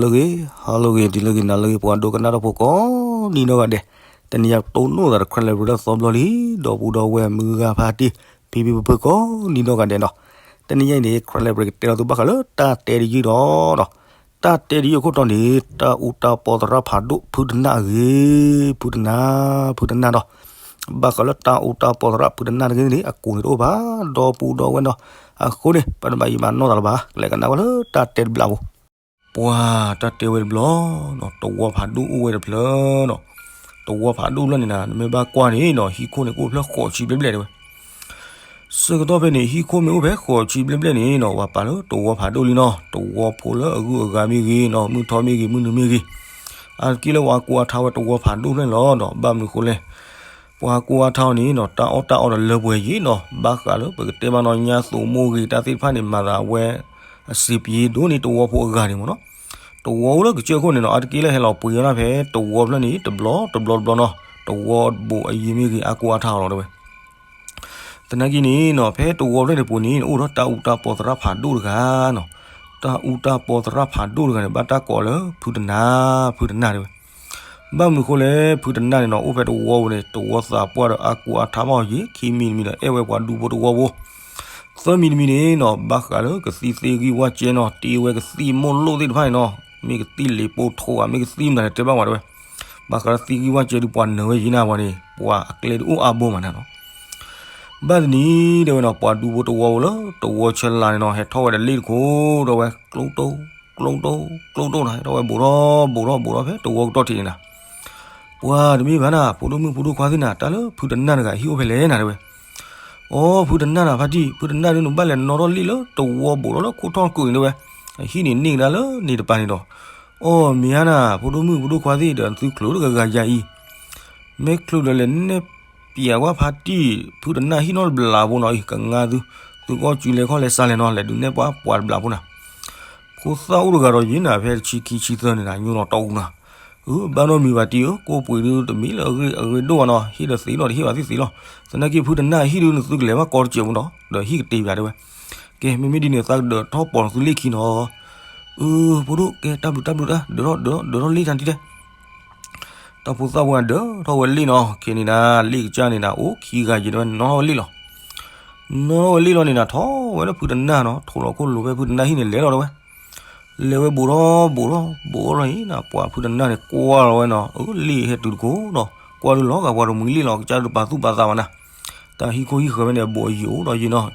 ဂီၤလၢအဂ့ၤ, ဟါလၢအဂ့ၤ, နံၤလၢအဂ့ၤ, နၤလၢအဂ့ၤ, ပှၤဒိကနၣ်တၢ်ဖိကိးနံၤနီၢ်ဂၤဒဲး, တနံၤညါပတိၢ်နီၣ်သးဒီး Karen Library လၢသီဘျီလံ, ဒီပုၢ်ဒီဝဲၢ်မုၢ်ဂၤဖါတံၢ်, ဖံဖံဖုဖုကိးနံၤနီၢ်ဂၤဒဲးနီၤ, တနံၤညါအံၤန့ၣ် Karen Library ကတဲလီၤသုဘၣ်ဃးလၢတၢ်တဲတယုၢ်ဒီး တၢ်တဲတယုၢ်အခိၣ်တီန့ၣ် တၢ်အူတၢ်ပီသရၣ်ဖးဒိၣ် ဖုတနၢ်အဂ့ၢ်, ဖုတနၢ်, ဖုတနၢ်ဒီး ဘၣ်ဃးလၢတၢ်အူတၢ်ပီသရၣ်ဖုတနၢ်တဂ့ၢ်န့ၣ် အကိးန့ၣ်တအိၣ်ဘၣ်, ဒီပုၢ်ဒီဝဲၢ်နီၤ, အဃိန့ၣ် ပတဘၣ်ယံာ်ဘၣ်နီၢ်သးလၢၤဘၣ်, ကလဲၤကနၣ်ဝဲလၢတၢ်တဲတဘျီဖိ, ပှၤတၢ်တဲဝဲတဘျီနီၤ, တဝီဖးဒိၣ်အိၣ်ဝဲတဖျၢၣ်နီၤ, တဝီဖးဒိၣ်ဖျၢၣ်န့ၣ်နၤ နမ့ၢ်ဘၣ်ကွၢ်န့ၣ်နီၤ ဟံၣ်ခိၣ်န့ၣ်ကအိၣ်ဖျၢၣ်ဃိးဆံဘျဲၣ်ဘျဲၣ်တဲဝဲ ဆၢကတီၢ်ဖဲန့ၣ် ဟံၣ်ခိၣ်မ့ၢ်အိၣ်ဖဲဃိးဆံဘျဲၣ်ဘျဲၣ်န့ၣ်နီၤ ပှၤပာ်လၢတဝီဖးဒိၣ်လံနီၤ, တဝီဖိလၢအဂုၤအဂၤမ့ၢ်ဂ့ၤနီၤ, မုၢ်ထီမ့ၢ်ဂ့ၤ, မုၢ်နုာ်မ့ၢ်ဂ့ၤ, အါတက့ၢ်လၢပှၤကိးအါထါဝဲတဝီဖးဒိၣ်ဖျၢၣ်န့ၣ်လီၤနီၤ, ဘၣ်မနုၤဃိလဲၣ်, ပှၤကိးအါထါအီၤန့ၣ်နီၤ တၢ်အီၣ်တၢ်အီဒီးလၢပှဲၤယံၤနီၤ, ဘၣ်ဃးလၢပကတဲဘၣ်နီၤ ညါသိးမိၢ်ဂ့ၤတၢ်သ့ၣ်တဖၣ်န့ၣ် မၤသးဝဲ အစံးပယ့ဒိၣ်န့ၣ် တဝီဖိအဂၤန့ၣ်မ့ၢ်နီၤ, တဝီအိၣ်လၢကစၢၢ်ခိၣ်န့ၣ်နီၤ အါတက့ၢ်လၢဟဲလီၤပှ့ၤဝဲဒၣ်ဖဲတဝီဖျၢၣ်န့ၣ် တဘျီတဘျီတဘျီနီၤ, တဝီဘိးအယံၤမ့ၢ်ဂ့ၤ အါကိးအါထါအီၤလီၤတဲဝဲ သနာ်က့န့ၣ်နီၤ ဖဲတဝီဖျၢၣ်န့ၣ်ပူၤန့ၣ် အိၣ်ဒီးတၢ်အူတၢ်ပီသရၣ်ဖးဒိၣ်တဂၤနီၤ, တၢ်အူတၢ်ပီသရၣ်ဖးဒိၣ်တဂၤန့ၣ် ဘၣ်တၢ်ကိးလၢဖုတနၢ်, ဖုတနၢ်တဲဝဲ, ဘၣ်မနုၤဃိလဲၣ် ဖုတနၢ်န့ၣ်နီၤ အိၣ်ဖဲတဝီပူၤန့ၣ် တဝီသးပှၢ်ဒီးအါကိးအါထါဘၣ်အီၤယံၤ, ခံမံၤတမံၤဒီး အဲၣ်ဝဲပှၤဒူဖိတဝီဖိ, သၢမံၤတမံၤန့ၣ်နီၤ ဘၣ်ဃးလၢကသံသ့ဂံၢ်ဝၣ်ကဲနီၤ, တ့ဝဲကသံၣ်မိၢ်လိၣ်သ့ၣ်တဖၣ်န့ၣ်နီၤ, မ့ၢ်ကသံၣ်လ့ၤပိထိးဧါ မ့ၢ်ကသံၣ်မတၤန့ၣ် တဲဘၣ်ဝဲတဲဝဲ, ဘၣ်ဃးလၢသံဂံၢ်ဝၣ်ကဲဒီး ပှၤနၢၤဝဲယံၤနၤပှၤန့ၣ် ပှၤအကျဲဒုးအိၣ်အါဘိမးနၤနီၤ ဘၣ်တနံၤတဲဝဲနီၤ ပှၤဒူဖိတဝီဖိလၢတဝီဆဲးလၤန့ၣ်နီၤ ဟဲထီၣ်ဝဲဒီးလ့ၣ်တခိၣ်ဒီးဝဲ ကျိတိၢ် ကျိတိၢ် ကျိတိၢ်နီၤ, ဟဲထီၣ်ဝဲဘူးထီၣ်ဘူးထီၣ်ဘူးထီၣ်ဖဲတဝီကတီၢ်ထံးန့ၣ်နၤ, ပှၤတမ့ၢ်ဘၣ်နၤ ဖိဒိၣ်မုၣ်ဖိဒိၣ်ခွါသ့ၣ်နၤ တၢ်လၢဖုတနၢ်တဂၤဟံၣ်အိၣ်ဖဲလဲၣ်နၤတဲဝဲ, အိ ဖုတနၢ်နၤဖါတံၢ် ဖုတနၢ်ဒုးနဘၣ်လဲၤနီၣ်ထီၣ်လ့ၣ်လၢတဝီဘူးထီၣ်လၢခိၣ်ထီၣ်ကိးန့ၣ်တဲဝဲ, ဟံၣ်န့ၣ်န့ၢ်ကဒါလၢန့ၣ်တပၤန့ၣ်ဒီး, အိ မ့ၢ်ဧါနၤ ဖိဒိၣ်မုၣ်ဖိဒိၣ်ခွါသ့ၣ်ဒီး သုချုးတဂၤဂၤယၤအံၤ မ့ၢ်ချုးဒီးလဲၤနဲၣ်ပျးဝဲဖါတံၢ် ဖုတနၢ်ဟံၣ်နီတဘျီဖိနီၤအံၤ ကငါသု, သုကအီၣ်ကူလဲၤခီၣ်လဲၤစးလဲၣ်နီၤ လဲၤဒုးနဲၣ်ပှၤပှၤတဘျီဖိနၤ, ဖိသၣ်အိၣ်တဂၤဒီးယံၤနၤ ဖဲတဆံခံဆံသၢန့ၣ်နၤ ညိလီၤတီအူနၤ, အၢ ဘၣ်နီတမံၤဘၣ်တံၢ်ဧၢ ကိးပှ့ၤဒုတမံၤလၢအဂ့ၢ် အဂ့ၢ်ဒိၣ်ဘၣ်နီၤ ဟ့ၣ်ဒီးသ့လီၤ တဟ့ၣ်ဘၣ်သ့ၣ်သ့လီၤ, သနာ်က့ဖုတနၢ်ဟံၣ်ဒုးနသုကလဲၤဘၣ်ကီတစဲးဖိနီၤ ဒီးဟံၣ်ကတ့ၢ်ဘၣ်တဲဝဲ, ကဲ မ့မ့ၢ်ဒ်န့ၣ် သးကဒၢးထီၣ်ပိာ်နသုလ့ၣ်ခံနီၤ အၢ ဖိဒိၣ် ကဲ တၢ်ဘျုးတၢ်ဘျုးတၢ် ဒၢးထီၣ်ဒၢးထီၣ်ဒၢးထီၣ်လ့ၣ်တၢ်တံၢ်တဲ, တၢ်ဖိသၣ်ဖိဒၢးထီၣ်ဝဲလ့ၣ်နီၤ ခဲန့ၣ်နၤ လ့ၣ်ကစၢ်န့ၣ်နၤ အိၣ်ခံဂၤယံၤတဲဝဲ နီၣ်ထီၣ်ဝဲလ့ၣ်လီၤ, နီၣ်ထီၣ်ဝဲလ့ၣ်လီၤန့ၣ်နၤ ထီၣ်ဝဲလၢဖုတနၢ်နီၤ ထိးလီၤခိၣ်လိၤဖဲဖုတနၢ်ဟံၣ်န့ၣ် လဲၤလီၤတဲဝဲ, လဲၤဝဲဘူးထီၣ်ဘူးထီၣ်ဘူးထီၣ်န့ၣ်နၤ ပှၤဖုတနၢ်န့ၣ် ကွၢ်လီၤဝဲနီၤ အၢ လ့ၣ်ဟဲတုၤတကိးနီၤ ကွၢ်ဒုးလီၤဂာ်ပှၤတမှံၤလ့ၣ်လီၤ အကစၢ်ဒုးတပာ်သူၣ်ပာ်သးဘၣ်နၤ တၢ်ဟံၣ်ခိၣ်ဟံၣ်ဃၢၤဖဲန့ၣ် အဘူးအယံၤအိၣ်ဒီးယံၤနီၤ,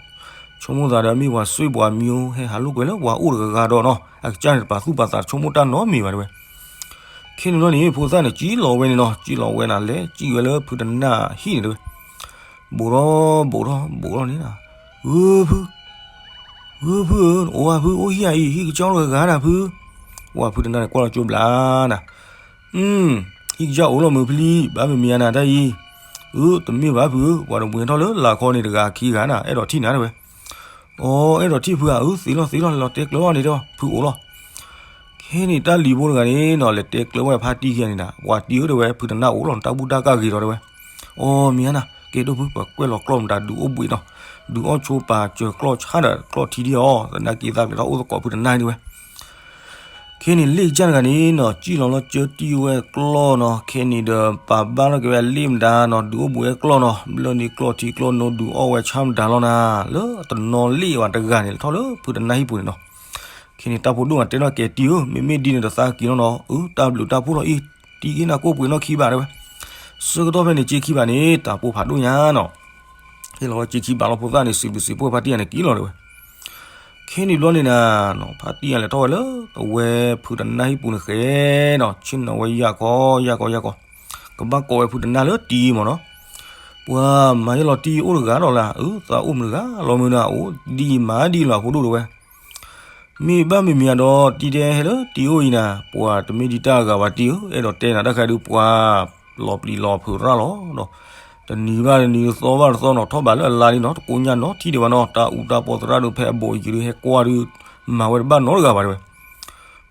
ဆိကမိၣ်သးဒီးမ့ၢ်ပှၤစွ့ပှၤမံၤ ဟဲဟးလိာ်ကွဲလၢပှၤအိၣ်တဂၤဂၤဒီးနီၤ အကစၢ်န့ၣ်တပာ်သူၣ်ပာ်သး ဆိကမိၣ်တၢ်နီတမံၤဘၣ်တဲဝဲ, ခဲန့ၣ်ဘျီန့ၣ် ဖိသၣ်န့ၣ် ကံၣ်လီၤဝဲန့ၣ်နီၤ ကံၣ်လီၤဝဲနၤ လဲၤကံၣ်ဝဲလၢဖုတနၢ်ဟံၣ်န့ၣ်တဲဝဲ, ဘူးထီၣ်ဘူးထီၣ်ဘူးထီၣ်န့ၣ်နၤ, ဂု ဖု ဂု ဖုဧၢ အိၣ်ဧါဖု အိၣ်ဟံၣ်ဧါအံၤ ဟံၣ်ကစၢ်အိၣ်တဂၤဂၤနၤဖု, ပှၤဖုတနၢ်န့ၣ် ကွၢ်လီၤကၠိဘျါနၤ အု ဟံၣ်ကစၢ်အိၣ်လီၤမုၢ်ဖျံ ဘၣ်မ့ၢ်မ့ၢ်ဧါနၤတၢ်အံၤ, အု တမ့ၢ်ဘၣ်ဖုဧၢ ပှၤတမှံၤထီၣ်လၢလာ်ခီန့ၣ်တဂၤခံဂၤနၤ အဲၣ်ဒိးထံၣ်နၤတဲဝဲ, အိ အဲၣ်ဒိးထံၣ်ဖုဧါ အု သ့လီၤသ့လီၤ လဲၤလီၤတဲကျၢၤဘၣ်န့ၣ်ဒီး ဖုအိၣ်လီၤ, ခဲန့ၣ်တၢ်လံၤဖိတဂၤန့ၣ်နီၤ လဲၤတဲကျၢၤဘၣ်ဖါတံၢ်ခံဂၤန့ၣ်နၤ ပှၤတံၢ်ဧၢတဲဝဲ ဖုတနၢ်အိၣ်လီၤ တၢ်ဘူၣ်တၢ်ကၢ်ဂ့ၤဒီးတဲဝဲ, အိ မ့ၢ်ဧါနၤ ကဲဒိၣ်ဖု ပှၤကွဲၢ်လီၤကျီၢ်မတၤ ဒုးအိၣ်ဘှံးနီၤ, ဒုးအီၣ်ဆိပာ်စၢၤကျီၢ်ဆါဒီးကျီၢ်ထံဒံးအီၤ သနာ်က့သးပျဲထီၣ်အိၣ်သကိးဖုတနၢ်တဲဝဲ ခဲန့ၣ်လ့ၣ်ကစၢ်တဂၤန့ၣ်နီၤ ကံၣ်လီၤလီၤကၢတံၢ်ဝဲကျီၢ်နီၤ ခဲန့ၣ်ဒီး ပာ်ဘၣ်ထီၣ်က့ၤဝဲလ့ၣ်မတၤနီၤ ဒုးအိၣ်ဘှံးဝဲကျီၢ်နီၤ ဘျၢန့ၣ်ကျီၢ်ထံကျီၢ်နိ ဒုးအီၣ်ဝဲဆၣ်မတၤလီၤနၤ လၢတနီၤလ့ၣ်ဝဲတဂၤန့ၣ် ထီၣ်လၢဖုတနၢ်ဟံၣ်ပူၤန့ၣ်နီၤ ခဲန့ၣ်တၢ်ဖိဒိၣ်မးတဲထီၣ်ကဲတံၢ်ဧၢ မ့မ့ၢ်ဒ်န့ၣ်ဒီးသးက့ၤလီၤနီၤ အု တၢ်ဘျုးတၢ်ဖှိၣ်လီၤအံၤ တံၢ်က့ၤနၤကိးပှ့ၤနီၣ်ခံဘးတဲဝဲ ဆၢကတီၢ်ဖဲန့ၣ် က့ခံဘးန့ၣ် တၢ်ပိၢ်ဖးဒိၣ်ညါနီၤ ဟ့ၣ်လီၤဝဲက့ခံဘးလီၤ ဖိသၣ်န့ၣ် စံးဘျုးစံးဖှိၣ်ဖါတံၢ်ယၤန့ၣ်က့ၤလီၤတဲဝဲ ခဲန့ၣ်ဘျီန့ၣ်နၤ ဖါတံၢ်ယၤလဲၤထီၣ်ဝဲလၢ အဝဲဖုတနၢ်ဟံၣ်ပူၤန့ၣ်ဃဲနီၤ ဆ့ၣ်နီၤဝဲယၢ်ကီယၢ်ကီယၢ်ကီ ကဘၣ်ကိးဝဲဖုတနၢ်လၢတံၢ်မ့ၢ်နီၤ ပှၤမၤယဲလီၤတံၢ်အိၣ်တဂၤဒီးလၢ အု သးအိၣ်မုာ်တဂၤလီၤမုာ်နၤ အိၣ်ဒံးမၤဒံးလီၤ ဖိဒိၣ်တဲဝဲ မ့ၢ်ဘၣ်မ့ၢ်မ့ၢ်အဒီး တံၢ်တဲဟဲလၢတံၢ်အိၣ်အံၤနၤ ပှၤတမ့ၢ်ဒံးတၢ်အဂၤဘၣ်တံၢ်ဧၢ အဲၣ်ဒိးတဲနၤတၢ်ခါဒုးပှၤ လီၤပျံၤလီၤဖုးရၣ်လီၤဒီး တနံၤဘၣ်တနံၤ တသီဘၣ်တသီနီၤ ထီၣ်ဘးလၢအလါလံနီၤ တကိညၢ်နီၤထံၣ်ဒံးဘၣ်နီၤ တၢ်အူတၢ်ပီသရၣ်ဒုးဖဲအဘူးအယံၤဒုးဟဲကွၢ်ဒုး မၤဝဲတဘၣ်နီတဂၤဘၣ်တဲဝဲ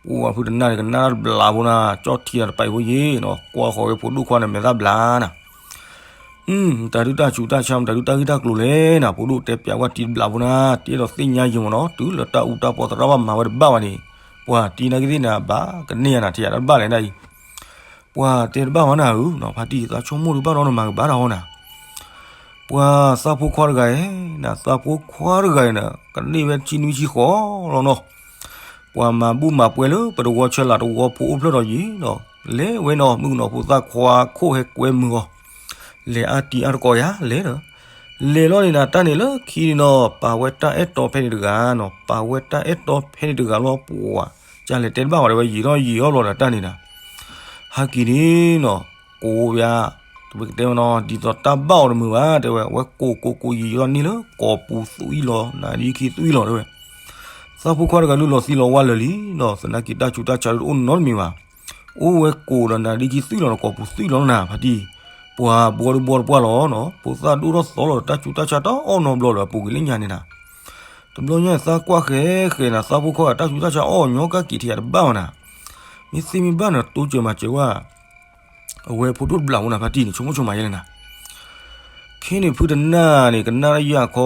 ပှၤဖုတနၢ်န့ၣ် ကနၣ်တၢ်တဘျးဖိနၤ ကၠီၣ်ထံတၢ်တပာ်အံၤဖိယ့ၤနီၤ ကွၢ်ဃီၤဝဲဖိဒိၣ်ခွါန့ၣ် မဲာ်သၣ်ဘျါနၤ မတၤဒုးတၢ်ဆူးတၢ်ဆါ မတၤဒုးတၢ်ဂ့ၢ်တၢ်ကျိၤလဲၣ်နၤ ဖိဒိၣ်တဲပျးကွၢ်တံၢ်တဘျးဖိနၤ တအဲၣ်ဒိးသ့ၣ်ညါယံာ်မ့ၢ်နီၤ တုၤလၢတၢ်အူတၢ်ပီသရၣ်ဘၣ်မၤဝဲတဘၣ်ဘၣ်န့ၣ် ပှၤတံၤနာ်က့သ့ၣ်နၤ ဘၣ်ကန့ၢ်ယၤနၤ ထံၣ်ယၤတဘၣ်လဲၣ်ဒ်အံၤ, ပှၤတဲတဘၣ်မးနၤဧၢနီၤ ဖါတံၢ် သးဆိကမိၣ်ဒုးဘၣ်ဒီးနမၤကဘၣ်တၢ်ဟီနၤ ပှၤသးဖိခွါတဂၤအံၤ, နသးဖိခွါတဂၤအံၤန့ၣ် ကန့ၢ်ဝဲဆံနွံဆံဃိးလီၤနီၤ, ပှၤမၤဘူၣ်မၤပှဲၤလၢပတဝီဆဲးလးတဝီဖိအိၣ်ဖျၢၣ်ဒီးယံၤဒီး လဲၤဝဲနီၤ မုၣ်ကနီၤဖိသၣ်ခွါခိၣ်ဟဲကွဲမုာ်အီၤ, လဲၤအါတံၤအါတကိးယၤလဲၤဒီး, လဲၤလီၤန့ၣ်နၤ တၢ်န့ၣ်လၢခံန့ၣ်နီၤ ပာ်ဝဲတၢ်အဲၣ်တီဖဲန့ၣ်တဂၤနီၤ ပာ်ဝဲတၢ်အဲၣ်တီဖဲန့ၣ်တဂၤလီၤ ပှၤကလဲၤတဲတဘၣ်ဝဲ တဲဝဲယံာ်ထီၣ်ယံာ်အီၤဘျီဒီးတၢ်န့ၣ်နၤ ဟဲက့ၤန့ၣ်နီၤ, ကိးဝဲ, ပကတဲဝဲနီၤ ဒ်သိးတၢ်ဘၣ်အီၤတမုာ်ဘၣ် တဲဝဲ အဝဲကိးကိးကိးယံာ်ယံာ်လီၤန့ၣ်လၢ ကိာ်ပူၤသွံၣ်လီၤ နၤဒ်ခံသွံၣ်လီၤတဲဝဲ, သးဖိခွါတဂၤဒုးလီၤသံလီၤဝါလၢာ်လံနီၤ သနာ်က့တၢ်ဆူးတၢ်ဆါဒုးတအိၣ်နီတမံၤဘၣ်, အိၣ်ဝဲကိးဒီးနၤဒ်ခံသွံၣ်လီၤဒီး ကိာ်ပူၤသွံၣ်လီၤနၤ ဖါတံၢ်, ပှၤဘှီဒုးဘှီတပှၢ်လီၤနီၤ ဖိသၣ်ဒိၣ်ထီၣ်သီလီၤဒီး တၢ်ဆူးတၢ်ဆါတအီၣ်နီတဘျီလၢၤ အပူၤကွံာ်လၢညါန့ၣ်နၤ တဘျီညါန့ၣ် သးကွၢ်ဃဲဃဲနၤ သးဖိခွါဂၤတၢ်ဆူးတၢ်ဆါအီၣ်ညီကၢ်က့ၤထံၣ်ယၤတဘၣ်ဘၣ်နၤ, မ့ၢ်သ့မ့ၢ်ဘၣ်န့ၣ် တိစၢၤမၤစၢၤဝဲ, အဝဲဖိဒိၣ်တဘျးဖိနၤ ဖါတံၢ်န့ၣ် ဆိကမိၣ်ဆိကမးယဲလဲၣ်နၤ, ခဲန့ၣ်ဖုတနၢ်န့ၣ် ကနၣ်ယၢ်ခ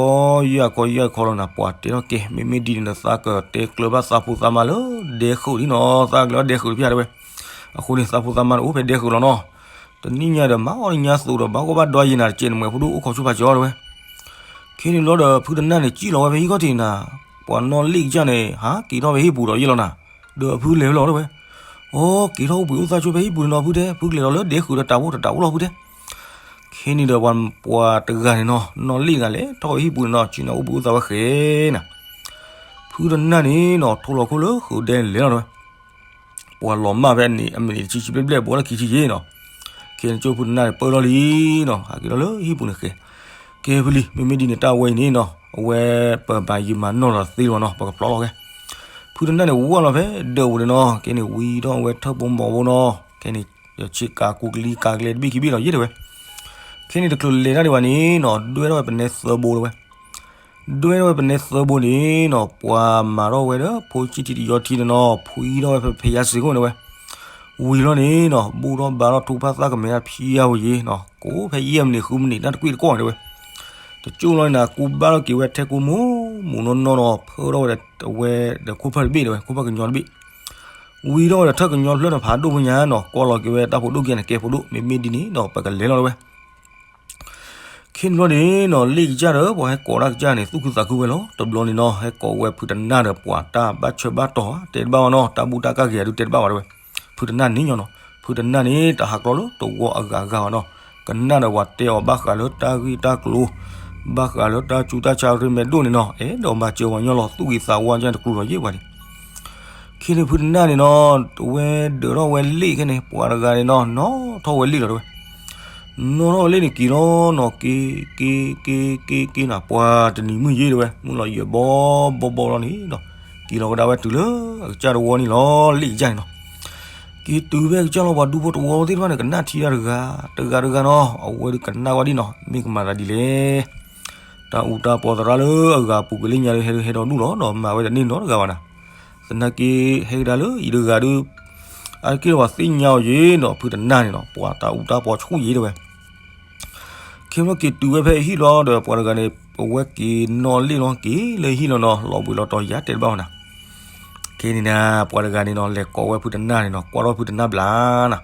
ီယၢ်ခီယၢ်ခီလီၤနၤ ပှၤတဲထီၣ်ကဲ မ့မ့ၢ်ဒ်န့ၣ်ဒီး သးကတဲကျၢၤဘၣ်သးဖိသးမါလၢဒဲဃုာ်လံနီၤ သးကလဲၤအီၣ်ဒဲဃုာ်တဖၣ်တဲဝဲ, အဃိန့ၣ် သးဖိသးမါန့ၣ်အိၣ်ဖဲဒဲဃုာ်လီၤနီၤ, တနံၣ်ညါဒီး မၤအီၣ်ညါသိးဒီး ဘၣ်ဂီၢ်ဘၣ်ဒွါယဲနၤ တကဲးနမဲာ်ဖိဒိၣ်အိၣ်ခိးဆိဖးကၠီတဲဝဲ, ခဲန့ၣ်ဘျီဒီး ဖုတနၢ်န့ၣ် စံၣ်လီၤဝဲဖဲဟံၣ်ခီၣ်ထံးနၤ, ပှၤနီၣ်လ့ၣ်ကစၢ်န့ၣ် ဟးက့ၤထီၣ်ဖဲဟံၣ်ပူၤဒီးယဲလီၤနၤ, ဒီးအဖုလဲၤဝဲလီၤတဲဝဲ, အိ က့ၤထီၣ်အိၣ်ဘှံးအိၣ်သါဆိဖဲဟံၣ်ပူၤန့ၣ်နီၤ ဖုတဲ ဖုကလဲၤလီၤလၢဒဲဃုာ်ဒီးတၢ်အိၣ်တၢ်အိၣ်လီၤဖုတဲ, ခဲန့ၣ်ဒီးပှၤတဂၤန့ၣ်နီၤ နီၣ်လ့ၣ်နၤလဲၤထီၣ်ဖဲဟံၣ်ပူၤန့ၣ်နီၤ ဆ့ၣ်နီၤအိၣ်ဘှံးအိၣ်သါဝဲဃဲနၤ, ဖုတနၢ်န့ၣ်နီၤ ထိလီၤခိၣ်လၢဃုာ်ဒဲန့ၣ်လဲၤလီၤတဲဝဲ ပှၤလီၤမၢ်ဖဲန့ၣ် အမံးနံးတဆံဆံဘျဲၣ်ဘျဲၣ် ဘှီလၢခံဆံယဲၢ်နီၤ, ခဲန့ၣ်ကၠိဖုတနၢ်န့ၣ် ပၢၢ်လီၤလံနီၤ ဟးက့ၤလီၤလၢဟံၣ်ပူၤန့ၣ်ဃဲ, ကဲဖုလံ မ့မ့ၢ်ဒ်န့ၣ် တၢ်ဝဲအံၤန့ၣ်နီၤ အဝဲပမၤယံာ်မၤနီၢ်လီၤသ့လီၤနီၤ ပကဖျီလီၤဃဲ, ဖုတနၢ်န့ၣ် ဝၢ်လီၤဖဲဒၢးပူၤန့ၣ်နီၤ ခဲန့ၣ်ဝံထီၣ်ဝဲထၢၣ်ဖိမီၤဖိနီၤ ခဲန့ၣ် ဆ့ကၤကူကလံၤကၤကလဲၤတဘ့ၣ်ခံဘ့ၣ်လီၤယဲတဲဝဲ, ခဲန့ၣ်တချုးလဲၤတၢ်ဒံးဘၣ်န့ၣ်နီၤ ဒွဲၣ်ထီၣ်ဝဲပနဲသၢဘိတဲဝဲ ဒွဲၣ်ထီၣ်ဝဲပနဲသၢဘိန့ၣ်နီၤ ပှၤမၤထီၣ်ဝဲဒီး ဖိဆံးထံတယီထံန့ၣ်နီၤ ဖှံထီၣ်ဝဲဖဲဖဲယါစ့ၢ်ကီးန့ၣ်ဝဲ, ဝံၤလီၤန့ၣ်နီၤ ဘူၣ်ထီၣ်ဘါထီၣ်ထုကဖၣ်သၣ်ကမဲာ်တၢ်ဖံးယါဝဲယ့နီၤ ကိးဖဲယဲၢ်မံးနံးဃုမံးနံး တၢ်တကွံၢ်တကိးန့ၣ်တဲဝဲ, တကၠိၣ်လီၤန့ၣ်နၤ ကူဘၣ်ထီၣ်က့ၤဝဲထဲကူမိၢ်မူနီၢ်နီၢ်နီၤ ဖၢထီၣ်ဝဲဒီးအဝဲဒီးခိၣ်ဖၢၣ်တဘ့ၣ်တဲဝဲ ခိၣ်ဖၢၣ်ကညီတဘ့ၣ် ဝံၤထီၣ်ဝဲဒီးထၢၣ်ကညီတဖျၢၣ်န့ၣ် ဖးဒိၣ်ဖိညါနီၤ ကွၢ်လီၤက့ၤဝဲတၢ်ဖိဒိၣ်က့ၤန့ၣ် ကဲဖိဒိၣ် မ့မ့ၢ်ဒ်န့ၣ်ဒီး ပကလဲၤလီၤတဲဝဲ ခဲန့ၣ်ဘျီန့ၣ်နီၤ လ့ၣ်ကစၢ်ဒီး ပှၤဟဲကိးတၢ်ကစၢ်န့ၣ် သူၣ်ခုသးခုဝဲလီၤ. တဘျီန့ၣ်နီၤ ဟဲကိးဝဲဖုတနၢ်ဒီး ပှၤတၢ်ဘၣ်ဆၢဘၣ်တီၤ တဲတဘၣ်ဝဲနီၤ တၢ်ဘူၣ်တၢ်ကၢ်ဂ့ၤဒုးတဲတဘၣ်ဝဲတဲဝဲ ဖုတနၢ်န့ၣ်ညီနီၤ ဖုတနၢ်န့ၣ် တဟးကျီလၢတဝီအဂၤဂၤဘၣ်နီၤ ကနၣ်ဒီးပှၤတဲအီၤဘၣ်ဃးလၢတၢ်ဂ့ၢ်တၢ်ကျိၤ ဘၣ်ဃးလၢတၢ်ဆူးတၢ်ဆါရ့မဲာ်ဒိၣ်န့ၣ်နီၤ အဲၣ်ဒိးမၤစၢၤပှၤညီလီၤ သူၣ်ဂ့ၤသးဝါကၢ်န့ၣ်တကျိၤလီၤယဲၢ်ပှၤန့ၣ် ခဲန့ၣ်ဖုတနၢ်န့ၣ်နီၤ တဝဲဒၢးထီၣ်ဝဲလ့ၣ်ခဲန့ၣ် ပှၤတဂၤန့ၣ်နီၤ နီၣ်ထီၣ်ဝဲလ့ၣ်လီၤတဲဝဲ နီၣ်ထီၣ်ဝဲလ့ၣ်န့ၣ်က့ၤလီၤနီၤ က့ၤ က့ၤ က့ၤ က့ၤ က့ၤနၤ ပှၤတနံၤမုၢ်ယ့ၤတဲဝဲ မုၢ်လီၤယဲၤဘီဘီဘီလီၤန့ၣ်နီၤ က့ၤလီၤကဒါဝဲတုၤလၢအကစၢ်တဝီန့ၣ်လီၤ လ့ၣ်ကစၢ်န့ၣ်နီၤ က့ၤတုၤဖဲအကစၢ်လီၤ ပှၤဒူဖိတဝီသ့ၣ်တဖၣ်န့ၣ် ကနၣ်ထံတၢ်တဂၤ တဂၤတဂၤနီၤ အဝဲဒုးကနၣ်ဝဲဒ်နီၤ မ့ၢ်ကမၤသးဒ်လဲၣ် တၢ်အူတၢ်ပီသရၣ်လၢအဂၤပူၤကွံာ်လၢညါဒီး ဟဲဒိးဟဲဒိးဒူၣ်လီၤ ဒီးမၤဝဲတန့ၢ်နီတဂၤဘၣ်နၤ သနာ်က့ ဟဲကဒါလၢအံၤတဂၤဒီး အါတက့ၢ်လၢပှၤသ့ၣ်ညါအီၤယ့ၤနီၤ ဖုတနၢ်န့ၣ်နီၤ ပှၤတၢ်အူတၢ်ပီဆူၣ်ယ့ၤတဲဝဲ ခဲဘျီက့ၤတုၤဝဲဖဲအဟံၣ်လီၤဒီး ပှၤတဂၤန့ၣ် အဝဲက့ၤနီၣ်လ့ၣ်လီၤ က့ၤလၢဟံၣ်လီၤနီၤ လီၤဘှံးလီၤတီၤယၤတဲတဘၣ်ဝဲနၤ ခဲန့ၣ်နၤ ပှၤတဂၤန့ၣ်နီၤ လဲၤကိးဝဲဖုတနၢ်န့ၣ်နီၤ ကွၢ်ထီၣ်ဖုတနၢ်ဘျးနၤ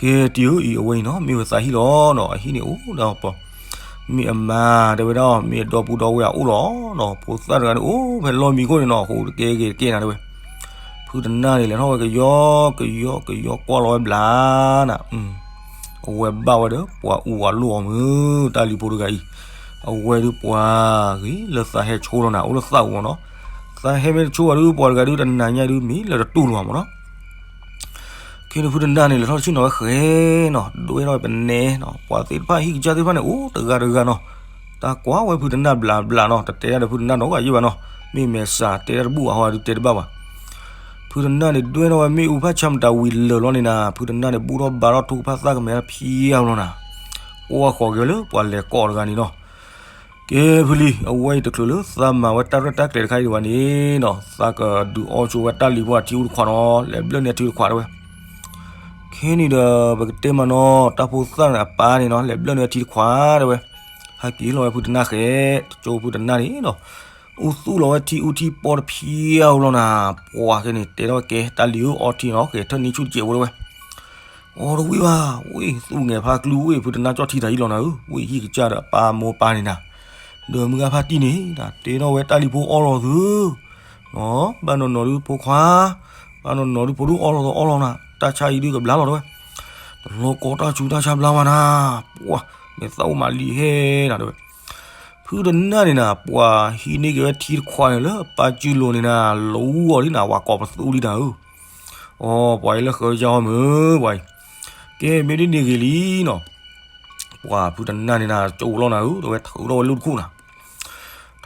ကဲတံၤဧၢအံၤ အဝဲအံၤနီၤ မ့ၢ်ဝဲသးဟံၣ်လီၤနီၤ အဟံၣ်န့ၣ်အိၣ်ဒီးပှၤ မ့ၢ်အမါတဲဝဲဒၣ် မ့ၢ်အဒီပုၢ်ဒီဝဲၢ်အအိၣ်လီၤနီၤ ဖိသၣ်တဂၤန့ၣ်အိၣ်ဖဲလီၢ်မံခိၣ်န့ၣ်နီၤ အဃိတကဲဂ့ၤတကဲနၤတဲဝဲ ဖုတနၢ်န့ၣ် လဲၤထီၣ်ဝဲကယီကယီကယီကွၢ်လီၤဝဲဘျးနၤ အဝဲဘၣ်ဝဲဒီး ပှၤအူအီၣ်လိၣ်အီၣ်မုၢ် တၢ်လံၤဖိတဂၤအံၤ အဝဲဒုးပှၤဂ့ၤလၢသးဟဲဆိလီၤနၤ အိၣ်လၢသးအူမးနီၤ သးဟဲမ့ၢ်တဆိဘၣ်ဒုး ပှၤတဂၤဒုးတနၤညါဒုး မ့ၢ်လၢတတူၢ်လီၤမးနီၤ ခဲန့ၣ်ဖုတနၢ်န့ၣ် လဲၤထီၣ်ဆ့ၣ်နီၤဝဲဃဲနီၤ ဒွဲၣ်ထီၣ်ဝဲပနဲနီၤ ပှၤသ့ၣ်တဖၣ်ဟံၣ်ကစၢ်သ့ၣ်တဖၣ်န့ၣ် အိၣ်တဂၤတဂၤနီၤ တၢ်ကွၢ်ဝဲဖုတနၢ်ဘျးဘျးနီၤ တတဲတၢ်ဒီးဖုတနၢ်နီတဂၤယဲၢ်ဘၣ်နီၤ မ့ၢ်မဲာ်ဆှးတဲတၢ်တဘူၣ်ဘၣ်ဟီဒုးတဲတဘၣ်ဘၣ် ဖုတနၢ်န့ၣ် ဒွဲၣ်ထီၣ်ဝဲမ့ၣ်အူဖးဆါမတၤဝံၤလၢာ်လီၤန့ၣ်နၤ ဖုတနၢ်န့ၣ် ဘူၣ်ထီၣ်ဘါထီၣ်ထိၣ်ကဖၣ်သၣ်ကမဲာ်ဖံးအါလီၤနၤ ကွၢ်ဃီၤက့ၤဝဲလၢပှၤလဲၤကိးတဂၤန့ၣ်နီၤ ကဲဖုလံ အဝဲအံၤတချုးလၢသးမၤဝဲတၢ်ရဲၣ်တၢ်ကျဲၤတခါအံၤဘၣ်န့ၣ်နီၤ သးကဒုးအီၣ်ဆိဝဲတၢ်လံၤဖိအထံအူတခွးနီၤ လဲၤဘျၢၣ်န့ၢ်အထံတခွးတဲဝဲ ခဲန့ၣ်ဒီး ပကတဲမးနီၤ တၢ်ဖိသၣ်န့ၣ်အပၢ်န့ၣ်နီၤ လဲၤဘျၢၣ်န့ၢ်အထံတခွးတဲဝဲ ဟဲက့ၤလီၤဝဲဖုတနၢ်ဃဲ တကၠိဖုတနၢ်န့ၣ်နီၤ အူသူၣ်လီၤဝဲထံအူထံပီတဖံးအါဝဲလီၤနၤ, ပှၤကဲန့ၣ် တဲထီၣ်ကဲ တၢ်လံၤဧၢ အီထံနီၤ ဃဲၤထၢၣ်န့ၢ်ဆူၣ်တစဲးဖိတဲဝဲ, အီတဝံၣ်ဘၣ်, ဝံၣ် သူၣ်ငဲၤဖးကလုၢ်ဝံၣ် ဖုတနၢ်ကၠီၣ်ထံတၢ်အံၤလီၤနၤဧၢ, ဝံၣ်ဟံၣ်ကစၢ်ဒီးအပၢ်မိၢ်ပၢ်န့ၣ်နၤ, ဒီးမုၢ်ဂၤဖါတံၢ်န့ၣ် တဲထီၣ်ဝဲတၢ်လံၤဖိအီလီၤသု, ဘၣ်နီၢ်နီၢ်ဒုးဖိခွါ, ဘၣ်နီၢ်နီၢ်ဒုးဖိဒုးအီလီၤသီအီလီၤနၤ, တၢ်ဆါအံၤဒုးကဘျါလီၤတဲဝဲ, တလီၤကီတၢ်ဆူးတၢ်ဆါဘျါမးနၤ, ပှၤ မ့ၢ်သးအိၣ်မးလံဟဲနၤတဲဝဲ ဖုတနၢ်န့ၣ်နၤ ပှၤဟံးန့ၢ်က့ၤဝဲထံတခွးန့ၣ်လၢပၢ်စုလိၤန့ၣ်နၤ, လူအီၤလံနၤ, ဝဲကိးပသူလံနၤဧၢ, အိ ပှၤအံၤလၢဃၢၤကၢ်အီၤမုၢ်, ပှၤအံၤ, ကဲ မ့ၢ်ဒ်န့ၣ်ဂ့ၤလံနီၤ, ပှၤဖုတနၢ်န့ၣ်နၤ ကၠိလီၤနၤဧၢ, တဲဝဲထုးထီၣ်ဝဲလူၢ်တခူၣ်နၤ,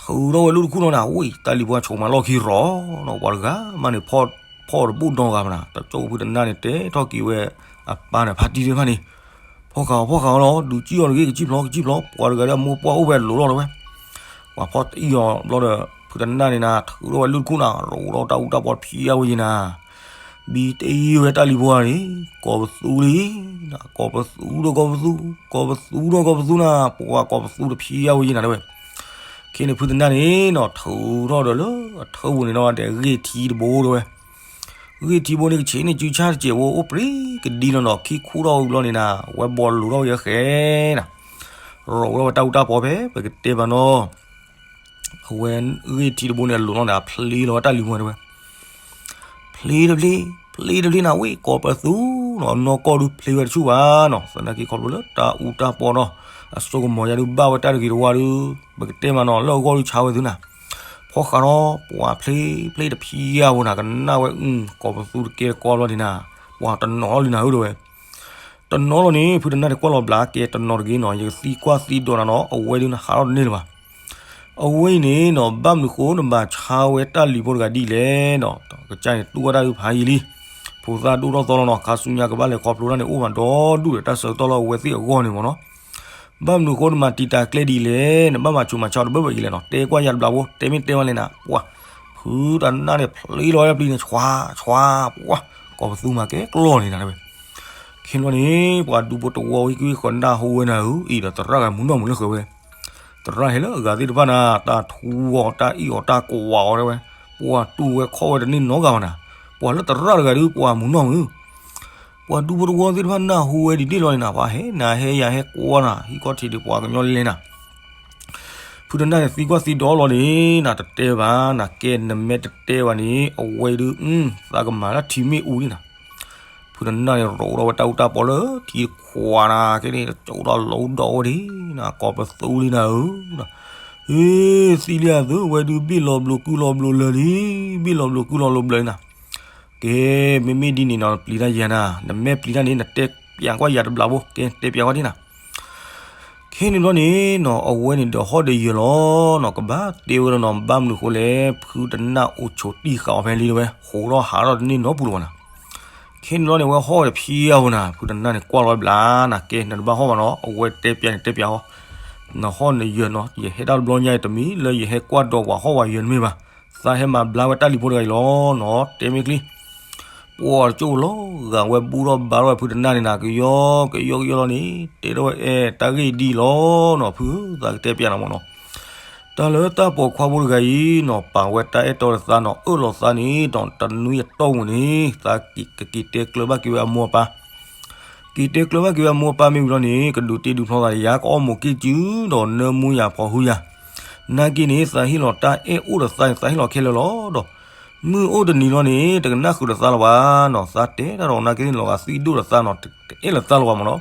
ထုးထီၣ်ဝဲလူၢ်တခူၣ်နီၤနၤ, ဝံၣ် တၢ်လံၤပှၤဆိးမးလီၢ်ခံရီၤနီၤ, ပှၤတဂၤမးန့ၣ် ဖီၣ်တဘူၣ်နီတဂၤဘၣ်နၤ, တၠိဖုတနၢ်န့ၣ် တဲထီၣ်က့ၤဝဲအပၢ်န့ၣ် ဖါတံၢ်သ့ၣ်တဖၣ်န့ၣ်, ဖီၣ်ဃာ်အီၤ ဖီၣ်ဃာ်အီၤလီၤ, ဒုးစံၣ်အီၤတဂ့ၤ ကစံၣ်ဖျိ ကစံၣ်ဖျိ, ပှၤတဂၤဒီးအမိၢ်ပှၢ်အိၣ်ဖဲအလိၤလီၤတဲဝဲ, ပှၤဖီၣ်တအံၣ်အီၤဘျီဒီး ဖုတနၢ်န့ၣ်နၤ ထုးထီၣ်ဝဲလူၢ်တခူၣ်နၤ, ရိးထီၣ်တၢ်အူတၢ်ပီတဖံးအါဝဲယံၤနၤ, ဘံတအံၣ်ဝဲတၢ်လံၤပှၤန့ၣ်, ကိးပသူလံ, ကိးပသူဒီးကိးပသူ, ကိးပသူဒီးကိးပသူနၤ, ပှၤကိးပသူတဖံးအါဝဲယံၤနၤတဲဝဲ ခဲန့ၣ်ဖုတနၢ်န့ၣ်နီၤ ထုးထီၣ်ဒီးလၢအထၢပူၤန့ၣ်နီၤ ဒီးဂ့ၢ်ထံတဘိတဲဝဲ, ဂ့ၢ်ထံဘိန့ၣ် ကဆ့န့ၢ်စုဆၣ်တစဲးဖိအိၣ်ပြံကဒံလီၤနီၤ, ခံခူၣ်ထီၣ်ဝံၤဘျီန့ၣ်နၤ ဝဲဘီလိၤထီၣ်ဝဲဃဲနၤ, ရိးထီၣ်ဝဲတၢ်အူတၢ်ပီဖဲ ပကတဲဘၣ်နီၤ အဝဲဂ့ၢ်ထံတဘိန့ၣ် အလိၤလီၤန့ၣ် အဖျ့လီၤဝဲတၢ်လံၤပှၤတဲဝဲ ဖျ့တဖျ့, ဖျ့တဖျ့နၤ ဝံၣ် ကိးပသူနီၤ, နီၢ်ကီၢ်ဒုးဖျ့ဝဲတဆူၣ်ဘၣ်နီၤ, သနာ်က့ခီဖျိလၢတၢ်အူတၢ်ပီနီၤ, အစိကမီၤယါဒုးဘၣ်ဝဲတၢ်တဂ့ၤတဝါဒုး, ပကတဲမးနီၤ လၢအဂီၢ်ဒုးဆါဝဲသုနၤ, ဖီၣ်ဃာ်ဒီး ပှၤဖျ့ဖျ့တဖံးအါဖိနၤ, ကနၣ်ဝဲ အု ကိးပသူတကဲတကီဘျီန့ၣ်နၤ, ပှၤတနီၤလီၤလံနၤဧၢတဲဝဲ တနီၤလီၤန့ၣ် ဖုတနၢ်တကွၢ်လီၤဘျး ကဲတနီၤတဂ့ၤနီၤ, ယကသံကွၢ်သံဒိးနၤနီၤ, အဝဲဒုးနဟးထီၣ်တန့ၢ်လၢၤဘၣ်. အဝဲအံၤန့ၣ်နီၤ ဘၣ်မနုၤဃိနဘၣ်ဆါဝဲတၢ်လံၤဖိတဂၤဒ်လဲၣ်နီၤ, ကစၢ်န့ၣ်တူၢ်ဝဲတၢ်ဒုးဖးယံာ်လံ, ဖိသၣ်ဒိၣ်ထီၣ်သီလီၤနီၤ, ခါဆူညါကဘၣ်လဲၤခီဖျိတၢ်န့ၣ်အိၣ်မးဒီဒူၣ်ဒီး တၢ်ဆၢကတီၢ်လၢအဝဲသ့ၣ်အဂီၢ်န့ၣ်မ့ၢ်နီၤ, ဘၣ်မနုၤဃိနမၤတံာ်တာ်ကျဲဒ်လဲၣ်, နဘၣ်မၤဆူးမၤဆါတဘၢဘၢအံၤလဲၣ်နီၤ, တဲကွၢ်ယၤတဘျီဖိ, တဲမ့ၢ်တဲဝဲလဲၣ်နၤ, ပှၤ ဖုတနၢ်န့ၣ် ဖျ့လီၤဝဲပျံၤန့ၣ် ဆွါ ဆွါ ပှၤ ကိးပသူမၤကဲကျီၢ်န့ၣ်နၤတဲဝဲ ခဲန့ၣ်ဘျီန့ၣ် ပှၤဒူဖိတဝီဝံၤကွံာ်ဃီနၢ်ဟူဝဲနၤဧၢ, အံၤဒီးသရၣ်ဂၤမုၢ်နီၢ်မုၢ်လၢဃၢၤဝဲ, သရၣ်ဟဲလၢအဂၤသ့ၣ်တဖၣ်နၤ, တၢ်ထူအီၤ တၢ်အ့ၣ်အီၤ တၢ်ကွၢ်အီၤတဲဝဲ, ပှၤတူၢ်ဝဲခီၣ်ဝဲတန့ၢ်နီတဂၤဘၣ်နၤ, ပှၤလၢသရၣ်တဂၤဒုး ပှၤမုၢ်နီၢ်မုၢ်, ပှၤဒူဖိတဝီသ့ၣ်တဖၣ်နၢ်ဟူဝဲဒ်န့ၣ်လီၤန့ၣ်နၤ, ပှၤဟဲနၤဟဲယၤဟဲကွၢ်နၤ, ဟံးခီၣ်ထံးဒုးပှၤကညီလဲၤနၤ ဖုတနၢ်န့ၣ် သံကွၢ်သံဒိးလီၤန့ၣ်နၤ, တတဲဘၣ်နၤ, ကဲနမ့ၢ်တတဲဘၣ်န့ၣ် အဝဲဒုး သးကမၤတၢ်ထံမ့ၣ်အူလံနၤ, ဖုတနၢ်န့ၣ် ရိးထီၣ်ဝဲတၢ်အူတၢ်ပီလၢထံခွးနၤ, ခဲန့ၣ် ကၠိဒီးလိၤဒီးဝဲဒၣ်နၤ, ကိးပသူလံနၤဧၢ, ဟ့ သံလံအသု ဝဲဒုးဘ့ၣ်လီၤဘျိးကုလီၤဘျိးလၢာ်လံ, ဘ့ၣ်လီၤဘျိးကုလီၤဘျိးဘျၢာ်လံနၤ ကဲ မ့မ့ၢ်ဒ်န့ၣ်နီၤ ပျံၤတၢ်ယၤနၤ, နမ့ၢ်ပျံၤတၢ်န့ၣ် နတဲပၠးကွၢ်ယၤတဘျီဖိ, ကဲ တဲပၠးကွၢ်ဒ်နၤ. ခဲန့ၣ်ဘျီန့ၣ်နီၤ အဝဲန့ၣ်ဒီးဟီၣ်ဒီးယၢၤလီၤနီၤ, ကဘၣ်တဲဝဲလီၤနီၤ, ဘၣ်မနုၤဃိလဲၣ် ဖုတနၢ်အိၣ်ဆိးတံၢ်ဃာ်အီၤဖဲလံတဲဝဲ, ဟိးထီၣ်ဟးထီၣ်တန့ၢ်နီတပူၤလၢၤဘၣ်နၤ. ခဲန့ၣ်ဘျီန့ၣ် အဝဲဟီၣ်ဝဲတဖံးအါဖိနၤ, ဖုတနၢ်န့ၣ် ကွၢ်လီၤဝဲဘျးနၤ, ကဲ နတဘၣ်ဟီၣ်ဘၣ်နီၤ, အဝဲတဲပၠးန့ၣ် တဲပၠးအီၤ, နဟီၣ်နယၢၤနီၤ, ယဟဲတၢ်တဘျီညါအံၤ တမံၤလၢယဟဲကွၢ်ဒီးပှၤဟီၣ်ပှၤယၢၤတမ့ၢ်ဘၣ်, သးဟဲမၤဘျါဝဲတၢ်လံၤဖိတဂၤအံၤလီၤနီၤ, တဲမ့ၢ်ချံ ပှၤတကၠိလီၤဂာ်ဝဲဘူၣ်ထီၣ်ဘါထီၣ်ဝဲဖုတနၢ်န့ၣ်နၤ, ကယီကယီကယီလီၤန့ၣ် တဲထီၣ်ဝဲအဲၣ်တၢ်ဂ့ၢ်ဒ်အံၤလီၤနီၤ, ဖုသးကတဲပၠးနၤမ့ၢ်နီၤ, တၢ်လၢတၢ်ပိာ်ခွါဖိတဂၤအံၤနီၤ ပာ်ဝဲတၢ်အဲၣ်တီဒီးသးနီၤ, အၢၣ်လီၤသးန့ၣ်ဒီး တနွံအတီၢ်ပူၤန့ၣ် သးကက့ၤတဲကျၢၤဘၣ်က့ၤဝဲအမိၢ်အပၢ် က့ၤတဲကျၢၤဘၣ်က့ၤဝဲအမိၢ်အပၢ်မ့ၢ်ဝံၤလီၤန့ၣ် ကဒုးတ့ဒုးဖျီသးဒီးယၤ ကအီၣ်မိၢ်က့ၢ်စုဒီးနၢမူယၤဖီၣ်ဟုယၤ, နာ်က့န့ၣ် သးဟ့ၣ်လီၤတၢ်အဲၣ်အိၣ်ဒီးသးန့ၣ် သးဟ့ၣ်လီၤခဲလၢာ်လီၤဒီး မုၢ်အိၣ်တနံၤလီၤန့ၣ် တကနၣ်ဃုာ်ဒီးသးလၢၤဘၣ်နီၤ, သးတဲတၢ်ဒီးနာ်က့န့ၣ် လီၤဂာ်သံဒိၣ်ဒီးသးနီၤ, တအဲၣ်လၢၤသးလၢၤဘၣ်မ့ၢ်နီၤ,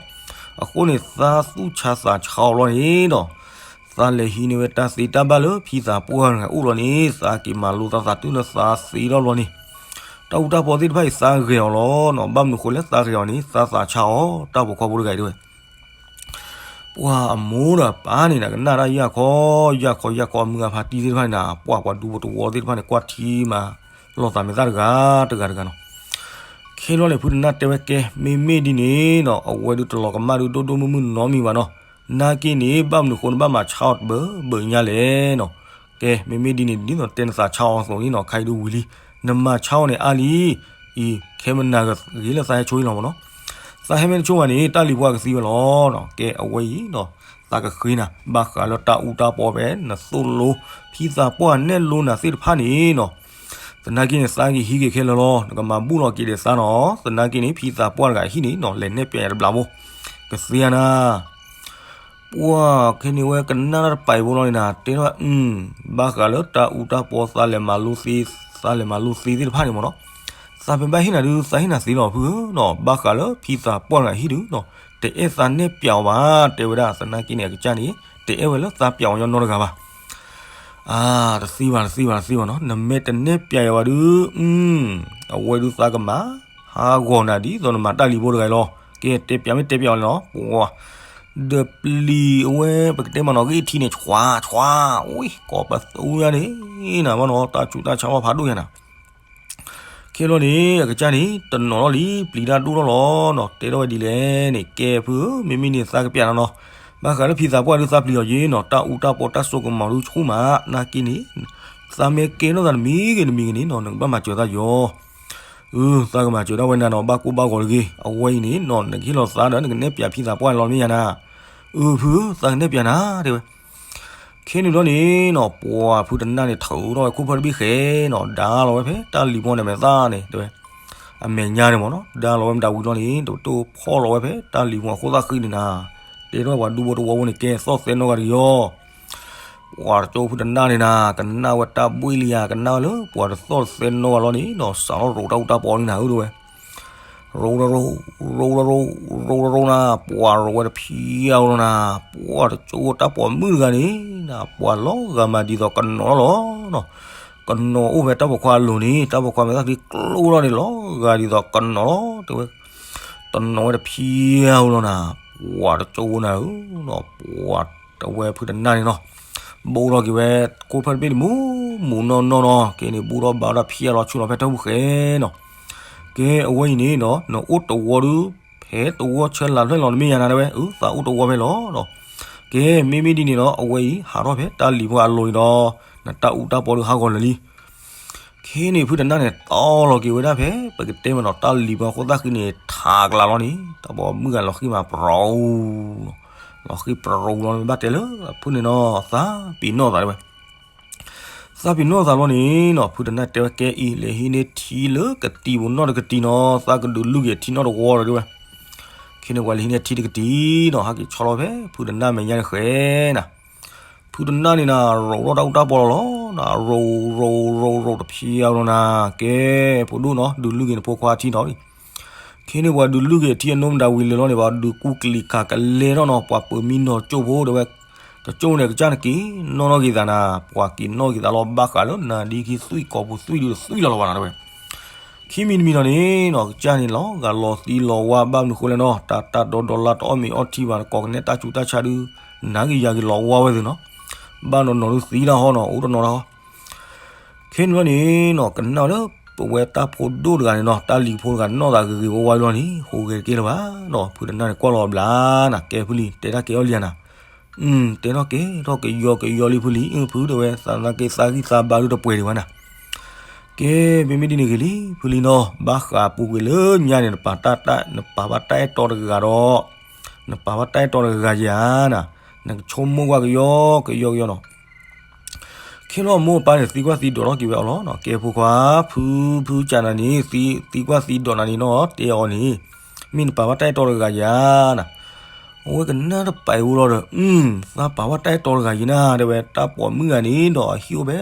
အဃိန့ၣ် သးသူၣ်ဆါသးဆါအီၤလီၤန့ၣ်ဒီး သးလဲၤဟံးန့ၢ်ဝဲတၢ်သ့တၢ်ဘၣ်လၢဖံသးပှၢ်တဂၤအိၣ်လီၤန့ၣ် သးက့ၤမၤလိသးသးတုၤလၢသးသ့ထီၣ်လီၤန့ၣ်, တၢ်အူတၢ်ပီသ့ၣ်တဖၣ်အံၤသးဂဲၤအီၤလီၤနီၤ, ဘၣ်မနုၤဃိလဲၣ်သးဂဲၤအီၤန့ၣ် သးသးဆါအီၤ တၢ်ပိာ်ခွါဖိတဂၤအံၤတဲဝဲ ပှၤအမိၢ်ဒီးပၢ်န့ၣ် ကနၣ်တၢ်ယၢ်ခီ ယၢ်ခီ ယၢ်ခီ မုၢ်ဂၤဖါတံၢ်သ့ၣ်တဖၣ်န့ၣ် ပှၤပှၤဒူဖိတဝီသ့ၣ်တဖၣ်န့ၣ် ကွၢ်ထံမၤလိာ်သးမဲာ်သၣ်တဂၤတဂၤတဂၤနီၤ, ခဲလီၤန့ၣ် ဖုတနၢ်တဲဝဲကဲ မ့မ့ၢ်ဒ်န့ၣ်နီၤ အဝဲဒုးတလီၤကမၣ်ဒုးဒိၣ်ဒိၣ်မုၢ်မုၢ်နီတမံၤဘၣ်နီၤ, နာ်က့န့ၣ် ဘၣ်မနုၤဃိနဘၣ်မၤဆါအီၤတဘၢဘၢညါလဲၣ်နီၤ, ကဲ မ့မ့ၢ်ဒ်န့ၣ် ဒ်သိးတဲနသးဆါအီၤအသိးန့ၣ်နီၤ ခါအံၤဒုးဝံၤလံ, နမၤဆါအီၤန့ၣ်အါလံ အံၤ ခဲမနၤဂ့ၤလၢသးဟဲဆိအံၤလီၤမ့ၢ်နီၤ, သးဟဲမ့ၢ်တဆိဘၣ်န့ၣ် တၢ်လံၤပှၤကသံဝဲလီၤနီၤ, ကဲအဝဲအံၤနီၤ, သးကဃ့နၤ ဘၣ်ဃးလၢတၢ်အူတၢ်ပီဖဲနသိၣ်လိ ဖံသးပှၢ်နဲၣ်လိနၤသ့ၣ်တဖၣ်န့ၣ်နီၤ. သနာ်က့န့ၣ် သးကဟံးက့ၤခဲလၢာ်လီၤ. နကမၤဘူၣ်လီၤက့ၤဒီးသးနီၤ. သနာ်က့န့ၣ် ဖံသးပှၢ်တဂၤဟံၣ်န့ၣ်နီၤ လဲၤနဲၣ်ပၠးယၤတဘျီဖိ ကသ့ဧါနၤ. ပှၢ်ခဲန့ၣ်ဝဲကနၣ်တၢ်တပာ်အံၤဖိလီၤန့ၣ်နၤ တဲထီၣ်ဝဲ ဘၣ်ဃးလၢတၢ်အူတၢ်ပီ သးလဲၤမၤလိသ့ သးလဲၤမၤလိသ့သ့ၣ်တဖၣ်န့ၣ်မ့ၢ်နီၤ. သးဖဲဘၣ်ဟ့ၣ်နၤဒုး သးဟ့ၣ်နၤသ့လီၤဖုဧၢနီၤ. ဘၣ်ဃးလၢဖံသးပှၢ်တဂၤဟံၣ်ဒုးနီၤ တအဲၣ်သးနဲၣ်ပၠးအီၤဘၣ် တဲဝဲဒၣ်. သနာ်က့န့ၣ် အကစၢ်န့ၣ် တအဲၣ်ဝဲလၢသးပၠးအီၤညီနီတဂၤဘၣ်. အါ တသ့ဘၣ် တသ့ဘၣ် တသ့ဘၣ်နီၤ. နမ့ၢ်တနဲၣ်ပၠးယၤဘၣ်ဒုး အဝဲဒုးသးကမၤ ဟးဂီၤနၤဒ်သိးနမၤတၢ်လံၤဖိတဂၤအံၤလီၤ. ကဲ တဲပၠးမ့ၢ်တဲပၠးအီၤန့ၣ်နီၤ ပှၤ ဒီးပျံၤအဝဲ ပကတဲမ့ၢ်နီၤ ဂ့ၢ်ထံန့ၣ် ဆွါ ဆွါ အိ ကိးပသူညါန့ၣ်နၤဘၣ်နီၤ တၢ်ဆူးတၢ်ဆါဘၣ်ဖးဒိၣ်ညါနၤ. ခဲလီၤန့ၣ် အကစၢ်န့ၣ် တနီၤလီၤလံ ပျံၤတၢ်ဒိၣ်ထီၣ်လီၤနီၤ တဲထီၣ်ဝဲဒ်လဲၣ်န့ၣ် ကဲဖုဧၢ မ့မ့ၢ်န့ၣ်သးကပၠးနၤနီၤ. ဘၣ်ဃးလၢဖံသးပှၢ်ဒုးသးပျံၤအီၤယ့ၤနီၤ တၢ်အူတၢ်ပီတၢ်စိကမီၤဒုးဆူၣ်မး နာ်က့န့ၣ် သးမ့ၢ်ကဲထီၣ်သးတမံၤဂ့ၤတမံၤဂ့ၤန့ၣ်နီၤ နကဘၣ်မၤစၢၤသးယီၤ အၢ သးကမၤစၢၤဒၣ်ဝဲနၤနီၤ ဘၣ်ကိၢ်ဘၣ်ဂီၤတဂ့ၤ အဝဲအံၤန့ၣ်နီၤ နကဟ့ၣ်လီၤသးဒီး နကနဲၣ်ပၠးဖံသးပှၢ်လီၤမ့ၢ်ယၤနၤ. အၢ ဖု သးကနဲၣ်ပၠးနၤ တဲဝဲ. ခဲန့ၣ်ဘျီန့ၣ်နီၤ ပှၤဖုတနၢ်န့ၣ် ထုးထီၣ်ဝဲခိၣ်ဖၢတဘ့ၣ်ဃဲနီၤ ဒါလီၤဝဲဖဲတၢ်လံၤဖိန့ၣ်မဲာ်သၣ်န့ၣ် တဲဝဲ အမဲာ်ညါန့ၣ်မ့ၢ်နီၤ ဒါလီၤဝဲမတၤဝံၤလီၤန့ၣ် တတိၢ်ဖီၣ်လီၤဝဲဖဲတၢ်လံၤဖိအခိၣ်သၣ်ဃံန့ၣ်နၤ တဲထီၣ်ပှၤဒူဖိတဝီဖိန့ၣ် ကဲသီၣ်သဲနီၢ်ဂၤတဂ့ၤအီၤ ပှၤတကၠိဖုတနၢ်န့ၣ်နၤ ကနၣ်ဝဲတၢ်ဘှ့ၣ်လံယၤ ကနၣ်ဝဲလၢပှၤတသီၣ်တသဲနီၢ်ဂၤလီၤန့ၣ်နီၤ စးထီၣ်ရိးတၢ်အူတၢ်ပီန့ၣ်နၤဧၢ တဲဝဲ ရိးတရိး ရိးတရိး ရိးတရိးနၤ ပှၤရိးဝဲတဖံးအါလီၤနၤ ပှၤတကၠိတၢ်ပိာ်မုၣ်တဂၤန့ၣ်နၤ ပှၤလီၤဂာ်မးဒ်သိးကနီၤလီၤလီၤနီၤ ကနီၤအိၣ်ဖဲတၢ်ပိာ်ခွါအလိၤန့ၣ် တၢ်ပိာ်ခွါမဲာ်သၣ်ချံကျိထီၣ်န့ၣ် လီၤဂာ်ဒ်သိးကနီၤလီၤ တဲဝဲ တနီၤဝဲတဖံးအါလီၤနၤ ပှၤတကၠိနၤဧၢ ပှၤတဝဲဖုတနၢ်န့ၣ်နီၤ ဘူးထီၣ်က့ၤဝဲ ခိၣ်ဖၢတဘ့ၣ်န့ၣ် မူးမူးနီၢ်နီၢ်နီၤ ကဲန့ၣ် ဘူးထီၣ်ဘါထီၣ်ဖံးအါလီၤဆူၣ်လီၤဖဲတၢ်ဟူဃဲနီၤ ကဲအဝဲအံၤန့ၣ်နီၤ နအိၣ်တဝီဒုး ဖဲတဝီဆၢလၤဖျဲၣ်လီၤတမ့ၢ်ယၤနၤတဲဝဲ အၢ သးအိၣ်တဝီဖဲလီၤနီၤ ကဲမ့မ့ၢ်ဒ်န့ၣ်ဒီး အဝဲအံၤဟးထီၣ်ဖဲတၢ်လံၤဖိအလိၤန့ၣ်ဒီး နတၢ်အူတၢ်ပီဒုးဟးဂီၤလၢာ်လံ ခဲန့ၣ်ဖုတနၢ်န့ၣ် တီလီၤက့ၤဝဲဒၣ်ဖဲ ပကတဲမ့ၢ်နီၤ တၢ်လံၤဖိအခိၣ်သၣ်ဃံန့ၣ် ထးကလးလီၤန့ၣ် တၢ်ပိာ်မုၣ်ဂၤလီၤဃံမးပရီ လီၤဃံပရီလီၤ ဘၣ်တဲလၢအဖုန့ၣ်နီၤ သးပ့ၤနီၣ်သးတဲဝဲ သးပ့ၤနီၣ်သးလီၤန့ၣ်နီၤ ဖုတနၢ်တဲဝဲကဲအံၤ လဲၤဟံးန့ၢ်ထံလၢကတံၤပူၤနီၣ်တကတံၤနီၤ သးကဒုးလုၢ်က့ၤထံနီၣ်တဝီဒီးတဲဝဲ ခဲန့ၣ်ပှၤလဲၤဟံးန့ၢ်ထံတကတံၤနီၤ ဟးက့ၤဆီလီၤဖဲ ဖုတနၢ်မဲာ်ညါတဃဲနၤ ဖုတနၢ်န့ၣ်နၤ ရိးထီၣ်တၢ်အူတၢ်ပီလီၤလီၤ နရိး ရိး ရိး ရိးတဖံးအါလီၤနၤ ကဲ ဖိဒိၣ်နီၤ ဒုးလုၢ်က့ၤနဖိခွါထံနီၤ ခဲန့ၣ်ပှၤဒုးလုၢ်က့ၤထံအနိမတၤဝံၤလၢာ်လီၤန့ၣ် ပှၤဒုးကူကလံၤခးကလဲထီၣ်နီၤ ပှၤပၢၤမံနီၤကၠိဖိတဲဝဲ ကကၠိန့ၣ်ကစၢ်န့ၣ်က့ၤနီၣ်နီၣ်က့ၤသးနၤ ပှၤက့ၤနီၣ်က့ၤသးလီၤ ဘၣ်ဃးလၢနၤဒ်ခံသွံၣ်ကီၢ်ပူၤသွံၣ်ဒုးတသွံၣ်လီၤလီၤဘၣ်နၤတဲဝဲ ခံမံၤတမံၤနီၤန့ၣ်နီၤ ကစၢ်န့ၣ်လီၤဂာ်လီၤသံလီၤဝါဘၣ်မနုၤဃိလဲၣ်နီၤ တၢ်တၢ်ဒီဒီလါတအီၣ်မ့ၤအီထံဘၣ် တကိးကနဲတၢ်ဆူးတၢ်ဆါဒုး နၤက့ၤယၤက့ၤလီၤဝါဝဲသ့ၣ်နီၤ ဘၣ်နီၢ်နီၢ်ဒုးသံတၢ်ဟီနီၤ အိၣ်တနီၤတၢ်ဟီ ခဲန့ၣ်လီၤန့ၣ်နီၤ ကနၣ်ဝဲလၢ ပဝဲတၢ်ဖိဒိၣ်တဂၤန့ၣ်နီၤ တၢ်လံၤဖိတဂၤနီၣ်သးဂ့ၤဂ့ၤဝါဝါလီၤန့ၣ် ဟူးဂဲၤတကဲလၢၤဘၣ်နီၤ ဖုတနၢ်န့ၣ်ကွၢ်လီၤဘျါနၤ ကဲဖုလံၤ တဲတၢ်ကဲအီၣ်လံနၤ တဲထီၣ်ကဲထီၣ်ကယီကယီလံဖုလံၤ ဖုတဲဝဲ သနာ်က့သးဂံၢ်သးဘါဒုးတပှဲၤဒံးဘၣ်နၤ ကဲ မ့မ့ၢ်ဒ်န့ၣ်ဂ့ၤလံ ဖုလံၤနီၤ ဘၣ်ဃးပူၤကွံာ်လၢညါန့ၣ် နပာ်တၢ် နပာ်ဘၣ်တၢ်အဲၣ်တီတဂၤဒီး နပာ်ဘၣ်တၢ်အဲၣ်တီတဂၤယၤနၤ နကဆိကမိၣ်ကွၢ်ကယီကယီကယီနီၤ ခဲလီၤအမိၢ်အပၢ်န့ၣ် သံကွၢ်သံဒိးထီၣ်က့ၤဝဲအီၤလီၤနီၤ ကဲဖိခွါ ဖု ဖုကၢ်နၤန့ၣ် သံကွၢ်သံဒိးနၤန့ၣ်နီၤ တဲအီၤန့ၣ် မ့ၢ်နပာ်ဘၣ်တၢ်အဲၣ်တီတဂၤယၤနၤ အဝဲကနၣ်တပာ်အံၤဖိလီၤဒီး သးပာ်ဘၣ်တၢ်အဲၣ်တီတဂၤယၤနၤ တဲဝဲ တၢ်ပိာ်မုၣ်ဂၤန့ၣ်ဒီးအဟံၣ်အိၣ်ဖဲ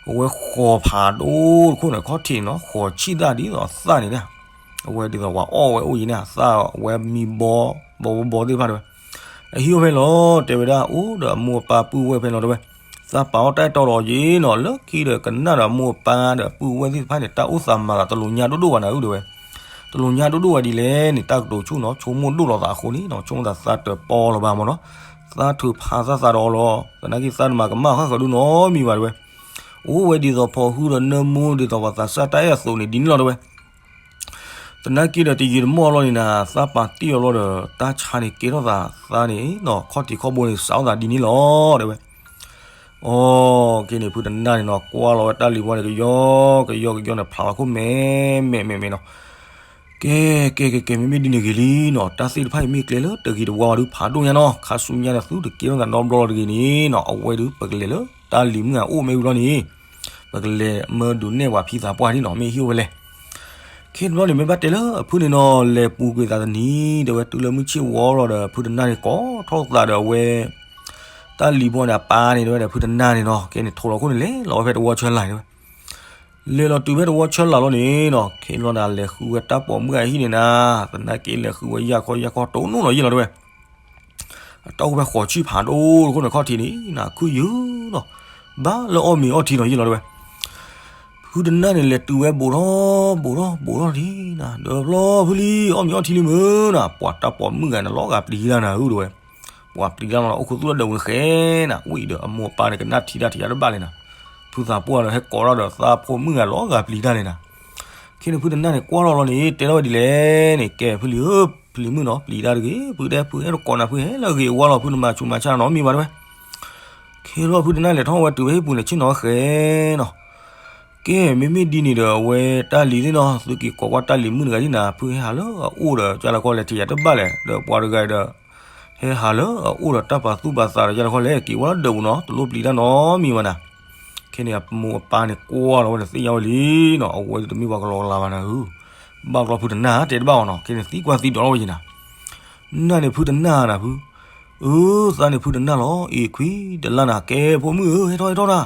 အဝဲဃီၤဖးဒိၣ်တခိၣ်န့ၣ် ခီၣ်ထံးန့ၣ်နီၤ ဃီၤဆံၣ်သၣ်ဒ်သိးအသၣ်န့ၣ် အဝဲဒ်သိးပှၤအီၣ်ဝဲအိၣ်ယံၤန့ၣ် အသၣ်အဝဲမံဘီ ဘီဘီဘီသ့ၣ်တဖၣ်တဲဝဲ အဟံၣ်အိၣ်ဖဲလီၤ တဲဝဲဒၣ် အိၣ်ဒီးအမိၢ်အပၢ်ပုၢ်ဝဲၢ်ဖဲလီၤတဲဝဲ သးပာ်အီၣ်တၢ်အဲၣ်တီဒီးယ့ၤနီၤ လၢခံဒီးကနၣ်ဒီးအမိၢ်အပၢ်ဒီးပုၢ်ဝဲၢ်သ့ၣ်တဖၣ်န့ၣ် တၢ်အိၣ်သးမၤသးတလိၤညါဒိၣ်ဒိၣ်ဘၣ်နၤဧၢတဲဝဲ တလိၤညါဒိၣ်ဒိၣ်ဘၣ်ဒ်လဲၣ်န့ၣ် တၢ်ကတိၤဆူၣ်နီၤ ဆိကမိၣ်ဒိၣ်လီၤသးအဃိန့ၣ်နီၤ ဆိကမိၣ်သးသးတပီလီၤဘၣ်မ့ၢ်နီၤ သးထုးဖးသးသးဒီးအီၤလီၤ သနာ်က့သးတမၤကမၣ်ဃၣ်ဃၢၤဒုနီတမံၤဘၣ်တဲဝဲ အိၣ်ဝဲဒ်သိးဖီဟုဒီးနၢမူဒ်သိးပှၤသးစၢ်တၢ်အဲၣ်အသိးန့ၣ် ဒ်န့ၣ်လီၤတဲဝဲ သနာ်က့ဒီးတယံာ်တမီၢ်လီၤန့ၣ်နၤ သးပာ်တ့ၢ်အီၤလီၤဒီး တၢ်ဆါန့ၣ်ကဲထီၣ်သး သးန့ၣ်နီၤ ခီၣ်ထံးခီၣ်ဘိန့ၣ် စးထီၣ်သးဒ်န့ၣ်လီၤတဲဝဲ အီ ကဲန့ၣ် ဖုတနၢ်န့ၣ်နီၤ ကွၢ်လီၤဝဲတၢ်လံၤဝါန့ၣ် ကယီကယီကယီန့ၣ် ဖျးလီၤခိၣ်မဲာ်မဲာ်မဲာ်မဲာ်နီၤ ကဲ ကဲ ကဲ ကဲ မ့မ့ၢ်ဒ်န့ၣ်ဂ့ၤလံနီၤ, တၢ်သ့ၣ်တဖၣ်အံၤမ့ၢ်ကျဲလၢတဂ့ၤတဝါဘၣ်ဒုးဖးဒိၣ်ညါနီၤ, ခါဆူညါန့ၣ်သုတကဲထီၣ်သးနီတဘျီလီၤတဂ့ၤန့ၣ်နီၤ, အဝဲဒုးပကလဲၤလၢတၢ်လံၤမုၣ်အအိၣ်မ့ၢ်ဝံၤလီၤန့ၣ် ပကလဲၤမၢဒုးနဲၣ်ပှၤဖံသးပှၢ်ဒ်နီၤ, မ့ၢ်ဟံၣ်အိၣ်ဝဲလဲၣ်. ခဲတဘျီန့ၣ်မ့ၢ်ဘၣ်တဲလၢအဖုန့ၣ်နီၤ, လဲၤပူၤကွံာ်သးတနံၤ တဲဝဲတုၤလၢမုၢ်ဆ့ၣ်ဝီလီၤဒီး ဖုတနၢ်န့ၣ် ကိးထီၣ်သးဒီးအဝဲ တၢ်လံၤဘီန့ၣ်အပၢ်န့ၣ် တဲဝဲဒီးဖုတနၢ်န့ၣ်နီၤ, ကဲန့ၣ်ထိးလီၤခိၣ်န့ၣ် လဲၤလီၤဝဲဖဲတဝီဆၢလာ်တဲဝဲ လဲၤလီၤတုၤဖဲတဝီဆၢလာ်လီၤန့ၣ်နီၤ, ခဲလီၤန့ၣ်လဲၤဃုဝဲတၢ်ပိာ်မုၣ်အဟံၣ်န့ၣ်နၤ, သနာ်က့လဲၤဃုဝဲယၢ်ခီယၢ်ခီတိၢ်နီၣ်နီၤယ့ၢ်လီၤတဲဝဲ, အတၢ်အိၣ်ဖဲဃိးဆံဖးဒိၣ်တခိၣ်န့ၣ်ခီၣ်ထံးန့ၣ်နၤ ခုၣ်ယုၢ်နီၤ, ဘၣ်လၢအီၣ်မ့ၤအီထံနီၤယ့ၢ်လီၤတဲဝဲ ဖုတနၢ်န့ၣ်လဲၤတုၤဝဲဘူးထီၣ်ဘူးထီၣ်ဘူးထီၣ်ထံနၤ, ဒီးဖျီဖုလံ အီၣ်မ့ၤအီထံလံမုၢ်နၤ, ပှၤတၢ်ပိာ်မုၣ်ဂၤန့ၣ် လီၤဂာ်ပျံၤတၢ်နၤဧၢတဲဝဲ, ပှၤပျံၤတၢ်လီၤအိၣ်ခူသူၣ်လၢဒၢးပူၤတဃဲနၤ, ဝံၤဒီးအမိၢ်အပၢ်န့ၣ် ကနၣ်ထံတၢ်ထံးတၢ်တဘၣ်လဲၣ်နၤ, ဖုသးပှၢ်ဒီးဟဲကိးထီၣ်ဒီးသးဖိမုၣ်ဂၤလီၤဂာ်ပျံၤတၢ်လဲၣ်နၤ, ခဲန့ၣ်ဖုတနၢ်န့ၣ်ကွၢ်လီၤလီၤန့ၣ် တဲထီၣ်ဝဲဒ်လဲၣ်န့ၣ်, ကဲဖုလံဧၢ, ဖုလံၤမုၣ်နီၤ ပျံၤတၢ်တဂ့ၤ, ဖုတဲဖုအဲၣ်ဒိးကိးနၤဖုဟဲလၢအဂ့ၤအဝါလီၤ, ဖုနမၤဆူးမၤဆါနီတမံၤဘၣ်တဲဝဲ ခဲလီၤဖုတနၢ်လဲၤထီၣ်ဝဲတုၤဖဲဟံၣ်ပူၤန့ၣ် ဆ့ၣ်နီၤဝဲဃဲနီၤ, ကဲ မ့မ့ၢ်ဒ်န့ၣ်ဒီး အဝဲတၢ်လံၤသ့ၣ်နီၤ သုက့ၤကိးကွၢ်တၢ်လံၤမုၣ်တဂၤဒ်နၤ, ဖုဟဲဟးလၢအအိၣ်ဒီး ကၢ်လီၤကီၢ်လဲၤထံၣ်ယၤတဘၣ်လဲၣ်, ဒီးပှၤတဂၤဒီး ဟဲဟးလၢအအိၣ်ဒီးတၢ်ပာ်သူၣ်ပာ်သးဒီး ကၢ်လီၤကီၢ်လဲၤက့ၤဝဲလၢဒၢးပူၤနီၤ, တလိၣ်ပျံၤတၢ်နီတမံၤဘၣ်နၤ, ခဲန့ၣ်အမိၢ်အပၢ်န့ၣ်ကွၢ်လီၤဝဲန့ၣ် သ့ၣ်ညါဝဲလံနီၤ, အဝဲတမ့ၢ်ပှၤကလီကလီဘၣ်နၤဧၢ, ဘၣ်ဘျီဖုတနၢ်တဲတဘၣ်အီၤနီၤ, ခဲန့ၣ်သံကွၢ်သံဒိးထီၣ်ဝဲယံၤနၤ နၢ်န့ၣ်ဖုတနၢ်နၤဖု, အၢ သးန့ၣ်ဖုတနၢ်လီၤ, အ့ၣ်ခွံတလါနၤ, ကဲဖိမုၣ်ဧၢ ဟဲထီၣ်ဟဲထီၣ်နၤ,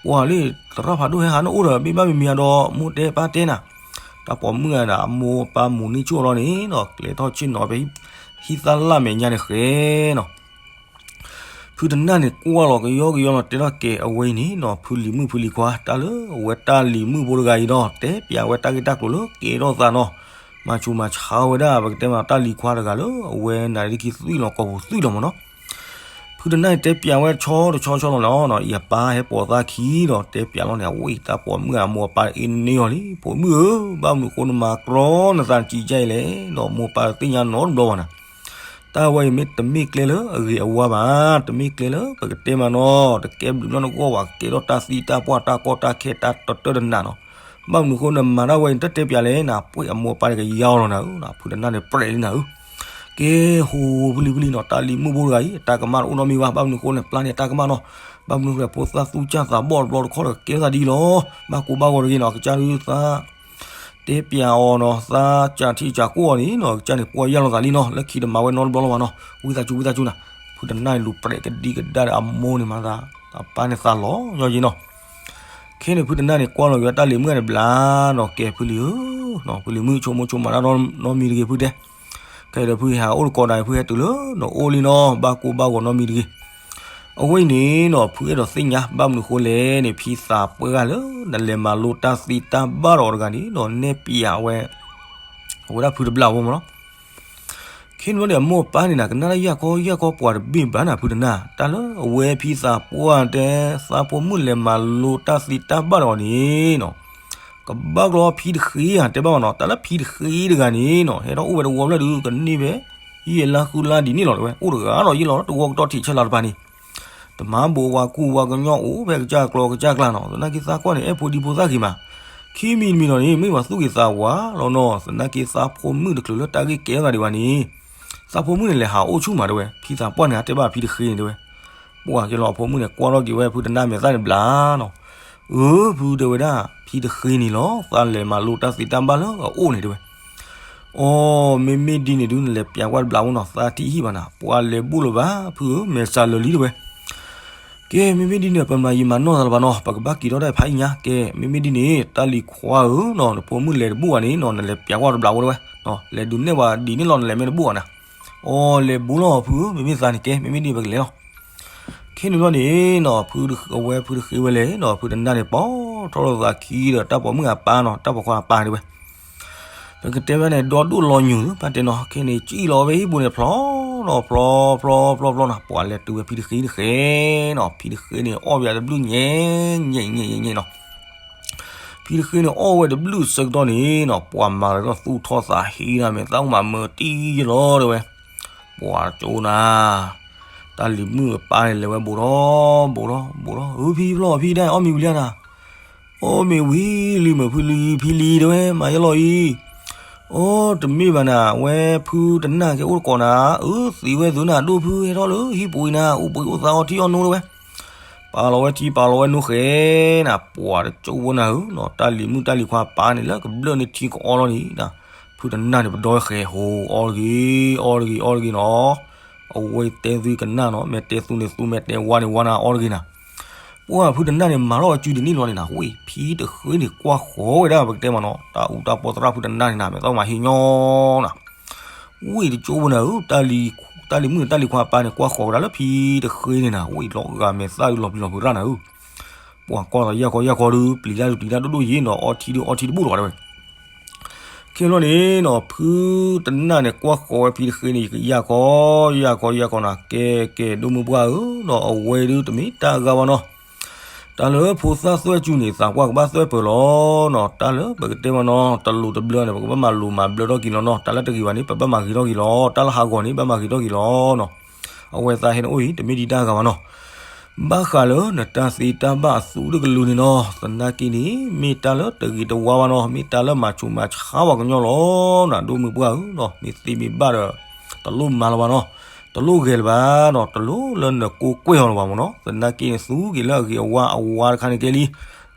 ပှၤလၢသရၣ်ဖးဒိၣ်ဟဲဟးနအိၣ်ဒီး မ့ၢ်ဘၣ်မံၤမံၤအဒီး မိၢ်တဲပၢ်တဲနၤ, တၢ်ပိာ်မုၣ်ဂၤန့ၣ် အမိၢ်အပၢ်မူၤန့ၢ်ကၠိၣ်လီၤန့ၣ်နီၤ, ကျဲထီၣ်ဆ့ၣ်နီၤဖဲ ဟံၣ်သၣ်လၣ်မဲာ်ညါန့ၣ်ဃဲနီၤ ဖုတနၢ်န့ၣ်ကွၢ်လီၤကယီကယီလီၤ တဲထီၣ်ကဲအဝဲအံၤန့ၣ်နီၤ, ဖုလံၤမုၣ်ဖုလံၤခွါ တၢ်လၢအဝဲတၢ်လံၤမုၣ်ဖိတဂၤအံၤဒီး တဲပျးဝဲတၢ်ဂ့ၢ်တၢ်ကျိၤလၢကဲထီၣ်သးနီၤ, မၤဆူးမၤဆါဝဲဒၣ် ပကတဲမ့ၢ်တၢ်လံၤခွါတဂၤလၢအဝဲနၤလၢခံသွံၣ်လီၤ ကိာ်ပူၤသွံၣ်လီၤမ့ၢ်နီၤ, ဖုတနၢ်န့ၣ်တဲပျးဝဲတဆီတဆီဆီလီၤနီၤ, အံၤအပၢ်ဟဲပိာ်သးခံဒီး တဲပျးလီၤန့ၣ် အဝဲအံၤတၢ်ပိာ်မုၣ်အမိၢ်အပၢ်အ့န့ၢ်အီၤလံ, ဖိမုၣ်ဧၢ, ဘၣ်မနုၤဃိနမၤကြီနသးတကံကဲအံၤလဲၣ်, ဒီးမိၢ်ပၢ်သ့ၣ်ညါနီတဘျီဘၣ်နၤ တၢ်ဝဲအံၤမ့ၢ်တမ့ၢ်ကျဲလၢအဂ့ၤအဝါဘၣ်, တမ့ၢ်ကျဲလၢပကတဲမ့ၢ်နီၤ, တကဲဘျုးနီတဂီၢ်ဘၣ်, ကဲထီၣ်တၢ်သံတၢ်ပှၢ်တၢ်ကီတၢ်ခဲတၢ်တတၢၢ်တနးနီၤ, ဘၣ်မနုၤဃိနမၤတၢ်ဝဲအံၤ နတတဲပျးလဲၣ်နၤ, ပှဲၤအမိၢ်အပၢ်န့ၣ်ကယါအီၤလီၤနၤဧၢ, ဖုတနၢ်န့ၣ်ပြဲးလံနၤဧၢ ကဲ ဟိ ဖုလံၤဖုလံၤနီၤ, တၢ်လံၤမုၣ်ဖိတဂၤအံၤ တၢ်ကမၣ်တအိၣ်နီတမံၤဘၣ်, ဘၣ်မနုၤဃိန့ၣ် ပျၢ်န့ၢ်တၢ်ကမၣ်နီၤ, ဘၣ်မနုၤဃိလဲၣ်ဖိသၣ်သူကၢ်သးဘီၣ်တဘျီတခီၣ်ဒီး ကဲထီၣ်သးဒ်အံၤလီၤ, ဘၣ်ကိးဘၣ်ဂီၤတဂ့ၤနီၤ, ကစၢ်ဒုးသး တဲပျးအီၤနီၤ, သးကၢ်ထံကၢ်ကိၣ်အီၤန့ၣ်နီၤ, ကစၢ်န့ၣ်ပှၢ်ယၢ်လီၤသးလံနီၤ, လၢခံတမၤဝဲနီတဘျီလီၤဘၣ်နီၤ, ဝံသးစူၤ ဝံသးစူၤနၤ, ဖုတနၢ်န့ၣ်လူၤပြဲးကဒံကဒါဒီးအမိၢ်န့ၣ်မၤသး, အပၢ်န့ၣ်သးလီၤညီယံၤနီၤ ခဲန့ၣ်ဖုတနၢ်န့ၣ်ကွၢ်လီၤက့ၤဝဲတၢ်လံၤမုၣ်န့ၣ်ဘျါနီၤ, ကဲဖုလံၤဧၢ, ဖုလံၤမုၣ်ဆိကမိၣ်ဆိကမးတၢ်နီတမံၤတဂ့ၤဖုတဲ, ကဲဒီးဖုဟဲဟးအိၣ်တကိးနၤ ဖုဟဲတုၤလၢနအိၣ်လံနီၤ, ဘၣ်ကိးဘၣ်ဂီၤနီတမံၤတဂ့ၤ အဝဲအံၤန့ၣ်နီၤ ဖုအဲၣ်ဒိးသ့ၣ်ညါ ဘၣ်မနုၤဃိလဲၣ်န့ၣ် ဖံသးပှၢ်လၢ နလဲၤမၤလိတၢ်သ့တၢ်ဘၣ်ဒီးအီၤတဂၤန့ၣ်နီၤ နဲၣ်ပျးဝဲ အဝဲဒၣ်ဖုတဘျးဖိမ့ၢ်နီၤ, ခဲန့ၣ်ဘျီန့ၣ် အမိၢ်အပၢ်န့ၣ်နၤ ကနၣ်တၢ်ယၢ်ခီယၢ်ခီပှၤတဘ့ၣ်ဘၣ်နၤ ဖုတနၢ်, တၢ်လၢအဝဲဖံသးပှၢ်တဲ သးဖိမုၣ်လဲၤမၤလိတၢ်သ့တၢ်ဘၣ်ဒီးအီၤန့ၣ်နီၤ ကဘၣ်ကျီဖံတဃ့ဧါ တဲဘၣ်မ့ၢ်နီၤ, တၢ်လၢဖံတဃ့တဂၤန့ၣ်နီၤ ဟဲထီၣ်အိၣ်ဝဲတဝီဖျၢၣ်ဒုး ကန့ၢ်ဖဲ ယဲၢ်လါဃုလါဒ်န့ၣ်လီၤတဲဝဲ, အိၣ်တဂၤဒီးယဲၢ်လီၤ တဝီကတီၢ်ထံးဆၢလၤတပၤန့ၣ် တမၤဘိးဝၤကူဝၤကညီအိၣ်ဖဲကစၢ်ကျီကစၢ်ကျါနီၤ, သနာ်က့သးကွၢ်န့ၣ် အဲၣ်ဖိဒံဖိသၣ်ဂ့ၤမး, ခံမံၤတမံၤဒီးန့ၣ် မ့ၢ်ပှၤသူၣ်ဂ့ၤသးဝါလီၤနီၤ, သနာ်က့သးဖိမုၣ်တချုးလၢတၢ်ဂ့ၢ်ကဲထီၣ်သးဒံးဘၣ်န့ၣ် သးဖိမုၣ်န့ၣ်လဲၤဟးအိၣ်ဆူၣ်မးတဲဝဲ, ဖံသးပှၢ်န့ၣ် တဲဘၣ်ဖံတဃ့န့ၣ်တဲဝဲ ပှၤက့ၤလီၤအဖိမုၣ်န့ၣ် ကွၢ်ထီၣ်က့ၤဝဲဖုတနၢ်မဲာ်သၣ်န့ၣ်ဘျါနီၤ, အၢ ဖုတဲဝဲဒၣ် ဖံတဃ့န့ၣ်လီၤ သးလဲၤမၤလိတၢ်သ့တၢ်ဘၣ်လၢအအိၣ်န့ၣ်တဲဝဲ, အိ မ့မ့ၢ်ဒ်န့ၣ်ဒုး နလဲၤပျးကွၢ်တဘျးဖိနီၤ သးထံၣ်ဟံၣ်ဘၣ်နၤ ပှၤလဲၤဘူၣ်လၢၤဘၣ် ဖုဧၢ မဲာ်စးလၢာ်လံတဲဝဲ, ကဲ မ့မ့ၢ်ဒ်န့ၣ် ပမၤယံာ်မၤနီၢ်သးလၢၤဘၣ်နီၤ ပကဘၣ်က့ၤထီၣ်ဒၣ်ဖးအံၤညါ ကဲ မ့မ့ၢ်ဒ်န့ၣ် တၢ်လံၤခွါဧၢနီၤ နဖိမုၣ်လဲၤတဘူၣ်ဘၣ်န့ၣ်နီၤ နလဲၤပျးကွၢ်တဘျးဖိတဲဝဲ, လဲၤဒုးနဲၣ်ပှၤဒ်န့ၣ်လီၤ နလဲၤမ့ၢ်တဘူၣ်ဘၣ်နၤ, အိ လဲၤဘူၣ်လီၤဖုဧၢ မ့မ့ၢ်သးန့ၣ် ကဲ မ့မ့ၢ်ဒ်န့ၣ် ပကလဲၤလီၤ ခဲန့ၣ်ဘျီန့ၣ်နီၤ ဖုအဝဲဖုတဃ့ဝဲလဲၣ်နီၤ ဖုတနၢ်န့ၣ် ပိာ်ထီၣ်လိာ်သးခံဒီးတၢ်ပိာ်မုၣ်အပၢ်နီၤ တၢ်ပိာ်ခွါအပၢ်တဲဝဲ, ပကတဲဝဲန့ၣ် ဒီဒိၣ်လီၤညူၤ ဘၣ်တဲနီၤ ခဲန့ၣ် စံၣ်လီၤဝဲဟံၣ်ပူၤန့ၣ် ဖျီနီၤ ဖျီဖျီဖျီဖျီနီၤ ပှၤလဲၤတုၤဝဲဖံတဃ့တဃ့နီၤ ဖံတဃ့န့ၣ် အီၣ်ဝဲတဘျုးညဲ ညဲညဲညဲညဲနီၤ ဖံတဃ့န့ၣ် အီၣ်ဝဲတဘျုးဆၢကတီၢ်န့ၣ်နီၤ ပှၤမၤလၢထီၣ်သူၣ်ထီၣ်သးဟ့နီၤ မ့ၢ်သးမၤမၢတံၢ်ယလီၤတဲဝဲ, ပှၤကၠိနၤ, တၢ်လံၤမုၣ်အပၢ်န့ၣ် လဲၤဝဲဘူးထီၣ်ဘူးထီၣ်ဘူးထီၣ် အၢ ဖံဖျီၣ်ဖံဒၣ် အီၣ်မ့ၤဝံၤလံဧါနၤ, အီၣ်မ့ၤဝံၤလံမုၢ်ဖုလံၤ ဖံလံၤတဲဝဲ မၤယလီၤအံၤ, အိ တမ့ၢ်ဘၣ်နၤ ဝဲဖုတနၢ်က့ၤအိၣ်တကိးနၤ, အၢ သံဝဲသုနၤ ဒိၣ်ဖုဟဲထီၣ်လၢဟံၣ်ပူၤအံၤနၤ အိၣ်ပှ့ၤအိၣ်သါအီထံအီနိတဝဲ, ပာ်လီၤဝဲထံပာ်လီၤဝဲနိဃဲၤနၤ ပှၤတကၠိဖိနၤဧၢနီၤ, တၢ်လံၤမုၣ်တၢ်လံၤခွါပၢ်န့ၣ် လၢကဘျၢၣ်န့ၢ်ထံကအီလီၤန့ၣ်, ဖုတနၢ်န့ၣ် ပဒီဃဲၤဟိအီတဂ့ၤ အီတဂ့ၤ အီတဂ့ၤနီၤ, အဝဲတဲသုကနၣ်နီၤ, မ့ၢ်တဲသူန့ၣ်သူ မ့ၢ်တဲဝါန့ၣ်ဝါနၤ အီတဂ့ၤနၤ ပှၢ်ဖုတနၢ်န့ၣ် မၤထီၣ်ဝဲစုဒ်န့ၣ်လီၤန့ၣ်နၤ, ဝံၤဖံတဃ့န့ၣ် ကွၢ်ဃီၤဝဲဒၣ်ပကတဲမးနီၤ, တၢ်အူတၢ်ပီသရၣ်ဖုတနၢ်န့ၣ်နၤ မ့ၢ်သီမၤဟံးညီနၤ, ဝံၤတကၠိဖိနၤဧၢ, တၢ်လံၤမုၣ်တၢ်လံၤခွါပၢ်န့ၣ် ကွၢ်ဃီၤဝဲဒၣ်လၢဖံတဃ့န့ၣ်နၤ, ဝံၤလီၤဂာ်မဲာ်သၣ်ဒုလီၤပျံၤလီၤဖုးရၣ်နၤဧၢ, ပှၤကွၢ်သီယၢ်ခီယၢ်ခီဒု ပျံၤတၢ်ဒုပျံၤတၢ်ဒိၣ်ဒိၣ်ယံၤနီၤ, အီထံဒုအီထံတဘူၣ်လီၤဝဲဒၣ်ဝဲ ခဲလီၤန့ၣ်နီၤ, ဖုတနၢ်န့ၣ် ကွၢ်ဃီၤဝဲဖံတဃ့န့ၣ် ယကယၢ်ခီ, ယၢ်ခီယၢ်ခီနၤ, ကဲကဲ ဒိၣ်မုၢ်ပှၢ်ဧၢနီၤ, အဝဲဒုတမ့ၢ်တၢ်အဂၤဘၣ်နီၤ, တၢ်လၢဖိသၣ်သွဲၣ်ကူန့ၣ် သးပှၢ်ကဘၣ်သွဲၣ်ပၢၤလီၤနီၤ, တၢ်လၢပကတဲမးနီၤ တလိၤတဘျၢန့ၣ် ပကဘၣ်မၤလိၤမၤဘျၢထီၣ်က့ၤလီၤနီၤ, တၢ်လၢတဂ့ၤဘၣ်န့ၣ် ပဘၣ်မၤဂ့ၤထီၣ်က့ၤလီၤ, တၢ်လၢဟးဂီၤန့ၣ် ဘၣ်မၤဂ့ၤထီၣ်က့ၤလီၤနီၤ, အဝဲသးဟဲန့ၣ်အိၣ်အံၤ တမ့ၢ်ဒံးတၢ်အဂၤဘၣ်နီၤ ဘၣ်ဃးလၢနတၢ်သ့တၢ်ဘၣ်အသူတကလုာ်န့ၣ်နီၤ, သနာ်က့န့ၣ် မ့ၢ်တၢ်လၢတဂ့ၤတဝါဘၣ်နီၤ, မ့ၢ်တၢ်လၢမၤဆူးမၤဆါပှၤကညီလီၤနၤ, ဒိၣ်မုၢ်ပှၢ်ဧၢနီၤ, မ့ၢ်သ့မ့ၢ်ဘၣ်ဒီး တလိၣ်မၤလၢၤဘၣ်နီၤ, တလိၣ်ဂဲၤလၢၤဘၣ်နီၤ, တလိၣ်လၢနကိးကွဲၢ်အီၤလၢၤဘၣ်မးနီၤ, သနာ်က့န့ၣ် သူက့ၤလၢအဂ့ၤအဝါအဝါတခါန့ၣ်ကဲ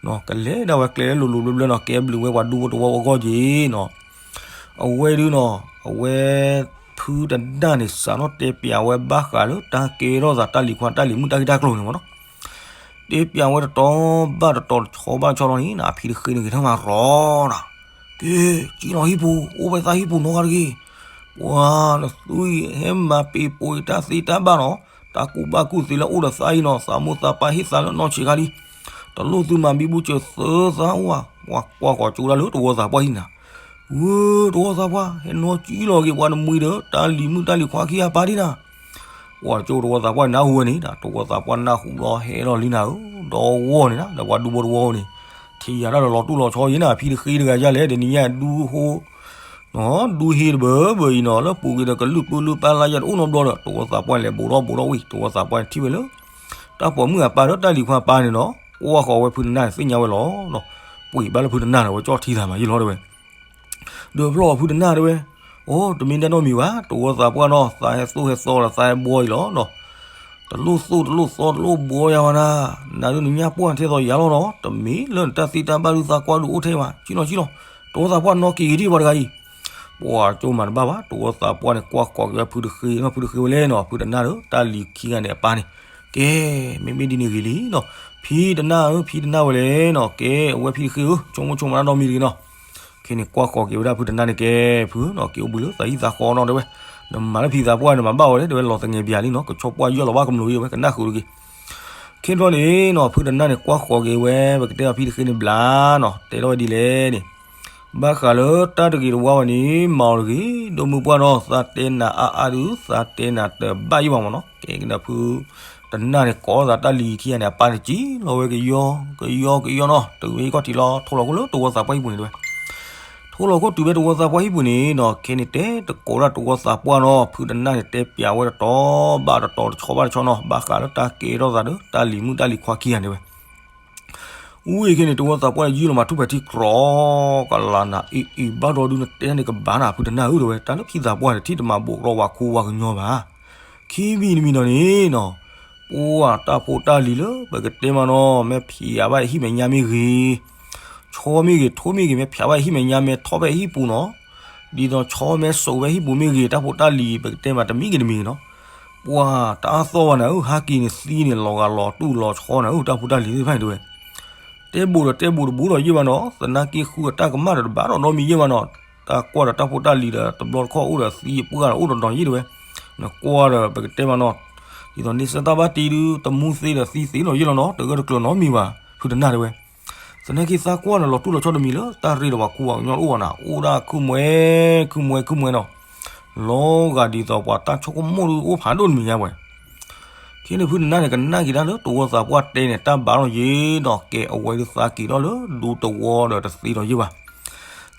လံ, ကလဲၤဒၣ်ဝဲကျဲလၢလိၤလိၤဘျၢဘျၢနီၤ, ကဲဘျုးဝဲပှၤဒူဖိတဝီအဂီၢ်က့ၤနီၤ အဝဲဒုနီၤ, အဝဲဖုတနၢ်န့ၣ် စးထီၣ်တဲပျးဝဲဘၣ်ဃးလၢတၢ်ကဲထီၣ်သးတၢ်လံၤခွါတၢ်လံၤမုၣ်တၢ်ဂ့ၢ်တၢ်ကျိၤန့ၣ်မးနီၤ, တဲပျးဝဲတတီဘၣ်တတီ တဆီဘၣ်တဆီလီၤန့ၣ် အဖံတဃ့န့ၣ်ဂဲၤထၢၣ်မၤရီၤနၤ, ကဲ ကံၣ်လီၤဟံၣ်ပူၤ အိၣ်ဝဲသးဟံၣ်ပူၤနီတဂၤတဂ့ၤ, ပှၤနသုအံၤ ဟဲမၤပ့ၤပိာ်အံၤတၢ်သ့တၢ်ဘၣ်နီၤ, တၢ်ကူၣ်ဘၣ်ကူၣ်သ့လၢအိၣ်ဒီးသးအံၤနီၤ, သးမိၢ်သးပၢ်ဟ့ၣ်သးလၢနီၢ်ဆံးခါလံ တလိၣ်သုမၤဘံဘူစၢၤသၢသးအိၣ်ဧါ, ပှၤကွၢ်ဃီၤကၠိဒၣ်လၢတဝီသးပှၢ်ဟံၣ်နၤ, ဝၢ တဝီသးပှၢ် ဟဲနီၢ်ကံၣ်လီၤက့ၤပှၤတမှံၤဒီး တၢ်လံၤမုၣ်တၢ်လံၤခွါခံဂၤပၢ်ဒံးနၤ, ပှၤကၠိတဝီသးပှၢ်န့ၣ်နၢ်ဟူဝဲန့ၣ်, တဝီသးပှၢ်နၢ်ဟူလီၤဟဲလီၤလံနၤဧၢ, ဒီဂီၢ်န့ၣ်နၤ ဒီးပှၤဒူဖိတဝီန့ၣ်, ထံၣ်ယၤတၢ်ဒီးလီၤတူၢ်လီၤဆီယံၤနၤ, ဖံတဃ့တဂၤယါလဲၣ် တနံၤညါဒူဟိ ဒူဟ့တဘၢဘၢအံၤနီၤ, လၢပူၤကွံာ်ဒီးကလုာ်ပၢလုၢ်ပၢ်လၢယၤတအိၣ်နီတဘျီဒီး တဝီသးပှၢ်လဲၤဘူးထီၣ်ဘူးထီၣ်ဝံၤ တဝီသးပှၢ်န့ၣ်ထံၣ်ဝဲလၢ တၢ်ပိာ်မုၣ်အပၢ်ဒီးတၢ်လံၤခွါပၢ်န့ၣ်နီၤ, ကွၢ်ဃီၤဝဲဖုတနၢ်န့ၣ်သ့ၣ်ညါဝဲလီၤ, ပှ့ၤဘၣ်လၢဖုတနၢ်န့ၣ် အဝဲကၠီၣ်ထံသးမးယံာ်လီၤတဲဝဲ, ဒီးဖျီၣ်အီၤဖုတနၢ်တဲဝဲ, အိ တမ့ၢ်တၢ်နီတမံၤဘၣ်, တဝီသးပှၢ်နီၤ သးဟဲသိၣ်ဟဲသီဒီးသးဟဲဘှီအံၤလီၤနီၤ, တလိၣ်သိၣ်တလိၣ်သီတလိၣ်ဘှီယၤဝဲနၤ, နၤဒုးနညၣ်ပှၢ်ထဲသိးယၤလီၤနီၤ, တမ့ၢ်လၢနတၢ်သ့တၢ်ဘၣ်ဒုးသးကွၢ်ဒုးအိၣ်ထဲဘၣ်, ကံၣ်လီၤကံၣ်လီၤ, တဝီသးပှၢ်နီၣ်က့ၤဂ့ၤဒံးပှၤတဂၤအံၤ ပှၤကၠိမၤတဘၣ်ဘၣ်, တဝီသးပှၢ်န့ၣ် ကွၢ်ဃီၤက့ၤဝဲဖုတဃ့နီၤ, ဖုတဃ့ဝဲလဲၣ်နီၤ, ဖုတနၢ်ဒီး တၢ်လံၤခံဂၤန့ၣ်အပၢ်န့ၣ်, ကဲ မ့မ့ၢ်ဒ်န့ၣ်ဂ့ၤလံနီၤ, ဖံတနၢ်ဧၢ ဖံတနၢ်ဝဲလဲၣ်နီၤ, ကဲ အဝဲဖံတဃ့ဧၢ ဆိကမိၣ်ဆိကမးတၢ်နီတမံၤတဂ့ၤနီၤ, ခဲန့ၣ် ကွၢ်ဃီၤက့ၤဝဲဒၣ်ဖုတနၢ်န့ၣ်ကဲ ဖုနီၤ, က့ၤအိၣ်ဘှံးလၢသးဟံၣ်သးဃီနီၤတဲဝဲ, နမၤလၢဖံသးပှၢ်န့ၣ် မၤဘၣ်ဝဲလဲၣ်တဲဝဲ, လီၤသငဲးဘျးလံနီၤ, ကဆီပှၢ်ယီၢ်လီၤဘၣ်ကမျၢၢ်ဝဲ ကနၣ်ဃုာ်တဂ့ၤ ခဲဘျီန့ၣ်နီၤ ဖုတနၢ်န့ၣ် ကွၢ်ဃီၤက့ၤဝဲ ပကတဲအီၤဖံတဃ့န့ၣ်ဘျါနီၤ, တဲထီၣ်ဝဲဒ်လဲၣ်န့ၣ်, ဘၣ်ဃးလၢတၢ်တဂ့ၤတဝါဘၣ်န့ၣ် မၤအီၤတဂ့ၤ, ဒိၣ်မုၢ်ပှၢ်နီၤ, သးတဲနၤအါအါဒုး သးတဲနၤတဘၣ်ယံၣ်ဘၣ်မးနီၤ, ကဲကဒီးဖုတနၢ်န့ၣ် ကိးထီၣ်သးတၢ်လံၤခံဂၤန့ၣ် အပၢ်န့ၣ် ကံၣ်လီၤဝဲကယီကယီကယီနီၤ, တုၤဝဲဟံၣ်ခီၣ်ထံးလီၤ ထိၣ်လီၤခိၣ်လၢတဝီသးပှၢ်ဟံၣ်ပူၤန့ၣ်တဲဝဲ ထိၣ်လီၤခိၣ်တုၤဖဲတဝီသးပှၢ်ဟံၣ်ပူၤန့ၣ်နီၤ, ခဲန့ၣ်တဲတကိးဒၣ်တဝီသးပှၢ်နီၤ, ဖုတနၢ်န့ၣ် တဲပျးဝဲတတီဘၣ်တတီ တဆီဘၣ်တဆီနီၤ, ဘၣ်ဃးလၢတၢ်ကဲထီၣ်သးဒီး တၢ်လံၤမုၣ်တၢ်လံၤခွါခံဂၤန့ၣ်ဝဲ, ဝံၤခဲန့ၣ် တဝီသးပှၢ်န့ၣ် ယံာ်လီၤမးထူၣ်ဖျဲးထံကြီကလးနၤ, အံၤအံၤ ဘၣ်ဒီဒုနတဲန့ၣ်ကဘၣ်နၤ ဖုတနၢ်ဧၢတဲဝဲ, တၢ်လၢဖံသးပှၢ်န့ၣ် ထံၣ်တမၤဘူးထီၣ်ဝၤခူဝၤကညီဘၣ်, ခံမံၤတမံၤဒီးန့ၣ်နီၤ ပှၤတၢ်ဖိတၢ်လံၤလၢ ပကတဲမးနီၤ မ့ၢ်ဖျးဘၣ်ဟံၣ်မဲာ်ညါမ့ၢ်ဂ့ၤ, ဆီမ့ၢ်ဂ့ၤ ထိမ့ၢ်ဂ့ၤ မ့ၢ်ဖျးဘၣ်ဟံၣ်မဲာ်ညါ မ့ၢ်ထီၣ်ဖဲဟံၣ်ပူၤနီၤ, ဒ်သိးဆီမ့ၢ်စိးဖဲဟံၣ်ပူၤမ့ၢ်ဂ့ၤ တၢ်ဖိတၢ်လံၤ ပကတဲမးတမံၤဂ့ၤတမံၤဂ့ၤနီၤ, ပှၤတၢ်အါသီၣ်ဘၣ်နၤဧၢ, ဟးက့ၤန့ၣ်သံန့ၣ် လီၤဂာ်လီၤတူၢ်လီၤဆီနၤဧၢ, တၢ်ဖိတၢ်လံၤသ့ၣ်တဖၣ်န့ၣ်တဲဝဲ တဲဘူးဒီးတဲဘူးတဘူးဒီးယ့ၢ်ဘၣ်နီၤ, သနာ်က့ဃုအတၢ်ကမၣ်ဒီးတဘၣ်ဒီးနီတမံၤယ့ၢ်ဘၣ်နီၤ, တၢ်ကွၢ်ဒီးတၢ်ဖိတၢ်လံၤဒီး တဘျီတခီၣ်အိၣ်ဒီးသံပှၢ်ဒီးအိၣ်ဒီးဒီးယ့ၢ်တဲဝဲ, နကွၢ်ဒီးပကတဲမးနီၤ, ဒ်သိးန့ၣ်စဲတၢ်ဘၣ်တံၢ်ဒု တမူသ့ဒီးသံသ့ဒီးယ့ၢ်လီၤနီၤ, တဂၢၢ်တကျၢၤနီတမံၤဘၣ်, ဖုတနၢ်တဲဝဲ သနာ်က့သးကွၢ်ဒီးလီၤတူၢ်လီၤဆီတမံၤလၢ တၢ်ရ့ဒီးပှၤခူဝၤကညီတအိၣ်ဘၣ်နၤ, အိၣ်ဒၣ်ခုမွဲ ခုမွဲ ခုမွဲနီၤ, လီၤဂာ်ဒ်သိးပှၤတၢ်ဆိကမိၣ်ဒုအိၣ်ဖးဒိၣ်တမံၤညါဝဲ ခဲန့ၣ်ဖုတနၢ်န့ၣ် ကနၣ်က့ၤတၢ်လၢတဝီသးပှၢ်တဲန့ၣ် တၢ်ဘၣ်ထီၣ်ယ့ၢ်ဒီး ကဲအဝဲဒုးသးက့ၤထီၣ်လၢဒူတဝီဒီးတသ့ဒီးယ့ၢ်ဘၣ်,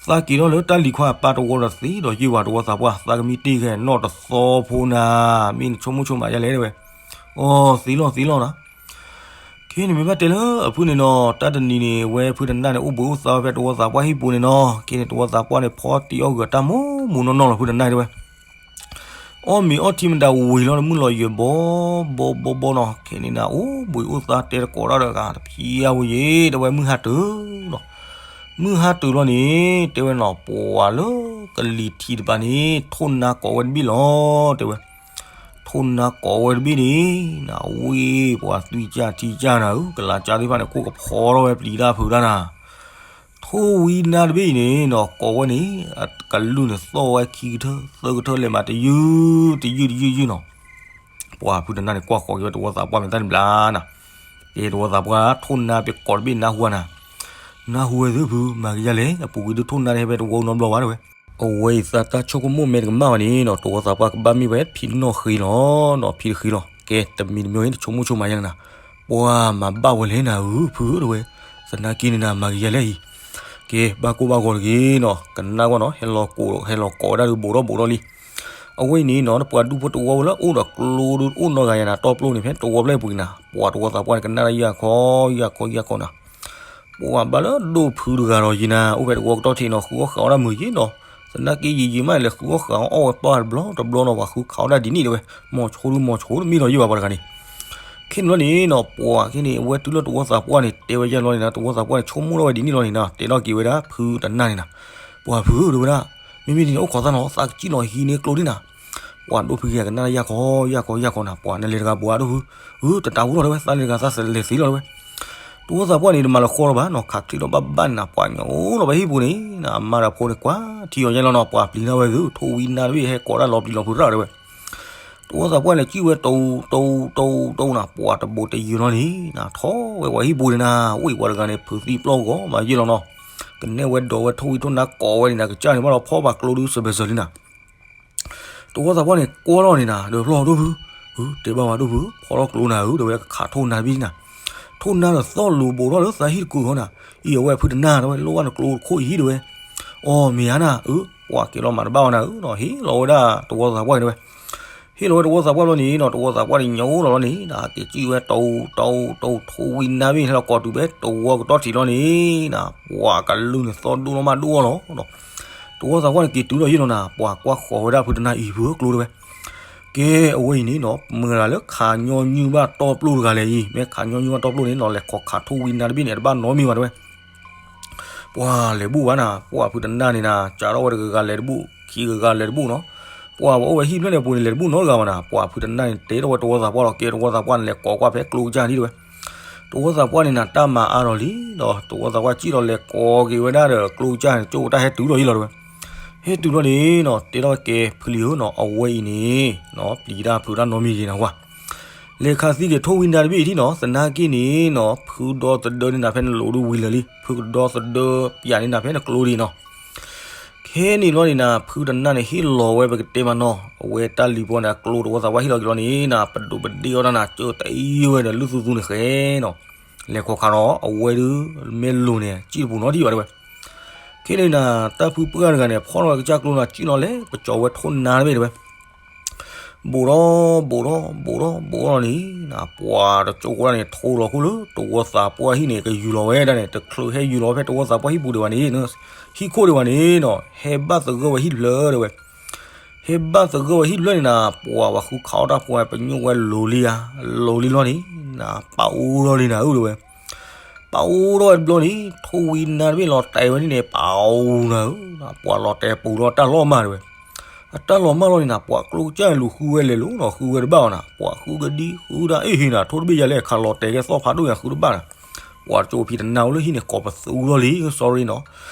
သးက့ၤထီၣ်လၢတၢ်လံၤခွါအပၢ်တဝီဒီးတသ့ဒီးယ့ၢ်ဘၣ်, တဝီသးပှၢ် သးကမံတ့ၢ်ဂဲၤနီၢ်တသီဖိနၤ, မ့ၢ်နဆိကမိၣ်ဆိကမးယါလဲၣ်တဲဝဲ, အိ သ့လီၤသ့လီၤနၤ ခဲ ဖဲန့ၣ်မ့ၢ်ဘၣ်တဲလၢအဖုန့ၣ်နီၤ, တၢ်တနံၤန့ၣ် အဝဲဖုတနၢ်န့ၣ် အိၣ်ဘှံးအိၣ်သါဝဲဖဲတဝီသးပှၢ်ဟံၣ်ပူၤန့ၣ်နီၤ, ကဲန့ၣ် တဝီသးပှၢ်န့ၣ် ဖီတံၢ်အီၣ်ဂုာ်တၢ်မိၢ်မိၢ်နီၢ်နီၢ်လီၤ ဖုတနၢ်တဲဝဲ. အီၣ်မ့ၤအီထံမတၤဝံၤလီၤ မုၢ်လီၤယွဲၢ်ဘီဘီဘီဘီနီၤ, ခဲန့ၣ်နၤ အိၣ်ဘှံးအိၣ်သါတဲတကိးတၢ်ဒီးဂၤတဖံးအါဝဲယ့ၣ် တဲဝဲ မုၢ်ဟါတုၤနီၤ. မုၢ်ဟါတုၤလီၤန့ၣ် တဲဝဲနီၤ, ပှၤလၢကလံၤထံးတပၤန့ၣ် ထိၣ်နါကိးဝဲတဘ့ၣ်လီၤ တဲဝဲ. ထိၣ်နါကိးဝဲတဘ့ၣ်န့ၣ် နဝ့ၢ်ပှၤသွံၣ်ကၢ်ထံကၢ်နၤဧၢ, ကလၤကၢ်သ့ၣ်တဖၣ်န့ၣ် ကိၣ်ကဖီထီၣ်ဝဲပျံၤတၢ်ဖုးတၢ်နၤ. ထိၣ်ဝံနါတဘ့ၣ်အံၤန့ၣ်နီၤ ကိးဝဲန့ၣ် အကလုၢ်န့ၣ်သီၣ်ဝဲခံကထၢ သၢကထၢလဲၤမး တယုၢ်တယုၢ်တယုၢ်ယုၢ်နီၤ. ပှၤဖုတနၢ်န့ၣ် ကွၢ်ဃီၤက့ၤဝဲတဝီသးပှၢ်မဲာ်သၣ်န့ၣ်ဘျါနၤ. ကဲတဝီသးပှၢ် ထိၣ်နါပကိးတဘ့ၣ်နၢ်ဟူနၤ, နၢ်ဟူဝဲသုဖု မၤကယၤလဲၣ် အပူၤကွံာ်ဒုးထိၣ်နါတဟဲဖဲတဝီနီတဘျီဘၣ်တဲဝဲ. အဝဲအံၤသးတၢ်ဆိကမိၣ်မဲာ်တကမၣ်ဘၣ်န့ၣ်နီၤ တဝီသးပှၢ်ကဘၣ်မ့ၢ်ဝဲဖံနီၣ်ဃ့လီၤနီၤ, ဖံတဃ့လီၤ. ကဲတမံၤတမံၤအံၤ တဆိကမိၣ်ဆိကမးယဲၢ်လၢနၤ, ပှၤမၤဘၣ်ဝဲလဲၣ်နၤဧၢဖုဧၢတဲဝဲ, သနာ်က့န့ၣ်နၤ မၤကယၤလဲၣ်အံၤ. ကဲဘၣ်ကိၢ်ဘၣ်ဂီၤတဂ့ၤနီၤ, ကနၣ်ကွၢ်နီၤ ဟဲလီၤကိး ဟဲလီၤကိးဝဲဒၣ်ဒုး ဘူးထီၣ်ဘူးထီၣ်လံ. အဝဲအံၤန့ၣ်နီၤ ပှၤဒူဖိတဝီဝဲလၢအိၣ်ဒီးကျိဒုး အိၣ်နီတဂၤယၤနၤ တီပျိန့ၣ် ဖဲတဝီဖျၢၣ်ပူၤန့ၣ်နၤ, ပှၤတဝီသးပှၢ်န့ၣ် ကနၣ်တၢ်ယၢ်ခီ ယၢ်ခီ ယၢ်ခီနၤ. ပှၤဘၣ်လၢဒိၣ်ဖုတဂၤဒီးယံၤနၤ အိၣ်ဖဲတဝီကတီၢ်ထံးနီၤ ဃုအီၣ်ဃးအီၣ်ဒၣ်မုာ်ယ့ၣ်နီၤ. သနာ်က့ယံာ်ယံာ်မးလဲၤဃုအီၣ်ဃးအီၣ်ဝဲပၢ်တဘျီတဘျီနီၤ ပှၤဃုခးအီၣ်ဒၣ်ဒ်န့ၣ်တဲဝဲ, မီၤဆိဒုးမီၤဆိတမ့ၢ်လီၤယ့ၣ်ဘၣ်ပှၤတဂၤန့ၣ်. ခဲန့ၣ်လီၤန့ၣ်နီၤ ပှၤခဲန့ၣ် အဝဲတုၤလၢတဝီသးပှၢ်န့ၣ် တဲဝဲယဲၢ်လီၤန့ၣ်နၤ တဝီသးပှၢ်န့ၣ် ဆိကမိၣ်ထီၣ်ဝဲဒ်န့ၣ်လီၤန့ၣ်နၤ တဲထီၣ်က့ၤဝဲဒၣ်ဖုတနၢ်န့ၣ်နၤ, ပှၤဖုဧၢတဲဝဲဒၣ်, မ့မ့ၢ်ဒ်န့ၣ်အိၣ်ခိးသးနီၤ သးကစံၣ်လီၤဟံးန့ၢ်ကျိဒ်နၤ. ပှၤဒိၣ်ဖုက့ၤကနၣ်တၢ်ယၢ်ခီ ယၢ်ခီ ယၢ်ခီနၤ ပှၤနလဲၤတဂၤဘှါဒိၣ်ဖု, အၢ တတးဝူထီၣ်တဲဝဲ သးလဲၤတဂၤသးလဲၤသ့လီၤတဲဝဲ. တဝီသးပှၢ်န့ၣ် တမၤလၢဃီလီၤဘၣ်နီၤ ခးချံးဒီးဘၣ်ဘၣ်န့ၣ်နၤ ပှၤညီအိၣ်လီၤဘၣ်ဟံၣ်ပူၤန့ၣ်နၤ အမါဒီးဖိန့ၣ် ကွၢ်ထံအီၤယဲၢ်လီၤနီၤ ပှၤပျံၤတၢ်ဝဲသု ထိၣ်ဝံနါတဘ့ၣ်ဟဲကိးတၢ်လီၤပျံၤလီၤဖုးတၢ်တဲဝဲ. တဝီသးပှၢ်န့ၣ် စံၣ်ဝဲတအူ တအူ တအူ တအူနၤ ပှၤတဘိးတယုၢ်လီၤန့ၣ်နၤ ထီၣ်ဝဲပှၤဟံၣ်ပူၤန့ၣ်နၤ ဝ့ၢ်ပှၤတဂၤန့ၣ် ဖုးသံပျီၢ်ဂီၤမးယဲၢ်လီၤနီၤ. ကနဲၣ်ဝဲဒီးဝဲထိၣ်ဝံထိၣ်နါကိးဝဲန့ၣ်နၤ ကစၢ်န့ၣ်ဘၣ်လီၤဖီၣ်ပှၤကျိဒုးစၢၤဘၢၣ်စၢၤလံနၤ. တဝီသးပှၢ်န့ၣ် ကွၢ်လီၤန့ၣ်နၤ ဒီးဖျီၣ်ဒိၣ်ဖု, အၢ တဲဘၣ်ဝဲဒိၣ်ဖု ဖီၣ်ထီၣ်ကျိနၤဧၢ တဲဝဲ ကခးထိၣ်နါတဘ့ၣ်နၤ. ထိၣ်နါဒီးသီၣ်လိၤဘိးထီၣ်လၢသးဟံၣ်တကုာ်ဃီနၤ, အံၤအဝဲဖုတနၢ်တဲဝဲ လိၣ်ဘၣ်နကျိတခိၣ်အံၤတဲဝဲ. အီ မ့ၢ်ဧါနၤ အၢ ပှၤကဲလီၤမၤတဘၣ်ဝဲနၤဧၢနီၤ ဟ့ၣ်လီၤဝဲဒၣ်တဝီသးပှၢ်န့ၣ်တဲဝဲ. ဟ့ၣ်လီၤဝဲတဝီသးပှၢ်လီၤန့ၣ်နီၤ တဝီသးပှၢ်န့ၣ် ညီအိၣ်လီၤလီၤန့ၣ်နၤ က့ၤစံၣ်ဝဲတအူ တအူ တအူ ထိၣ်ဝံနါဘ့ၣ်ဟဲလီၤကိးတုၤဖဲတဝီကတီၢ်ထံးလီၤန့ၣ်နၤ ပှၤကလုၢ်န့ၣ်သီၣ်ဒိၣ်လီၤမးဒိၣ်အီၤလီၤ. တဝီသးပှၢ်န့ၣ် က့ၤတုၤလီၤယဲၢ်လီၤနၤ ပှၤကွၢ်ဃီၤဝဲဒၣ်ဖုတနၢ်အံၤဖုကျိတဲဝဲ. ကဲအဝဲအံၤန့ၣ်နီၤ မတၤလၢခးညီနုၢ်ဘၣ်တီပျိၢ်တဂၤလဲၣ်အံၤ မ့ၢ်ခးညီနုၢ်ဘၣ်တီပျိၢ်န့ၣ်နီၤ လဲၤခိးခးထိၣ်ဝံနါတဘ့ၣ်န့ၣ် တဘၣ်နီတမံၤဘၣ်တဲဝဲ. ပှၤလဲၤဘူၣ်ဘၣ်နၤ ပှၤဖုတနၢ်န့ၣ်နၤ စးထီၣ်ဝဲတဂၤဂၤလဲၤတဘူၣ် ခံဂၤဂၤလဲၤတဘူၣ်နီၤ. ပှၤပှၤအိၣ်ဝဲဟံၣ်ဖျၢၣ်န့ၣ်အပူၤန့ၣ် လဲၤတဘူၣ်နီတဂၤဘၣ်နၤ ပှၤဖုတနၢ်န့ၣ် တဲထီၣ်ဝဲတဝီသးပှၢ်လီၤ ကဲတဝီသးပှၢ်န့ၣ် လဲၤကိးကွၢ်ဖဲကျိကစၢ်န့ၣ်တဲဝဲ. တဝီသးပှၢ်န့ၣ်နၤ တၢ်မၤအါထီၣ်လံဒီး တဝီသးပှၢ်စံၣ်လီၤလဲၤကိးက့ၤဝဲဒၣ်ဒီးကျိကစၢ်န့ၣ် ကၠိတၢ်ဟဲတုၤလီၤယဲၢ်လီၤတဲဝဲ. ဟဲတုၤလီၤန့ၣ်နီၤ တဲထီၣ်ကဲဖုလံဧၢနီၤ အဝဲအံၤန့ၣ်နီၤ ပျံၤတၢ်ဖုးတၢ်နီတမံၤဂ့ၤနၤဝဲ လဲၤခးသံက့ၤထိၣ်ဝံနါတဘ့ၣ်အံၤထံၣ်နီၤ သနာ်က့န့ၣ်နီၤ ဖုဒီသဒၢန့ၢ်နၤဖဲနလိၤဒုးဝံၤလၢာ်လံ ဖုကဒီသဒၢပျးန့ၢ်နၤဖဲနကျိဒံးနီၤ. ခဲန့ၣ်လီၤန့ၣ်နၤ ဖုတနၢ်န့ၣ် ဟ့ၣ်လီၤဝဲပကတဲမးနီၤ အဝဲတၢ်လံၤပီန့ၣ် အကျိတဝီသးပှၢ်ဟ့ၣ်လီၤက့ၤလီၤန့ၣ်နၤ ပဒိးပဒ့အီၣ်တၢ်နၤ ကၢတအံၤဝဲဒီးလုၢ်သူသူန့ၣ်ဃဲ နီၤ လဲၤခိးခးနီၤ အဝဲဒုး မ့ၢ်လိၤန့ၣ် စံၣ်တပူၤနီတထံၣ်ဘၣ်တဲဝဲ. ခဲန့ၣ်နၤ တၢ်ဖုပှၢ်တဂၤန့ၣ် ဖီၣ်ထီၣ်ဝဲကစၢ်ကျိနၤ စံၣ်လီၤလဲၤ ပကၠီၤဝဲထိၣ်နါတဘ့ၣ်တဲဝဲ ဘူးထီၣ်ဘူးထီၣ်ဘူးထီၣ်ဘူးထီၣ်န့ၣ် ပှၤတကၠိဖိန့ၣ် ထိလီၤခိၣ်လၢတဝီသးပှၢ်ဟံၣ်န့ၣ် ကယူၤလီၤဝဲဒၣ်န့ၣ် တချုးဟဲယူၤလီၤဖဲတဝီသးပှၢ်ဟံၣ်ပူၤဒံးဘၣ်န့ၣ် ဟံၣ်ခိၣ်ဒံးဘၣ်န့ၣ်နီၤ ဟဲဘၣ်သဂၢၢ်ဝဲဟံၣ်တဖျၢၣ်တဲဝဲ. ဟဲဘၣ်သဂၢၢ်ဝဲဟံၣ်တဖျၢၣ်န့ၣ်နၤ ပှၤပှၤဃုခးအီၣ်တၢ်ဖိဝဲ ပညိၣ်ဝဲလိၤလံဧါ လိၤလံလီၤန့ၣ်နၤ ပာ်အူထီၣ်လံနၤဧၢတဲဝဲ. ပာ်အူထီၣ်ဝဲတဘျီန့ၣ် ထိၣ်ဝံနါတဘ့ၣ်လီၤတဲာ်ဝဲန့ၣ်န့ၣ် ပာ်အူနၤဧၢ ပှၤလီၤတဲာ်ပူၤလီၤတၢ်လီၢ်မးတဲဝဲ. အတၢ်လီၤမၢ်လီၤန့ၣ်နၤ ပှၤကျိကစၢ်န့ၣ်လူၤဃုဝဲလဲၤလိၤနီၤ ဃုဝဲတဘၣ်ဘၣ်နၤ ပှၤဃုကဒံဃုဒၣ်အ့ၣ်ဟ့ၣ်နၤ ထိၣ်တဘ့ၣ်ယၤလဲၣ် ခးလီၤတဲာ်ကဲသီၣ်ဖးဒိၣ်ယၤဃုတဘၣ်နၤ. ပှၤတကၠိဖံတနၢ်အိၣ်လၢဟံၣ်န့ၣ် ကိးပသူထီၣ်လံ sorry နီၤ.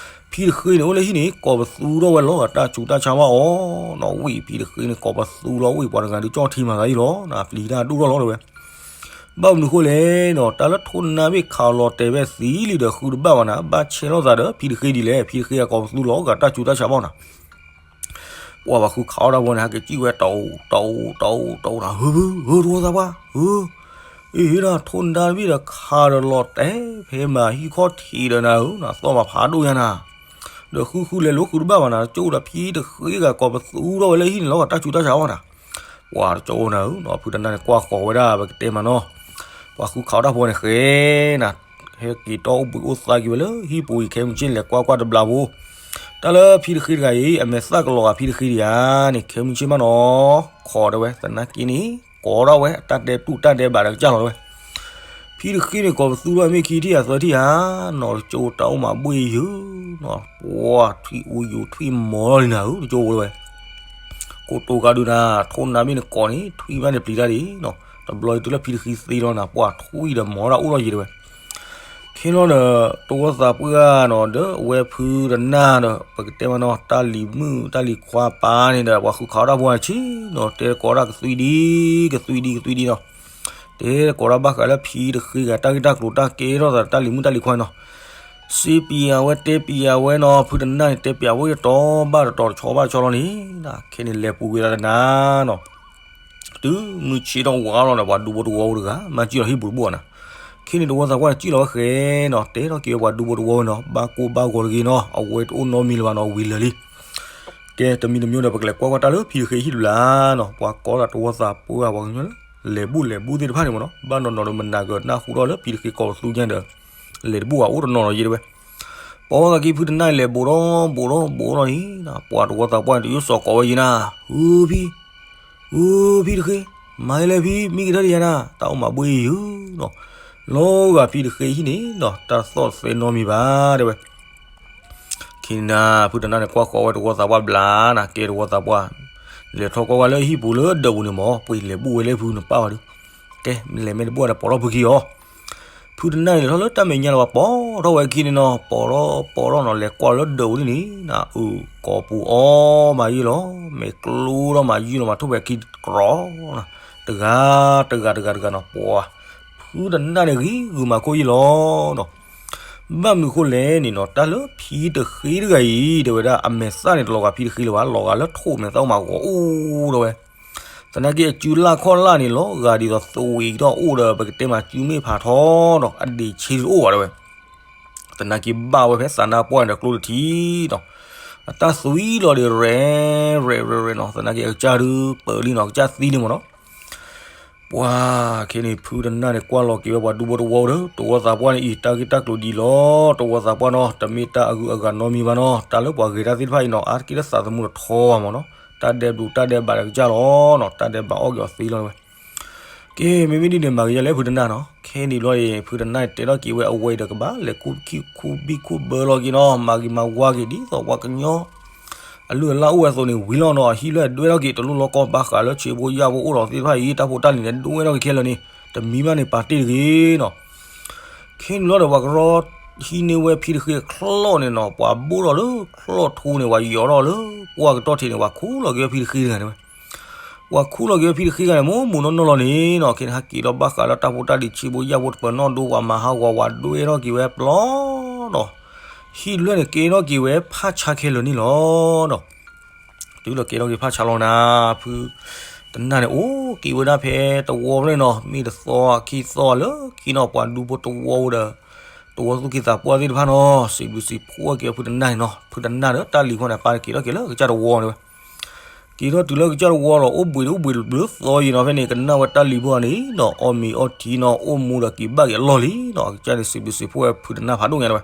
ဖံတဃ့န့ၣ် အိၣ်လၢဟံၣ်န့ၣ် ကိးပသူထီၣ်ဝဲလီၤ တၢ်ဆူးတၢ်ဆါဘၣ်အီၤနီၤ ဝံၣ်ဖံတဃ့န့ၣ် ကိးပသူလီၤ ဝံၣ်ပှၤတဂၤဒုးကၠီၣ်ထံမၤသးအံၤလီၤ ပျံၤတၢ်ဒိၣ်ထီၣ်လီၤတဲဝဲ. ဘၣ်မနုၤဃိလဲၣ်နီၤ တၢ်လၢထိၣ်နါဘ့ၣ်ခးလီၤတဲာ်ဝဲသံလံဒီးဃုတဘၣ်ဘၣ်နၤ ဘၣ်ဆဲးလိာ်သးဒီးဖံတဃ့ဒ်လဲၣ် ဖံတဃ့အကိးပသူလီၤ ဂၤတၢ်ဆူးတၢ်ဆါဘၣ်နၤ. ပှၤပှၤဃုခးအီၣ်တၢ်ဖိန့ၣ် ဟဲက့ၤစံၣ်ဝဲ တအူး တအူး တအူး တအူးနၤ ဟၢ ဟၢ တဝီသးပှၢ် ဟၢ အ့ၣ် ဟ့ၣ်နၤ ထိၣ်နါတဘ့ၣ်ဒီးခးဒီးလီၤတဲာ် ဖဲမၤဟံၣ်ခီၣ်ထံးဒီးနၤဧၢ နၤသီၣ်မၤဖးဒိၣ်ယၤနၤ ဒီးဃုဃုလဲၤလိၤဃုတဘၣ်ဘၣ်နၤ ကၠိဒီးဖံတဃ့ဂၤကိးပသူထီၣ်ဝဲလၢဟံၣ်န့ၣ်လီၤ ဂၤတၢ်ဆူးတၢ်ဆါဘၣ်နၤ. ပှၤတကၠိနၤဧၢ ဖုတနၢ်န့ၣ် ကွၢ်ဃီၤဝဲဒၣ်ပကတဲမးနီၤ. ပှၤဃုခးအီၣ်တၢ်ဖိန့ၣ်ဃဲနၤ, ဟဲက့ၤတီၢ်အိၣ်ဘှံးအိၣ်သါက့ၤဝဲလၢဟံၣ်ပူၤအံၤ ခဲမုၢ်ဆ့ၣ်လဲၤကွၢ်ကွၢ်တဘျီဖိ, တၢ်လၢဖံတဃ့တဂၤအံၤ အမဲာ်သၣ်ကလီၤဂာ်ဖံတဃ့ဒံးဧါန့ၣ် ခဲမုၢ်ဆ့ၣ်မးနီၤ, ခိးဒၣ်ဝဲ သနာ်က့န့ၣ် ကိးထီၣ်ဝဲ အတၢ်ဒဲးတူၢ်တၢ်ဒဲးဘးဒီးကစၢ်လီၤဝဲ ဖံတဃ့န့ၣ် ကိးပသူထီၣ်မ့ၢ်ခံထံၣ်ဧါသၢထံၣ်ဧါ, နီၢ်တကၠိတၢ်အိၣ်မးဘှ့ၣ်ယုာ်နီၤ, ပှၤထွံၣ်အူယိာ်ထွံၣ်မီၤလီၤလံနၤဧၢ တကၠိဝဲဝဲ ကိတိၤကးဒုနၤ, ထိၣ်နါဘ့ၣ်န့ၣ်ကိးန့ၣ် ထွံၣ်ဘၣ်န့ၣ်ပျံၤတၢ်ဒံးနီၤ, တဘျီအံၤတုၤလၢဖံတဃ့သ့လီၤနၤ ပှၤထွံၣ်ဒီးမီၤဒၣ်အိၣ်ထီၣ်ယံၤတဲဝဲ ခဲလီၤဒီး တဝီသးပှၢ်နီၤ ဒီးအဝဲဖုတနၢ်ဒီး ပကတဲမးနီၤ တၢ်လံၤမုၣ်တၢ်လံၤခွါပၢ်န့ၣ်ဒီး ပှၤဃုခးအီၣ်တၢ်ဖိဆံနီၤ တဲကိးတၢ်ကသွံဒံး ကသွံဒံး ကသွံဒံးနီၤ, တဲကိးတၢ်ဘၣ်ဃးလၢဖံတဃ့ဂၤ တၢ်ဂ့ၢ်တၢ်ကျိၤတၢ်ကဲထီၣ်သး တၢ်လံၤမုၣ်တၢ်လံၤခွါနီၤ စ့ပံၤအဝဲတဲပံၤအဝဲနီၤ ဖုတနၢ်န့ၣ် တဲပံၤအဝဲတီၤဘၣ်တတီၤ တဆီဘၣ်တဆီလီၤန့ၣ်, ခဲန့ၣ်လဲၤပူၤကွံာ်လီၤတနၤနီၤ တုၤမုၢ်ဆ့ၣ်ထီၣ်ဝါလီၤဒီး ပှၤဒူဖိတဝီဖိတဂၤ မၤစံၣ်လီၤဟံၣ်ပူၤတဘိနီၤ, ခဲန့ၣ်တဝီသးပှၢ်န့ၣ် စံၣ်လီၤဝဲဃဲနီၤ တဲထီၣ်က့ၤဝဲပှၤဒူဖိတဝီဖိနီၤ ဘၣ်ကိၢ်ဘၣ်ဂီၤတဂ့ၤနီၤ အဝဲတအိၣ်နီတမံၤလၢၤဘၣ်နီၤ ဝံၤလၢာ်လံ ကဲ တမံၤတမံၤဒီး ပကလဲၤကွၢ်ကွၢ်တၢ်လၢဖံတဃ့ဟံၣ်လၢ်လၢ်နီၤ ပှၤကိးလၢတဝီသးပှၢ် ပှၤကညီလၢ လဲၤဘူၣ်လဲၤဘူၣ်သ့ၣ်တဖၣ်န့ၣ်မးနီၤ ဘၣ်နီၢ်နီၢ်ဒီးမနၤကနၢ်ဟူထီၣ်လၢဖံတဃ့ကိးပသူညါဒီး လဲၤတဘူၣ်ဘၣ်အိၣ်တနီၤနီၤယံၤတဲဝဲ ပိာ်သးက့ၤဖုတနၢ်လဲၤဘိးထီၣ်ဘိးထီၣ်ဘိးထီၣ်န့ၣ် ပှၤတဝီသးပှၢ်န့ၣ် တယိၣ်စီၤကိးဝဲယံၤနၤ, ဧၢဖံ, ဧၢဖံတဃ့, မၤယလဲၣ်ဖံ မံက့ၤထီၣ်ဒံးယၤနၤ တၢ်အိၣ်မးဘှ့ၣ်ယုာ်နီၤ, လီၤဂာ်ဖံတဃ့ဟံၣ်န့ၣ်နီၤ တၢ်သီၣ်သဲနီတမံၤဘၣ်တဲဝဲ ခံနၤ ဖုတနၢ်န့ၣ် ကွၢ်ဃီၤဝဲတဝီသးပှၢ်ဘျးနၤ ကဲတဝီသးပှၢ် လဲၤထီၣ်ကွၢ်ဝဲလၢဟံၣ်ပူၤလၢဒၢးပူၤန့ၣ်မး ပှ့ၤလဲၤဘူၣ်ဝဲလၢဖုနပၢ်ဝဲဒီး ကဲ လဲၤမ့ၢ်တဘူၣ်ဒီးပိာ်ထီၣ်ဖုခံအီၤ ဖုတနၢ်န့ၣ် လဲၤထီၣ်လၢတၢ်မဲာ်ညါလၢၤဘၣ် ပိာ်ထီၣ်ဝဲခံန့ၣ်နီၤ ပိာ်ထီၣ်ပိာ်ထီၣ်နီၤ လဲၤကွၢ်လၢဒၢးပူၤန့ၣ်န့ၣ် အုၣ်ကိးပူၤအီၣ်မးယုၢ်လီၤ မဲာ်ကျိထီၣ်မးယုၢ်လီၤ မၤထိၣ်ဖဲခံတကြီနီၤ တဂၤ တဂၤ တဂၤ တဂၤနီၤ ပှၤ ဖုတနၢ်န့ၣ် ဂံၤဂုာ်မၤခိၣ်ယုၢ်လီၤနီၤ ဘၣ်မနုၤဃိလဲၣ်န့ၣ်နီၤ တၢ်လၢဖံတဃ့တဂၤအံၤ တဲဝဲဒၣ် အမဲာ်သၣ်န့ၣ် တလီၤဂာ်ဖံတဃ့လၢၤဘၣ် လီၤဂာ်လၢထိၣ်မဲာ်သၣ်မးဂီၤအိၣ်ဒီးဝဲ သနာ်က့အစုလၢ်ခီၣ်လၢ်န့ၣ် လီၤဂာ်ဒ်သိးသွံးကဒီးအိၣ်ဒီး ပကတဲမးစုမ့ၣ်ဖးထီနီၤ အဒံးဆ့တအိၣ်ဘၣ်တဲဝဲ သနာ်က့ဘၣ်ဝဲဖဲသးနါပှၢ်န့ၣ်ဒီးကျိတထံနီၤ အတၢ်သွံးလီၤဒီးရဲၣ်ရဲၣ်ရဲၣ်ရဲၣ်နီၤ သနာ်က့အကစၢ်ဒုးပၢၤလံနီၤ အကစၢ်သံလံမးနီၤ ပှၤခဲန့ၣ် ဖုတနၢ်န့ၣ် ကွၢ်လီၤက့ၤဝဲပှၤဒူဖိတဝီဒီး တဝီသးပှၢ်န့ၣ်အံၤ တၢ်ဂ့ၢ်တၢ်ကျိၤဒ်လီၤ တဝီသးပှၢ်နီၤ တမ့ၢ်တၢ်အဂုၤအဂၤနီတမံၤဘၣ်နီၤ တၢ်လၢပှၤဂဲၤတၢ်သ့ၣ်တဖၣ်အံၤနီၤ အါတက့ၢ်လၢသးသမူတထီဘၣ်မးနီၤ တၢ်ဒဲးဘျုးတၢ်ဒဲးဘးဒီးကစၢ်လီၤနီၤ တၢ်ဒဲးဘးအီၣ်က့ၤအီၤသ့လီၤဝဲ ကဲ မ့မ့ၢ်ဒ်န့ၣ် မၤကယဲလဲၣ်ဖုတနၢ်နီၤ ခဲန့ၣ်ဘျီအံၤ ဖုတနၢ်န့ၣ် တဲထီၣ်က့ၤဝဲအဝဲအံၤဒီးကဘၣ် လဲၤခူၣ်ဘံၣ်ခူၣ်ဘၢလီၤက့ၤနီၤ မၤဂ့ၤမၤဝါက့ၤ ဒ်သိးပှၤကညီ အလုၢ်အလၢ်အိၣ်ဝဲအသိးန့ၣ် ဝံၤလီၤနီၤ အဟံၣ်လၢအဒွဲၣ်ထီၣ်က့ၤ တလိၣ်လီၤကီဘၣ်ဃးလၢဆံးဖိယာ်ဖိအိၣ်ဒီးသ့ၣ်တဖၣ်အံၤ တၢ်ဖိတၢ်လံၤန့ၣ် ဒွဲၣ်ထီၣ်က့ၤခဲလၢာ်န့ၣ် တမံၤမးန့ၣ် ပာ်တ့ၢ်တဂ့ၤနီၤ ခဲန့ၣ်ဘျီဒီး ပှၤကရီဟံးန့ၢ်ဝဲဖံတဃ့အချီၣ်န့ၣ်နီၤ ပှၤဘိၣ်ထီၣ်လၢချီၣ်ထူန့ၣ် ပှၤယီၤထီၣ်လၢပှၢ်ကတီၢ်ထံးန့ၣ် ပှၤခူၣ်လီၤက့ၤဝဲဖံတဃ့တဂၤန့ၣ်ဝဲ ပှၤခူၣ်လီၤက့ၤဝဲဖံတဃ့တဂၤန့ၣ် မိၢ်မိၢ်နီၢ်နီၢ်လီၤန့ၣ်နီၤ ခဲန့ၣ် ဟဲက့ၤထီၣ်ဘၣ်ဃးလၢတၢ်ဖိတၢ်လံၤဆံးဖိယာ်ဖိတပၢၤနီၣ်ဒိ ပှၤမၤဟးဂီၤ ပှၤဒွဲၣ်ထီၣ်က့ၤဝဲပျီနီၤ ဟံၣ်လွဲၢ်န့ၣ် ကဲထီၣ်က့ၤဝဲဖးဆါခဲလၢာ်န့ၣ်လီၤနီၤ တုၤလီၤကဲထီၣ်က့ၤဖးဆါလီၤနၤ ဖုတနၢ်န့ၣ် အိၣ်က့ၤဝဲဒၣ်ဖဲတဝီဖျၢၣ်နီၤ မ့ၢ်တသီခံသီလၢခံနီၤ ပှၤဒူဖိတဝီဒီး တဝီသူၣ်က့သးပှၢ်သ့ၣ်တဖၣ်နီၤ စံးဘျုးစံးဖှိၣ်က့ၤဖုတနၢ်န့ၣ်နီၤ ဖုတနၢ်ဒီးတၢ်လံၤဖီန့ၣ် ပာ်က့ၤထီၣ်က့ၤလၢကစၢ်တဝီန့ၣ်ဝဲ က့ၤထီၣ်တုၤလၢကစၢ်တဝီလီၤ အိၣ်ဘှံးတအိၣ်ဘှံးတဘျုးသီယံၤနီၤ ဖဲန့ၣ် ကနၣ်ဝဲတၢ်လံၤဖီန့ၣ်နီၤ အီၣ်မ့ၤအီထံနီၤ အိၣ်မူဒီးက့ၤဘၣ်က့ၤအလီၢ်လံနီၤ အကစၢ်န့ၣ် စံးဘျုးစံးဖှိၣ်ဝဲဖုတနၢ်ဖးဒိၣ်ညါန့ၣ်ဝဲ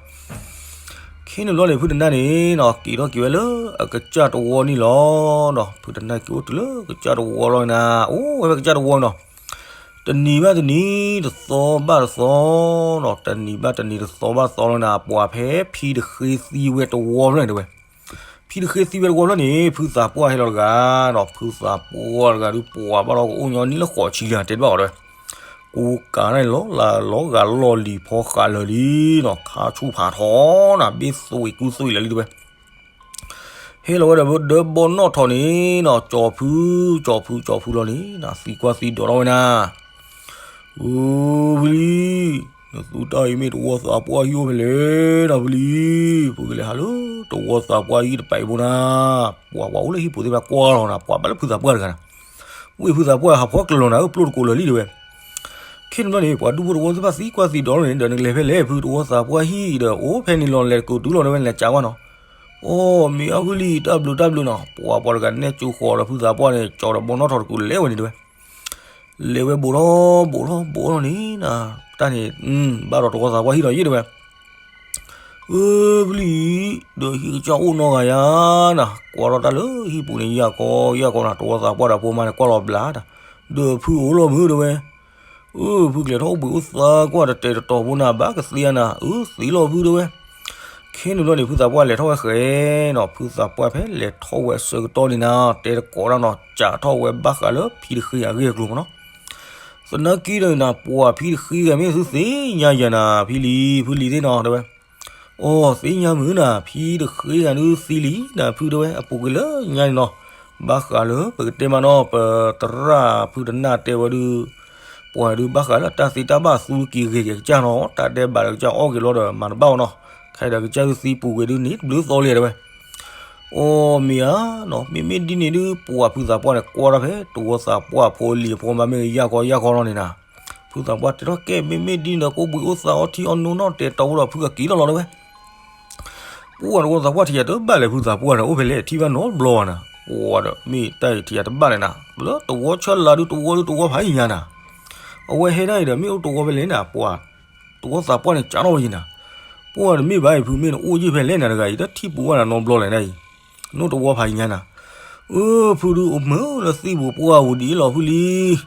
ခဲန့ၣ်ဘျီန့ၣ် ဖုတနၢ်န့ၣ်နီၤ က့ၤထီၣ်က့ၤဝဲလၢအကစၢ်တဝီန့ၣ်လီၤနီၤ ဖုတနၢ်က့ၤအိၣ်တုၤလၢကစၢ်တဝီလီၤနၤ အိၣ်ဝဲဖဲကစၢ်တဝီနီၤ တနံၤဘၣ်တနံၤ တသီဘၣ်တသီနီၤ တနံၤဘၣ်တနံၤ တသီဘၣ်တသီလီၤနၤ ပှၤဖဲဖံတဃ့သံဝဲတဝီဖျၢၣ်န့ၣ်တဲဝဲ ဖံတဃ့သံဝဲတဝီဖျၢၣ်န့ၣ် ဖုသးပှၢ်ဟဲလီၤတဂၤနီၤ ဖုသးပှၢ်တဂၤဒုးပှၤဘၣ်လီၤကအိၣ်ညီနံၣ်လၢဃိးဆံလံ တဲတဘၣ်အီၤတဲဝဲ ကူကၤန့ၣ်လီၤ လီၤဂာ်လီၢ်လံၤဖီဃာ်လၢာ်လံနီၤ ခါဆူၣ်ဖးထီနီၤ ဘ့ၣ်သွံးကူသွံးလၢာ်လံတဲဝဲ ဟဲလီၤဝဲဒီးဒၢဘီနီၣ်ထီၣ်န့ၣ်နီၤ ကၠီၤဖု ကၠီၤဖု ကၠီၤဖုလီၤန့ၣ်နီၤ သံကွၢ်သံဒိးထီၣ်ဝဲနၤ ဧၢ ဖုလံၤ, နသူတၢ်အံၤမ့ၢ်တဝီသးပှၢ်ဟံၣ်အိၣ်ဖဲလဲၣ်နီၤ ဖုလံၤ, ဖုကလဲၤဟးလၢတဝီသးပှၢ်ဟံၣ်တပာ်အံၤဖိနၤ, ပှၤပှၤအိၣ်လၢဟံၣ်ပူၤသ့ၣ်တဖၣ်ကွၢ်လီၤနၤ, ပှၤဘၣ်လၢဖုသးပှၢ်တဂၤနၤ, ဝ့ၢ်ဖုသးပှၢ်ဟးဖီကျၢၤလီၤနၤဧၢ ပျိၢ်တကိးလၢာ်လံတဲဝဲ. ခဲန့ၣ်ဘျီန့ၣ် ပှၤဒူဖိတဝီသ့ၣ်တဖၣ်သံကွၢ်သံဒိးထီၣ်န့ၣ် ဒီးနကလဲၤဖဲလဲၣ် ဖုတဝီသးပှၢ်ဟံၣ်ဒီး အိၣ်ဖဲန့ၣ်လီၤ လဲၤတကိးတုၤလီၤတဲဝဲ လဲၤကးဝဲနီၤ. အိၣ် မ့ၢ်အဖုလံၤ တၢ်ဘျုးတၢ်ဘျုးနီၤ, ပှၤပှၤတဂၤနဲၣ်ကၠိဃီၤဒီးဖုသးပှၢ်န့ၣ် ကၠီၤဒီးဘီနီၣ်ထီၣ်တကိးလဲၤဝဲန့ၣ်တဲဝဲ. လဲၤဝဲဘူးထီၣ်ဘူးထီၣ်ဘူးထီၣ်န့ၣ်နၤ, တၢ်န့ၣ် ဘၣ်ဒီးတဝီသးပှၢ်ဟံၣ်ဒီးယ့ၣ်တဲဝဲ, အၢ ဖုလံၤ, ဒီးဟံၣ်ကစၢ်အိၣ်နီတဂၤယါနၤ, ကွၢ်ထီၣ်တၢ်လၢဟံၣ်ပူၤန့ၣ် ယၢ်ကီယၢ်ကီနၤ, တဝီသးပှၢ်ဒီးဖိမါန့ၣ် ကွၢ်လီၤဘျးတၢ်, ဒီးဖုအိၣ်လီၤမုၢ်တဲဝဲ, အၢ ဖုကလဲၤထီၣ်အိၣ်ဘှံးအိၣ်သါကွၢ်တတဲာ်တတီၤဖိနၤ ဘၣ်ကသ့ဧါနၤ, အၢ သ့လီၤဖုတဲဝဲ. ခဲန့ၣ်ဘျီန့ၣ် ဖုသးပှၢ်လဲၤထီၣ်ဝဲဃဲနီၤ, ဖုသးပှၢ်ဖဲလဲၤထီၣ်ဝဲအဆၢကတီၢ်န့ၣ်နၤ, တဲတကိးတၢ်နီၤ, စးထီၣ်ဝဲဘၣ်ဃးလၢဖံတဃ့အဂ့ၢ်အကျိၤမးနီၤ. သနာ်က့ဒီးနၤ ပှၤဖံတဃ့ဂၤမ့ၢ်သုသ့ၣ်ညါယၤနၤ ဖံလံၤ ဖုလံၤသ့ၣ်နီၤတဲဝဲ. အိ သ့ၣ်ညါမုၢ်နၤ ဖံတဃ့ဂၤဒုးသံလံနၤ ဖုတဲဝဲ အပူၤကွံာ်လၢညါန့ၣ်နီၤ. ဘၣ်ဃးလၢပကတဲမးနီၤ ပသရၣ်ဖုတနၢ်တဲဝဲဒုး ပှၤဒုးဘၣ်ဃးလၢတၢ်သ့တၢ်ဘၣ်သူက့ၤဂ့ၤက့ၤကစၢ်နီၤ, တၢ်ဒဲးဘးဒီးကစၢ်အီၣ်က့ၤလီၤဒီးမၤတဘၣ်အီၤနီၤ, ခဲအံၤဒီးကစၢ်ဒုးသံပူၤကွံာ်ဒုးန့ၣ် တဘျုးသီလံတဲဝဲ. အိ မ့ၢ်ဧါနီၤ, မ့မ့ၢ်ဒ်န့ၣ်ဒုး ပှၤဖုသးပှၢ်န့ၣ် ကွၢ်ထီၣ်ဖဲတဝီသးပှၢ်ဖိလံၤအဖိမါမ့ၢ်ဂ့ၤ ယၢ်ကီယၢ်ကီလီၤန့ၣ်နၤ. ဖုသးပှၢ်တဲထီၣ်ကဲ မ့မ့ၢ်ဒ်န့ၣ်ဒီး ကအိၣ်ဘှံးအိၣ်သါအီထံအီနိနီၤ တဲတီဝဲဒီးဖုကက့ၤလီၤလီၤတဲဝဲ. ပှၢ်တဝီသးပှၢ်ထံၣ်ယၤတဘၣ်လဲၣ် ဖုသးပှၢ်ဒီး အိၣ်ဖဲလဲၣ်ထံၣ်ဘၣ်နီတဘျီဘၣ်နၤ, ပှၢ်ဒီးမ့ၢ်တၢ်အံၤထံၣ်ယၤတဘၣ်လဲၣ်နၤ, လၢတဝီဆၢလၢဒုးတဝီဒုးတဝီဖးယံၤညါနၤ. အဝဲဟဲဒၣ်အံၤဒီး မ့ၢ်အိၣ်တဝီဖဲလဲၣ်နၤ ပှၤ တဝီသးပှၢ်န့ၣ်ကးထီၣ်ဝဲယံၤနၤ. ပှၢ်တမ့ၢ်ဘၣ်အံၤ ဖုမ့ၢ်နအိၣ်ယံၤဖဲလဲၣ်နၤတဂၤအံၤ တထံၣ်ပူၤဘၣ်နၤနီတဘျီလဲၣ်နၤအံၤ, နိၣ်တဝီဖးယံၤညါနၤ. အၢ ဖုဒုးအိၣ်မုာ်လၢသံၣ်ပူၤပှၢ်ဝူၤဒ်အံၤလီၤဖုလံၤ.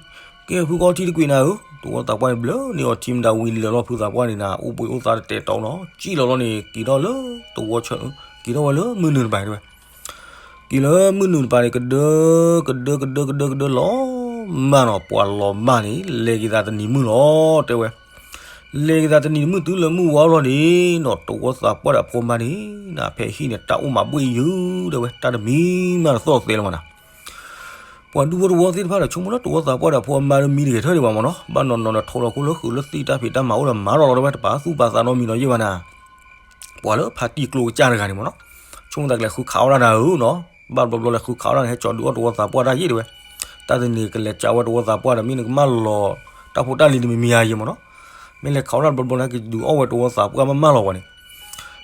ကဲဖုကအီထံတကွံာ်နၤဧၢ, တဝီသးပှၢ်န့ၣ်ဘျၢန့ၢ်အီထံမတၤဝံၤလၢာ်လီၤ ဖုသးပှၢ်န့ၣ်နၤ အိၣ်ဘှံးအိၣ်သါတတဲာ်တီနီၤ ကံၣ်လီၤလီၤန့ၣ် က့ၤထီၣ်လၢတဝီဆၢ က့ၤထီၣ်ဝဲလၢမုၢ်နုာ်တပၤတဲဝဲ. က့ၤလၢမုၢ်နုာ်တပၤန့ၣ် ကဒၢ ကဒၢ ကဒၢ ကဒၢ ကဒၢလီၤမၢ်နီၤ ပှၤလီၤမၢ်န့ၣ် လဲၤက့ၤသးတနံၤမုၢ်လီၤ တဲဝဲ. လဲၤက့ၤသးတနံၤမုၢ်တုၤလၢမုၢ်ဝါလီၤန့ၣ်နီၤ တဝီသးပှၢ်ဒီးအဖိမါန့ၣ် နဖဲဟံၣ်န့ၣ် တၢ်အိၣ်မးဘှ့ၣ်ယုာ် တဲဝဲ တၢ်တမံၤမးတသီၣ်သဲလၢၤမးနၤ. ပှၤဒူဖိတဝီသ့ၣ်တဖၣ်ဒီး ဆိကမိၣ်လၢတဝီသးပှၢ်ဒီးဖိအမါတမံတဂဲၤထၢၣ်ဒံးဘၣ်မးနီၤ ဘၣ်နီၢ်နီၢ်ဒီးထိးလီၤခိၣ်လၢဃုာ်လၢသံၣ်တၢ်ဖံးတၢ်မၤအိၣ်ဒီးမၤထီၣ်လီၤတဲဝဲ တပာ်သူၣ်ပာ်သးနီတမံၤနီၤယဲၢ်ဘၣ်နၤ. ပှၤလၢဖါတံၢ်ကျိကစၢ်တဂၤန့ၣ်မးနီၤ ဆိကမိၣ်သးကလဲၤဃုခးအီၣ်တၢ်နၤဧၢနီၤ ဘၣ်တဘျီဘျီလဲၤဃုခးအီၣ်တၢ်န့ၣ် ဟဲကၠီၤဒုးအီၣ်တဝီသးပှၢ်တၢ်ယဲၢ်တဲဝဲ. တၢ်တနံၤကလဲၤကးဝဲတဝီသးပှၢ်ဒီး မ့ၢ်နကမၢလီၤ တၢ်ဖိတၢ်လံၤတမံၤမံၤဧါယဲၢ်မးနီၤ မ့ၢ်လဲၤခးအီၣ်တၢ်တဘျီဘျီန့ၣ် ကဒုးအီၣ်ဝဲတဝီသးပှၢ်မ့ၢ်မၢလီၤဝဲန့ၣ်.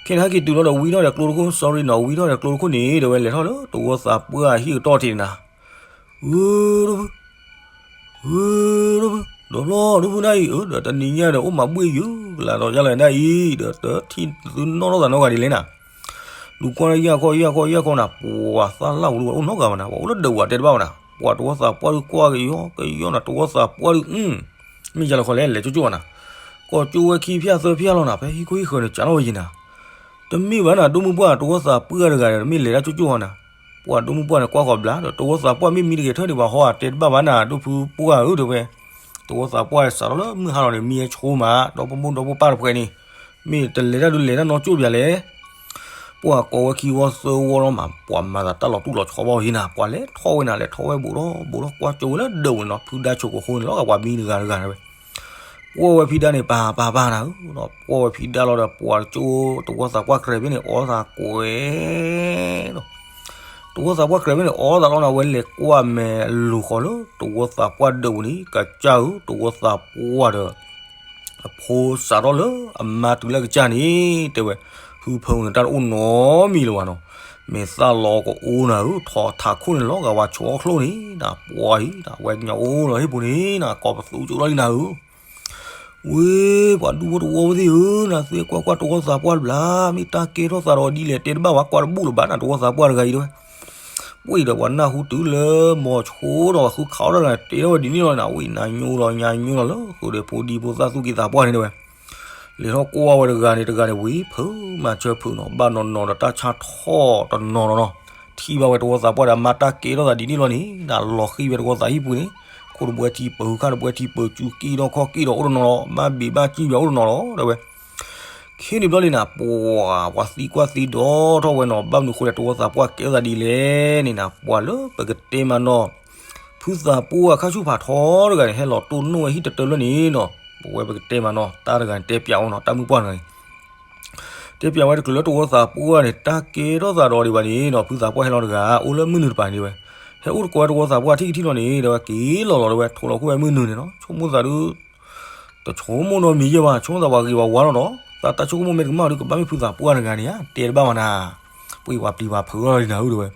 ခဲန့ၣ်ဟဲက့ၤတုၤလီၤဒီး ဝံထီၣ်ဒီးကျိတခိၣ် sorry နီၤ ဝံထီၣ်ဒီးကျိတခိၣ်န့ၣ် တဲဝဲလဲၤထီၣ်လၢတဝီသးပှၢ်ဟံၣ်ကတီၢ်ထံးန့ၣ်နၤ ဂုၢ်ဒိၣ်ဖု ဂုၢ်ဒိၣ်ဖု ဒီးဖျီဒိၣ်ဖုနၤအံၤ အၢ ဒီးတနံၤညါဒီး အိၣ်မးဘှ့ၣ်ယုာ်ကလးဒီးယါလဲၣ်နၤအံၤ ဒီးတထံၣ်သုနီၣ်ထီၣ်သးနီတဂၤဒ်လဲၣ်နၤ. လူၤကွၢ်လၢယၢ်ခီယၢ်ခီယၢ်ခီနၤ ပှၤသၣ်လၣ်ဝူၤဒုး ပှၤအိၣ်နီတဂၤဘၣ်နၤ ပှၤအိၣ်လၢဒၢးဝဲတဲတဘၣ်ဘၣ်နၤ ပှၤတဝီသးပှၢ်ဒုးကွၢ်ကယီကယီနၤ တဝီသးပှၢ်ဒုး မ့ၢ်ယါလီၤခီလဲၣ် လဲၤကၠိကၠိဘၣ်နၤ ကိးကၠိဝဲခံဖၠၣ်သၢဖၠၣ်လီၤနၤ ဖဲဟံၣ်ခိၣ်ဟံၣ်ဃၢၤန့ၣ် ကးထီၣ်ဝဲယံၤနၤ. တမ့ၢ်ဘၣ်နၤ ဒိၣ်မုၢ်ပှၢ် တဝီသးပှၢ်တဂၤဒီး တမ့ၢ်လဲၤတၢ်ကၠိကၠိဟီနၤ. ပှၤဒိၣ်မုၢ်ပှၢ်န့ၣ် ကွၢ်ဃီၤဘျါ ဒီးတဝီသးပှၢ်မ့ၢ်မံတဂဲၤထၢၣ်ဒံးဘၣ်ဟီဧါ တဲတဘၣ်ဘၣ်နၤ ဒိၣ်ဖုပှၢ်ဧၢ တဲဝဲ. တဝီသးပှၢ်စးထီၣ်လၢမုၢ်ဟါလီၤန့ၣ် မံဟဲဆိမး ဒီဖိမိၢ်ဒီဖိပၢ်တဖှဲးန့ၣ် မ့ၢ်တလဲၤတၢ်ဒုးလဲၤတၢ်နီကၠိပျါလဲၣ် ပှၤကိးဝဲခံဝီသၢဝီလီၤမး ပှၤမၤသးတၢ်လီၤတူၢ်လီၤဆီဘၣ်အီၤယံၤနၤ ပှၤလဲၤထီၣ်ဝဲနၤ လဲၤထီၣ်ဝဲဘူးထီၣ်ဘူးထီၣ် ကွၢ်ကၠိဝဲလၢဒၢးဝဲနီၤ ဖုဒါဆိးကဟိန့ၣ်လီၤ ပှၤမံတဂၤတဂၤဝဲ ပှီၢ်ဝဲဖံဒါန့ၣ် ပၢ်ပၢ်ပၢ်နၤဧၢ, ပှီၢ်ဝဲဖံဒါလီၤဒီး ပှၤကၠိတဝီသးပှၢ်ကြဲးဖဲန့ၣ် အီသးကွဲးဒီး တဝီသးပှၢ်ကြဲးဖဲန့ၣ် အီသးလီၤနၤ ဝဲလဲၤကွၢ်မဲာ်လိၤဃီၤလၢတဝီသးပှၢ်ဒၢးပူၤန့ၣ် ကစၢ်ဧၢ တဝီသးပှၢ်ဒီး အဖိစးထီၣ်လၢအမါတုၤလၢကစၢ်န့ၣ် တဲဝဲ ဖုဖုန့ၣ် တၢ်တအိၣ်နီတမံၤလၢၤဘၣ်နီၤ, မဲာ်သၣ်လီၤကအိနၤဧၢ, ထီၣ်ထးခိၣ်န့ၣ်လီၤဂာ်ဝဲဆိးအီၣ်ချိၣ်န့ၣ် နပှၤအံၤ ဝဲကညီအိၣ်လီၤဟ့ၣ်ပူၤန့ၣ် နကိးပသူကၠိလီၤလံနၤဧၢ ဝ့ၢ် ပှၤဒူဖိတဝီဝဲသ့ၣ်ဧၢ, နသုကွၢ်ကွၢ်တဝီသးပှၢ်တဘျီ, မ့ၢ်တၢ်ကဲထီၣ်သးဒီးဒ်လဲၣ် တဲတဘၣ်ဝဲ ကွၢ်တဘူၣ်လၢၤဘၣ်နၤ တဝီသးပှၢ်တဂၤအံၤတဲဝဲ. ပှၤအံၤဒီးပှၤနၢ်ဟူတုၤလၢမိၤဆိဒီး ပှၤဃုခးအီၣ်တၢ်တဂၤန့ၣ် တဲထီၣ်ဝဲဒ်န့ၣ်လီၤနၤ, ဝံၤနၤညိလီၤ ညါညိလီၤလၢ ဃုာ်ဒီးဖိဒံဖိသၣ်သူၣ်က့သးပှၢ်န့ၣ်တဲဝဲ. လဲၤထီၣ်ကွၢ်ဝဲတဂၤန့ၣ် တဂၤန့ၣ် ဝံၤဖုးမၤဆၢဖုးနီၤ, ဘၣ်နီၢ်နီၢ်ဒီးတၢ်ဆါထီၣ်တနီၤနီၤနီၤ, ထံၣ်ဘၣ်ဝဲတဝီသးပှၢ်ဒီး မၤတၢ်ကဲထီၣ်သးဒ်န့ၣ်လီၤန့ၣ် နလီၤဃံၤဝဲတဝီသးဟံၣ်ပူၤန့ၣ်, ခိၣ်တဘှဲထံပၢၤ ခါတဘှဲထံပၢၤ ကူကံၢ်ထီၣ်ခီၣ်ကံၢ်ဒီးအိၣ်တနီၤလီၤ, ဘၣ်ဘ့ၣ်ဘၣ်စံၣ်ဘၣ်အိၣ်တနီၤလီၤ တဲဝဲ. ခဲန့ၣ်ဘျီန့ၣ်နၤ ပှၤ ပှၤသံကွၢ်သံဒိးထီၣ်ဝဲနီၤ, ဘၣ်မနုၤဃိလဲၣ် တဝီသးပှၢ်ကဲထီၣ်သးဒ်လဲၣ်န့ၣ်နၤ, ပှၤလၢပကတဲမးနီၤ, ဖုသးပှၢ်အခါဆူၣ်ဖးထီတဂၤန့ၣ် ဟဲလီၤတိၢ်နီၣ်ဝဲဟံၣ်တတၢလၢန့ၣ်နီၤ, ပဝဲပကတဲမးနီၤ, တၢ်တဂၤန့ၣ် တဲပျးဝဲနီၤ, တၢ်မုၢ်ပှၢ်တဂၤန့ၣ် တဲပျးဝဲတချုးလၢတဝီသးပှၢ်န့ၣ် တၢ်ကဲထီၣ်သးဒီးဒံးဘၣ်န့ၣ်နီၤ, ဖုသးပှၢ်ဟဲလီၤတဂၤ အိၣ်လၢမုၢ်နုာ်တပၤန့ၣ်ဝဲ, ဟဲအိၣ်တကိးဝဲတဝီသးပှၢ်ထံၣ်ကထံၣ်လီၤန့ၣ် တဲဝဲက့ၤလီၤလီၤတဲဝဲ, ထိးလီၤခိၣ်ဝဲမုၢ်နုာ်န့ၣ်နီၤ, ဆိကမိၣ်သးဒုး တဆိကမိၣ်နီတမံၤယဲၢ်ဘၣ်, ဆိကမိၣ်သးပှၤဂ့ၤပှၤဝါလီၤနီၤ, သးတၢ်ဆိကမိၣ်မ့ၢ်တကမၣ်ဒီး ကဘၣ်မ့ၢ်ဖုသးပှၢ်တဂၤန့ၣ်ဧါ, တဲတဘၣ်မးနၤ, ပှၤပျံၤပှၤဖုးလီၤလံနၤဧၢတဲဝဲ.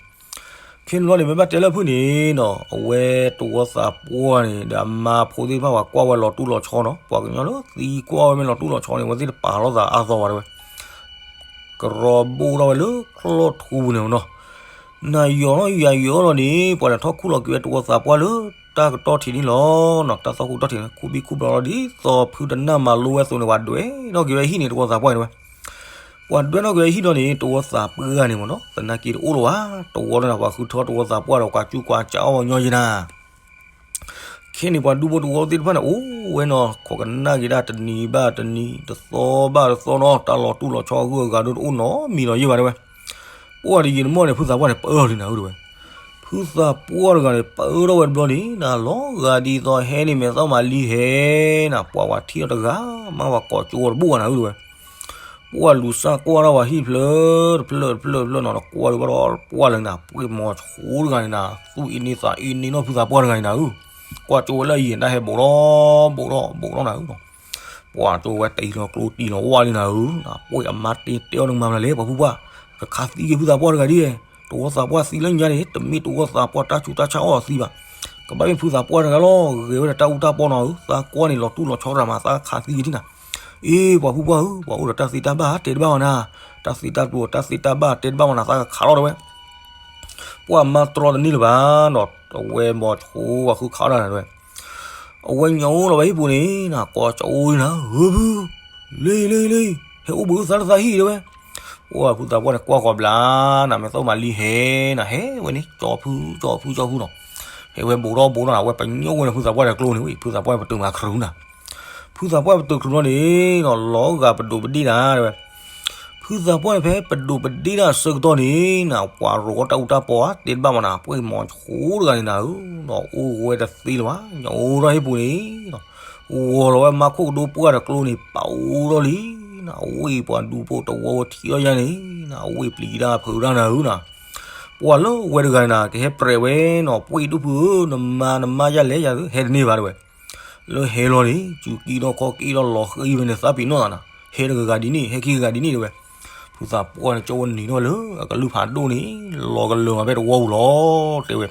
ခဲန့ၣ်ဘျီန့ၣ် မ့ၢ်ဘၣ်တဲလၢဖုၣ်န့ၣ်နီၤ, အဝဲတဝီသးပှၢ်န့ၣ် ဒီးအမါဖိသ့ၣ်တဖၣ်ပှၤကွၢ်ဝဲလီၤတူၢ်လီၤဆီနီၤ, ပှၤကညီလၢသံကွၢ်ဝဲမ့ၢ်လီၤတူၢ်လီၤဆီန့ၣ် အဝဲသ့ၣ်တပာ်လိာ်သးအါသီဘၣ်တဲဝဲ, ကရီဘိၣ်ထီၣ်ဝဲလၢချီၣ်ထူပူၤန့ၣ်နီၤ, နၤယီၤထီၣ်ယၤယီၤလီၤန့ၣ် ပှၤလဲၤထီၣ်ခူၣ်လီၤက့ၤဝဲတဝီသးပှၢ်လၢတၢ်ကတီၢ်ထံးန့ၣ်လီၤနီၤ, တၢ်သီၣ်ခူၣ်တီၢ်ထံးန့ၣ် ခူၣ်ဘံၣ်ခူၣ်ဘျီလီၤ ဒ်သိးဖုတနၢ်မၤလိဝဲအသိးန့ၣ် ပှၤဒွဲၣ်ထီၣ်က့ၤဝဲဟံၣ်န့ၣ် တဝီသးပှၢ်န့ၣ်ဝဲ ပှၤဒွဲၣ်ထီၣ်က့ၤဝဲဟံၣ်ဒီးန့ၣ် တဝီသးပှၢ်ဂၤန့ၣ်မ့ၢ်နီၤ သနာ်က့တအိၣ်လၢၤဘၣ်, တဝီလၢနၤ ပှၤဃုထၢတဝီသးပှၢ်ဒီး ကွၢ်စူၣ်ကွၢ်ကးအီၣ်ညီယဲနၤ ခဲန့ၣ်ပှၤဒူဖိတဝီသ့ၣ်တဖၣ်န့ၣ် အိၣ်ဝဲနီၤ ခိးကနၣ်က့ၤဒၣ်တနံၤဘၣ်တနံၤ တသီဘၣ်တသီနီၤ တၢ်လီၤတူၢ်လီၤဆီအဂုၤအဂၤဒိၣ်တအိၣ်နီတမံၤလီၤယဲၢ်ဘၣ်တဲဝဲ, ပှၤတယံာ်တမီၢ်န့ၣ် ဖုသးပှၢ်န့ၣ် ပၢၢ်ထီၣ်လံနၤဧၢတဲဝဲ, ဖုသးပှၢ်တဂၤန့ၣ် ပၢၢ်ထီၣ်ဝဲတဘျီန့ၣ် နလီၤဂာ်ဒ်သိးဟဲန့ၣ်မဲာ်သီၣ်မၤလံဟဲနၤ ပှၤဝဲထံၣ်အီၤတဂၤမး ပှၤကိးကၠိဝဲတဘူၣ်ဘၣ်နၤဧၢတဲဝဲ ပှၤလူၤစၢ်ကွၢ်ထီၣ်ဝဲဟံၣ်ဖျၢၣ်တဖျၢၣ်တဖျၢၣ်တဖျၢၣ်နီၤ နကွၢ်ဒုးဘၣ်ဒီးပှၢ်လၢနၤ ပှ့ၢ်မီၤဆှိတဂၤန့ၣ်နၤ သူၣ်အ့န့သးအ့န့နီၣ်ဖုသးပှၢ်တဂၤန့ၣ်နၤဧၢ, ကွၢ်ကၠိဝဲလၢအယံၤ တၢ်ဟဲဘူးထီၣ်ဘူးထီၣ်ဘူးထီၣ်နၤဧၢနီၤ, ပှၤကၠိဝဲတံၤလီၤကျိတံၤလီၤဝၣ်လံနၤဧၢ, ပှ့ၢ်အမါတ့တဲအီၤနမၤမနုၤလဲၣ် ပှၤဖုပှၢ်, ကခးသံက့ၤဖုသးပှၢ်တဂၤဒ်, တဝီသးပှၢ်သံလၢညါန့ၣ် တမ့ၢ်တဝီသးပှၢ်တၢ်ဆူးတၢ်ဆါအီၣ်သံဘၣ်, ကဘၣ်မ့ၢ်ဖုသးပှၢ်တဂၤလီၤ ဂဲၤဝဲဒီးတၢ်အူတၢ်ပီနီၤဧၢ, သးကွၢ်န့ၣ်လီၤတူၢ်လီၤဆီရၤမး သးကခးသံက့ၤထံၣ်နၤ, အ့ ပှၤဖုပှၢ်ဧၢ ပှၤအိၣ်ဒီးတၢ်သ့တၢ်ဘၣ် တဲတဘၣ်ဝဲနၤ, တၢ်သ့တၢ်ပျိတၢ်သ့တၢ်ဘၣ်တဲတဘၣ်ဝဲနၤ သးကခးလီၤတဲဝဲ ပှၤမၤတြီတန့ၢ်လၢၤဘၣ်နီၤ, အဝဲမီၤဆိပှၤဃုခးတၢ်နၤတဲဝဲ, အဝဲညိးအိၣ်လီၤဝဲဟံၣ်ပူၤန့ၣ် နၤကိးကၠိအံၤနၤ ဧၢဖု, လ့လ့လ့, ဟဲအိၣ်ဘှံးအိၣ်သါလၢသးဟံၣ်တဲဝဲ, ပှၤဖုသးပှၢ်န့ၣ်ကွၢ်ဃီၤဘျါနၤ မဲာ်သီၣ်မၤလံဟဲနၤ ဟဲဝဲန့ၣ် ကၠီဖု ကၠီဖု ကၠီဖုနီၤ, ဟဲဝဲဘူးထီၣ်ဘူးထီၣ်နၤ အဝဲပညိၣ်ဝဲန့ၣ် ဖုသးပှၢ်တကျိန့ၣ်ဝံၤ ဖုသးပှၢ်ပတုာ်မၤခရူနၤ ဖုသးပှၢ်ပတုာ်ခရူလီၤန့ၣ်နီၤ လီၤဂာ်ပဒိးပဒ့ၣ်နၤတဲဝဲ, ဖုသးပှၢ်န့ၣ်ဖဲပဒိးပဒ့ၣ်တၢ်အဆၢကတီၢ်န့ၣ်နၤ ပှၤရိးဝဲတၢ်အူတၢ်ပီဧါ တဲတဘၣ်မးနၤ ပှ့ၢ်မီၤဆိတဂၤန့ၣ်နၤဧၢ, အိၣ်ဝဲတသ့လၢၤဘၣ် ညိးအိၣ်ထီၣ်ဟံၣ်ပူၤန့ၣ်နီၤ, ဂီၤလီၤဝဲမါခိၣ်ကဒိပှၢ်တကျိန့ၣ် ပာ်အိၣ်ထီၣ်လံနၤ ဝ့ၢ်ပှၤဒူဖိတဝီဝဲထံၣ်အီၣ်ယါန့ၣ်နၤ ဝ့ၢ်ပျံၤတၢ်ဖုးတၢ်နၤဧၢနၤ, ပှၤလၢဝဲတဂၤန့ၣ်နၤ ကဟဲပြဲးဝဲနီၤ ပှ့ၢ်ဒိၣ်ဖုဧၢ နမါနမါယါလဲၣ်ယၤ ဟဲတန့ၢ်ဘၣ်တဲဝဲ လၢဟဲလီၤန့ၣ် စူၤကံထီၣ်ခီၣ်က့ထီၣ်လီၤဃံဝဲန့ၣ် သးပ့ၤနီၣ်သးနၤ, ဟဲတဂၤဂၤဒ်န့ၣ် ဟဲခံဂၤဂၤဒ်န့ၣ်တဲဝဲ, ဖုသးပှၢ်န့ၣ် ကၠီဝဲနံၤထီၣ်လၢအကလုၢ်ဖးဒိၣ်န့ၣ် လီၤကလၢာ်မးဖဲတဝီပူၤလီၤ တဲဝဲ,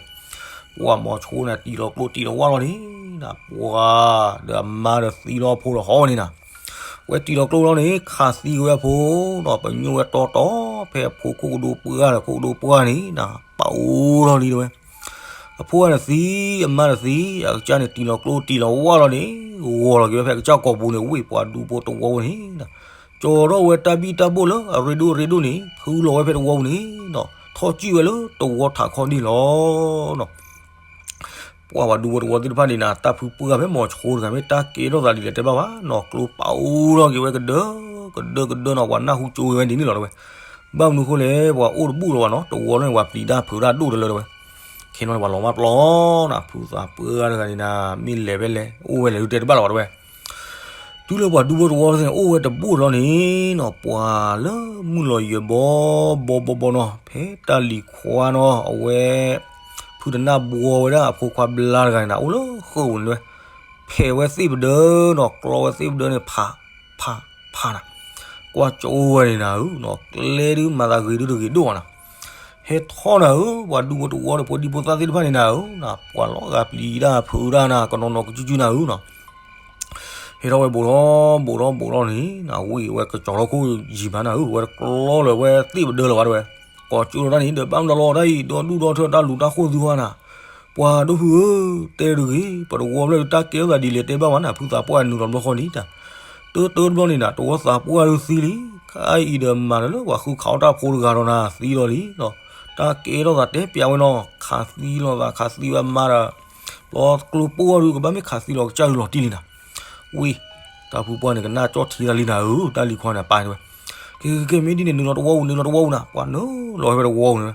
ပှၤမီၤဆိန့ၣ် တံၤလီၤကျိတံၤလီၤဝၣ်လီၤန့ၣ်နၤ ပှၤဒီးအမါဒီးသံလီၤအဖိဒီးဟီဝဲန့ၣ်နၤ, ဝဲတံၤလီၤကျိလီၤန့ၣ် ခးသံက့ၤဝဲအဖိဒီးပညိၣ်ဝဲတီတီ ဖဲအဖိခိၣ်ကဒိပှၢ်ဒီးခိၣ်ကဒိပှၢ်န့ၣ်နၤ ပာ်အိၣ်ထီၣ်လံတဲဝဲ အဖိန့ၣ်သံ အမါန့ၣ်သံ အကစၢ်န့ၣ် တံၤလီၤကျိတံၤလီၤဝၣ်လီၤန့ၣ် ဂီၤလီၤက့ၤဝဲဖဲအကစၢ်ကိာ်ပူၤန့ၣ် ဝ့ၢ်ပှၤဒူဖိတဝီပူၤန့ၣ်, ကၠီထီၣ်ဝဲတၢ်ဘံၣ်တၢ်ဘိၣ်လၢအရ့ဒိၣ်အရ့ဒိၣ်န့ၣ် ဖုလီၤဝဲဖဲတဝီပူၤန့ၣ်ဒီး ထီၣ်ကံၣ်ဝဲလၢတဝီထးခီဒ်လီၤနီၤ ပှၤပှၤဒူဖိတဝီသ့ၣ်တဖၣ်န့ၣ်နၤ တၢ်ဖုပှၢ်ဖဲမီၤဆိတဂၤ မ့ၢ်တၢ်ကဲထီၣ်သးဒ်လဲၣ်တဲဘၣ်ဘၣ်နီၤ ကျိပာ်အိၣ်ထီၣ်က့ၤဝဲကဒၢ ကဒၢကဒၢနီၤ ပှၤနၢ်ဟူကၠိဝဲဒ်န့ၣ်လီၤတဲဝဲ, ဘၣ်မနုၤအဃိလဲၣ် ပှၤအိၣ်တဘူၣ်လၢၤဘၣ်နီၤ တဝီလၢန့ၣ် ပှၤပျံၤတၢ်ဖုးတၢ်ဒိၣ်တလၢတဲဝဲ, ခဲနီၤန့ၣ် ပှၤလီၤမၢ်ပျီနီၤ ဖုသးပှၢ်တဂၤန့ၣ်နၤ မ့ၢ်လဲၤဖဲလဲၣ် အိၣ်ဝဲလဲၣ်ဒုးတဲတဘၣ်လၢၤဘၣ်တဲဝဲ တုၤလၢပှၤဒူဖိတဝီသ့ၣ်န့ၣ် အိၣ်ဝဲတဘူၣ်လီၤန့ၣ်နီၤ ပှၤလၢမုၢ်လီၤယၢၤဘီဘီဘီဘီနီၤ ဖဲတၢ်လံၤခွါနီၤ အဝဲ ဖုတနၢ်ဘှီဝဲဒၣ်အဖိခွါဘျါတဂၤန့ၣ်နၤ အိၣ်လၢဃိာ်ပူၤန့ၣ်ဝဲ ဖဲးဝဲသ့ၣ်ပဒၢနီၤ ကျီဝဲသ့ၣ်ပဒၢန့ၣ် ဖး ဖး ဖးနၤ ကွၢ်ကၠိဝဲန့ၣ်နၤဧၢနီၤ ကျဲဒုးမၤသးဂ့ၤဒုးတဂ့ၤဒိၣ်ဘၣ်နၤ ဟဲထီၣ်နၤဧၢ ပှၤဒူဖိတဝီဒီးဖိဒံဖိသၣ်သ့ၣ်တဖၣ်န့ၣ်နၤဧၢနီၤ ပှၤလီၤဂာ်ပျံၤတၢ်ဖုးတၢ်နၤ ကနီၤနီၤကစုကစုနၤဧၢနီၤ ဟဲထီၣ်ဝဲဘူးထီၣ်ဘူးထီၣ်ဘူးထီၣ်န့ၣ် ဝံၤဝဲကစီၤထီၣ်ခိၣ်ယံၤမးနၤဧၢ ဝဲတကျီလၢၤဝဲသ့ၣ်ပဒၢလၢၤဘၣ်တဲဝဲ ကိးကၠိလီၤတၢ်န့ၣ် ဒီးဘၣ်မတၤလီၤတၢ်အံၤ ဒီဒူၣ်ဒီထၢတၢ်လူၤတၢ်ဃိၣ်သုဃီနၤ ပှၤဒိၣ်ဖုဧၢ တဲတဂ့ၤ ပတဝီဘျီဒုးတၢ်ကဲထီၣ်သးဒ်လဲၣ်တဲဘၣ်ဝဲနၤ ဖုသးပှၢ်နုာ်လီၤဘျီဃီန့ၣ်တၢ် တၢတၢတဘျီန့ၣ်နၤ တဝီသးပှၢ်ဒုးသံလံ ခါအံၤဒီးမၤတၢ်လၢပှၤဃုခးအီၣ်တၢ်ဖိတဂၤဒီးနၤ သံလီၤလံနီၤ တၢ်ကဲထီၣ်သးတဲပျးဝဲနီၤ ခးသံလီၤသးခးသံဝဲအမါဒီး ဘျီကျိပိၢ်အီၤဒုးကဘၣ်မ့ၢ်ခးသံလီၤကစၢ်ဒုးလီၤတံၢ်လံနၤ ဝံၤ တၢ်ဖုပှၢ်န့ၣ် ကနၣ်ကၠီၣ်ထံတၢ်လံနၤဧၢ တၢ်လံၤခွါန့ၣ် ပာ်န့ၣ်ဝဲ ကဲကဲကဲ မ့ၢ်ဒ်န့ၣ် နုာ်လီၤတဝီပူၤ နုာ်လီၤတဝီပူၤနၤ ပှၤနုာ်လီၤဖဲတဝီပူၤန့ၣ်ဝဲ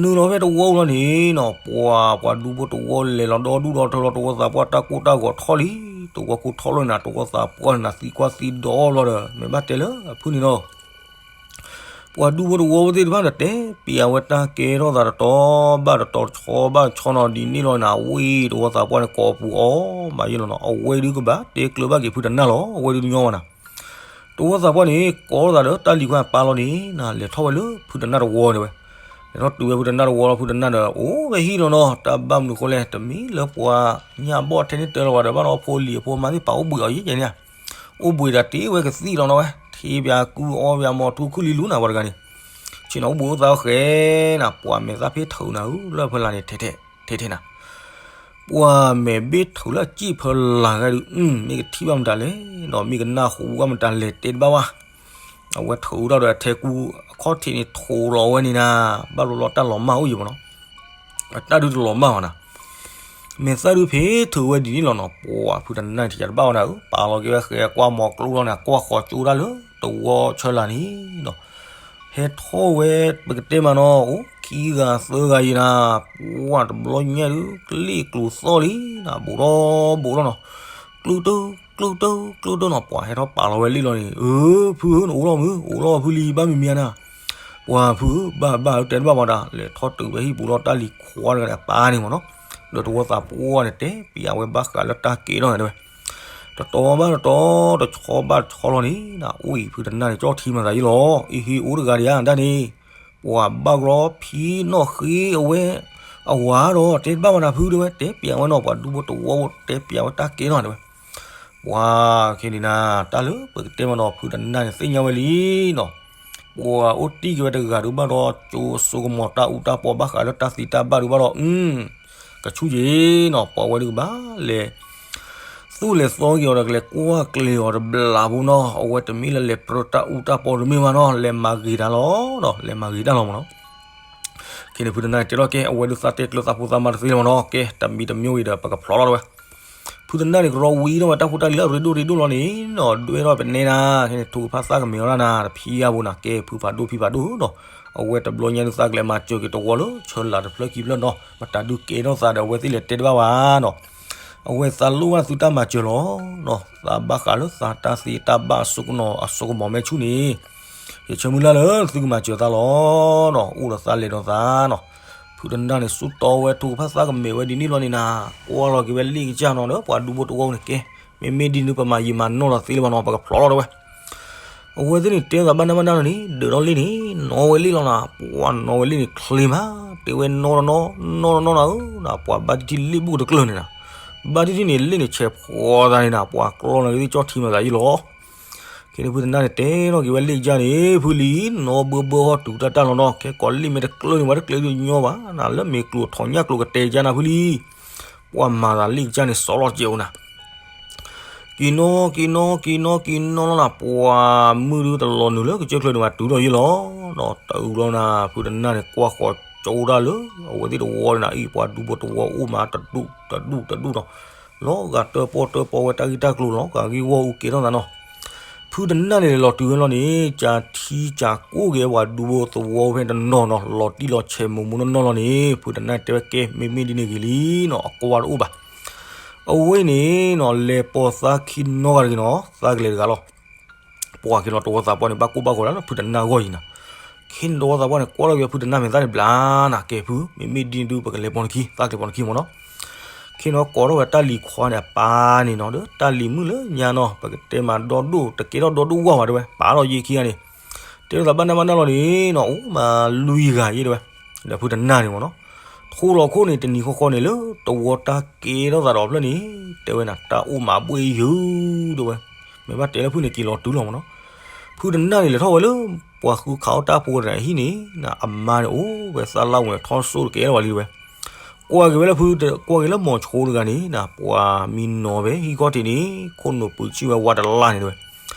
နုာ်လီၤဖဲတဝီပူၤလီၤန့ၣ်နီၤ ပှၤပှၤဒူဖိတဝီလဲၤလီၤဒီဒူၣ်ဒီထၢလီၤ တဝီသးပှၢ်တၢ်ကိၢ်တၢ်ဂီၤထီၣ်လံ တဝီခိၣ်ထီၣ်လီၤန့ၣ်နၤ တဝီသးပှၢ်န့ၣ်နၤ သံကွၢ်သံဒိးလီၤဒီး မ့ၢ်ဘၣ်တဲလၢအဖုၣ်န့ၣ်နီၤ ပှၤဒူဖိတဝီဖိသ့ၣ်တဖၣ်န့ၣ် တဲပျးဝဲတၢ်ကဲထီၣ်သးတတီၤဘၣ်တတီၤ တဆီဘၣ်တဆီနီၤ ဒ်န့ၣ်လီၤနၤ ဝံၤ တဝီသးပှၢ်န့ၣ် ကိးပူၤအီၤမးယဲၢ်လီၤနီၤ အဝဲဒုးကဘၣ်တဲကျၢၤဘၣ်က့ၤဖုတနၢ်လီၤ အဝဲဒုးတညီဝဲနၤ တဝီသးပှၢ်န့ၣ် ကိးထီၣ်သးဒီးတၢ်လံၤခွါန့ၣ် ပာ်လီၤန့ၣ်နၤ လဲၤထီၣ်ဝဲလၢဖုတနၢ်တဝီန့ၣ်ဝဲ လဲၤထီၣ်တုၤဝဲဖုတနၢ်တဝီလီၤ. ဖုတနၢ်ဒီး အိၣ်ဝဲဟံၣ်လီၤနီၤ, တၢ်ဘၣ်မနုၤဃိလဲၣ်, တမ့ၢ်လၢပှၤညၣ်ဘီၣ်ထဲန့ၣ်တၢ်လီၤဘၣ်ဒီး ဘၣ်ဒီးအဖိအလံၤအဖိမါသ့ၣ်ပာ်အိၣ်ဘှံးအီၤယဲၢ်ကဲန့ၣ်ဧါ, အိၣ်ဘှံးဒီးတ့ဝဲကသံၣ်လီၤနီၤဝဲ, ထံၣ်ပၠးကူအီပၠးမီၤထူခုၣ်လံလူနၤ ပှၤတဂၤန့ၣ်, ဆ့ၣ်နီၤအိၣ်ဘှံးအိၣ်သါဃဲနၤ, ပှၤမဲာ်သၣ်ဖ့ၣ်ထုးနၤဧၢ လၢဖဲလၢ်န့ၣ် ထဲထဲထဲထဲနၤ ပှၤမဲာ်ဘ့ၣ်ထုးလၢအစံၣ်ဖဲလၢ်ဂၤဒုး, မ့ၢ်ကထံၣ်ဘၣ်မတၤလဲၣ်, ဒီးမ့ၢ်ကနၢ်ဟူဘၣ်မတၤလဲၣ်တဲတဘၣ်ဘၣ်. အဝဲထုးထီၣ်ဒီးထဲကူအခီၣ်ထံးန့ၣ် ထိးလီၤဝဲန့ၣ်နၤ, ဘၣ်ဘျီဘျီတၢ်လီၤမၢ်အိၣ်ယံၤမးနီၤ, အတၢ်ဒုးတလီၤမၢ်ဘၣ်နၤ, မဲာ်သၣ်ဒုးဖ့ၣ်ထုးဝဲဒ်န့ၣ်လီၤနီၤ, ပှၤဖုတနၢ်န့ၣ် ထံၣ်တဘၣ်ဝဲနၤဧၢ, ပာ်လီၤက့ၤဝဲဃဲကွၢ်မီၤကျိထီၣ်န့ၣ် ကွၢ်ဃီၤကၠိဒၣ်လၢတဝီဆၢလၢ်န့ၣ်နီၤ ဟဲထီၣ်ဝဲ ပကတဲမးနီၤ, အိၣ်ခံဂၤသၢဂၤယံၤနၤ, ပှၤတဘျီညါဒုး ကလ့ၣ်ကျိၤသီၣ်လံနၤ, ဘူးထီၣ်ဘူးထီၣ်နီၤ, ကျုၢ်တၢၢ်ကျုၢ်တၢၢ်ကျုၢ်တၢၢ်နီၤ, ပှၤဟဲထီၣ်ပာ်လီၤဝဲလံလီၤန့ၣ်, အၢ ဖုဧၢ နအိၣ်လီၤမုၢ် အိၣ်လီၤဖုလံ ဘၣ်မံၤမံၤဧါနၤ, ပှၤဖုဧၢ ဘၣ်ဘၣ်တဲတဘၣ်ပှၤတၢ် လဲၤထီၣ်တုၤဝဲဟံၣ်ပူၤလီၤ တၢ်လံၤခွါတဂၤန့ၣ် အပၢ်န့ၣ်မးနီၤ, ဒီးတဝီသးပှၢ်န့ၣ် တဲပၠးဝဲဘၣ်ဃးလၢတၢ်ကဲထီၣ်န့ၣ်တဲဝဲ တတီၤဘၣ်တတီၤ တဆီဘၣ်တဆီလီၤန့ၣ်, အိၣ်အံၤဖုတနၢ်န့ၣ် ကၠီၣ်ထံမၤသးယံၤလီၤ, အ့ဟ့ အိၣ်တဂၤဒံးဧါ ဒၣ်န့ၣ်, ပှၤဘၣ်ကရီဖံနီၣ်ဃ့အဝဲ အဝၤဒီး တဲတဘၣ်ဝဲနၤဖုတဲဝဲ, တဲပၠးဝဲနီၤ ပှၤဒူဖိတဝီ တဲပၠးဝဲတၢ်ကဲထီၣ်တဲဝဲ, ပှၤခဲန့ၣ်နၤ တၢ်လၢပကတဲမးနီၤ ဖုတနၢ်န့ၣ် သ့ၣ်ညါဝဲလံနီၤ, ပှၤအိၣ်တံၢ်က့ၤဝဲတဂၤဒုးဘၣ်ဒီး ကၠိအစိကမီၤတၢ်အူတၢ်ပီဘၣ်ဃးလၢတၢ်သံတၢ်ဘၣ်ဒုးဘၣ်ဒီး ကဆူၣ်ယံၤနီၤ, ပှၤဝဲဒုးကဘၣ်လဲၤ သူၣ်လဲၤသီက့ၤအီၤဒီး ကလဲၤကွၢ်ကျဲၤအီၤတဘျီဖိနီၤ, အဝဲတမ့ၢ်လၢလဲၤပြၢတၢ်အူတၢ်ပီတမ့ၢ်ဘၣ်နီၤ, လဲၤမၤဂ့ၤတၢ်လီၤ, လဲၤမၤဂ့ၤတၢ်လီၤမးနီၤ, ခဲန့ၣ်ဖုတနၢ်န့ၣ် တဲထီၣ်ကဲ အဝဲဒုးသးတဲကျၢသးဖိသးမါတသ့လၢၤမးနီၤ, ကဲ တမံၤတမံၤအံၤဒီး ပကဖျိးထီၣ်ဝဲ ဖုတနၢ်န့ၣ် ကရီဝံထီၣ်ဝဲတၢ်ဖိတၢ်လံၤလၢအရ့ဒိၣ်ရ့ဒိၣ်လီၤန့ၣ်နီၤ, ဒွဲထီၣ်ပနဲဒၣ်, ခဲန့ၣ် ထုကဖၣ်သၣ်ကမဲာ်အီၤဒၣ်နၤ တဖံးအါဘိနၤ, ကဲ ဖုဖးဒိၣ်ဖံဖးဒိၣ်နီၤ, အဝဲတဘျီညါဒုးသးကလဲၤမၤစၢၤက့ၤတဝီလၢ ဆၢလၢ်တဖျၢၣ်ခံဖျၢၣ်နီၤ, မတၤဒုးကဲထီၣ်သးဒီး အဝဲသ့ၣ်လဲၤတဲတဘၣ်ဘၣ်နီၤ, အဝဲသးလိၣ်ဘၣ်သုတၢ်မၤစၢၤလီၤနီၤ, သးဘၣ်ဃးလၢသးတၢ်သ့တၢ်ဘၣ်အစိကမီၤ အစိကမီၤမဲာ်ဆူၣ်န့ၣ် ယဆၢမုၢ်လၢ်လၢသုကမၤစၢၤသးလီၤနီၤ, အိၣ်ဒီးသးလဲၤဒီးသးနီၤ, ဖုတနၢ်န့ၣ် ဆူတီဝဲထုကဖၣ်သၣ်ကမဲာ်ဝဲဒ်န့ၣ်လီၤန့ၣ်နၤ, ကွၢ်လီၤက့ၤဝဲလ့ၣ်ကစၢ်နီၤ လၢပှၤဒူဖိတဝီန့ၣ်ကဲ, မ့မ့ၢ်ဒ်န့ၣ်ပမၤယံာ်မၤနီၢ်လီၤသ့လၢၤဘၣ်နီၤ, ပကဖျိးထီၣ်ဝဲ အဝဲသ့ၣ်န့ၣ် တဲသးဘၣ်နၢ်ဘၣ်နၢ်လီၤန့ၣ် ဒုးထီၣ်လ့ၣ်န့ၣ် နီၣ်ဝဲလ့ၣ်လီၤနၤ, ပှၤနီၣ်ဝဲလ့ၣ်န့ၣ်ချ့မး, တဲဝဲနီၣ်တနီၣ် နီၣ်တနီၣ်နၤဧၢ, ပှၤဘၣ်တထံၣ်လ့ၣ်ဘူၣ်တကျၢၢ်န့ၣ်နၤ, ဘၣ်တထံၣ်န့ၣ် လ့ၣ်န့ၣ်ဆဲးဖှီသးန့ၣ်နၤ, ပှၤကျီန့ၣ်ကသ့ၣ်ကၠီၣ်ထံမၤသးယံၤလီၤ ခဲန့ၣ်ဖုတနၢ်န့ၣ် တဲထီၣ်က့ၤဝဲလ့ၣ်ကစၢ်န့ၣ် ဖုလံ, နီၣ်ဘၢဘၢဟီၣ်တုၤတၢ်တၢ်လီၤနီၤ, ခဲကိးလ့ၣ်မ့ၢ်တကျၢၢ်န့ၣ် ပှၤတကျဲၤဒုးညီဘၣ်နၤ, လၢမ့ၢ်ကျိၤထီၣ်ညၣ်ကျိၤကတဲာ်ကစၢ်နၤဖုလံ, ပှၤမၤသးလ့ၣ်ကစၢ်န့ၣ် စီလီၤစဲးအိၣ်နၤ က့ၤနီၣ် က့ၤနီၣ် က့ၤနီၣ် က့ၤနီၣ်လီၤနၤ, ပှၤမုၢ်ဒုတလီၤနုာ်လၢကစၢၢ်ချၢန့ၣ်ဘၣ် တုၤထီၣ်ယံၤလီၤနီၤ, တုၤလီၤနၤ ဖုတနၢ်န့ၣ် ကွၢ်ဃီၤကၠိဒၣ်လၢ အဝဲသ့ၣ်တဝီန့ၣ်နၤ, အံၤပှၤဒူဖိတဝီအိၣ်မး တဒူၣ်တဒူၣ်တဒူၣ်နီၤ, လီၤဂာ်တၢၣ်ပီၣ်တၢၣ်ပီၣ်ဝဲတၢ်ဂ့ၢ်တၢ်ကျိၤလီၤ, ဂာ်ဂ့ၢ်ဂီၢ်အူကဲထီၣ်သးနီၤ, ဖုတနၢ်န့ၣ် လီၤတုၤဝဲလီၤန့ၣ် ကးထံကးကိၣ်က့ၤပှၤဒူဖိသဝီဖဲတနီၤနီၤ, လီၤတံၢ်လီၤဆဲးမိၢ်မိၢ်နီၢ်နီၢ်လီၤန့ၣ် ဖုတနၢ်တဲဝဲကဲ မ့မ့ၢ်ဒ်န့ၣ်ဂ့ၤလံနီၤ, အကွၢ်တအိၣ်ဘၣ် အဝဲန့ၣ်နီၤ လဲၤပိာ်သးခံနီတဂၤတဂ့ၤနီၤ, သးကလဲၤတဂၤလီၤ. ပှၤက့ၤလီၤတဝီသးပှၢ်န့ၣ် ဘၣ်ကိၢ်ဘၣ်ဂီၤဒၣ်လၢဖုတနၢ်အဂီၢ်အံၤနၤ. ခဲန့ၣ်တဝီသးပှၢ်န့ၣ် ကွၢ်ထီၣ်က့ၤဖုတနၢ်မဲာ်သၣ်န့ၣ်ဘျါနၤ, ကဲဖု မ့မ့ၢ်ဒ်န့ၣ်ဒုး ပကလဲၤပိာ်နခံ, သးကလဲၤပိာ်နခံမ့ၢ်နီၤ. ခဲန့ၣ်ကိးထီၣ်ဝဲတၢ်လံၤခွါန့ၣ် အပၢ်န့ၣ်နီၤ, ဒီးတၢ်လံၤမုၣ်လၢညါနီၤ, ပကတဲမးဒီဒိၣ် တကဲထီၣ်ဒီဒိၣ်ဝၢ်ဝဲတဲဝဲ, ပာ်လီၤယ့ခံဂၤန့ၣ် တဲလိာ်သးဘၣ်နၢ်ဘၣ်နၢ်လီၤန့ၣ်နီၤ, အိၣ်မးလွံၢ်ဂၤယ့တဲဝဲ, ဒီးဖုတနၢ်န့ၣ်မ့ၢ်နီၤ, ထိၣ်လီၤခိၣ်န့ၣ် တနံၤဃီဃီန့ၣ် လၢတဝီတၢ်ကဲထီၣ်သးဒီးဖျၢၣ်န့ၣ် တဲဝဲနၤ တၢ်အိၣ်မးဘှ့ၣ်ယုာ်တဲဝဲ, မ့ၢ်ဘၣ်တဲလၢဖုန့ၣ်က့ၤလီၤတုၤလီၤမ့ၢ်နီၤ. ဖုတနၢ်န့ၣ် လဲၤထီၣ်ဝဲလၢ ပှၤဃုခးအီၣ်တၢ်ဖိတဂၤအဟံၣ်န့ၣ် အမါန့ၣ်အိၣ်ဝဲသးလၢ်ဝဲထီၣ်စိၣ်တကဲလၢၤဝဲလံတဲဝဲ ကွၢ်က့ၤဝဲလၢဖု, ကွၢ်က့ၤလၢမိၤဆိတဂၤန့ၣ် ပှၤမံနီၤဖဲဟံၣ်ခီၣ်ထံးန့ၣ် ခိၣ်နူာ်ပူၤဆံၣ်ဝဲဝါတလါန့ၣ်တဲဝဲ,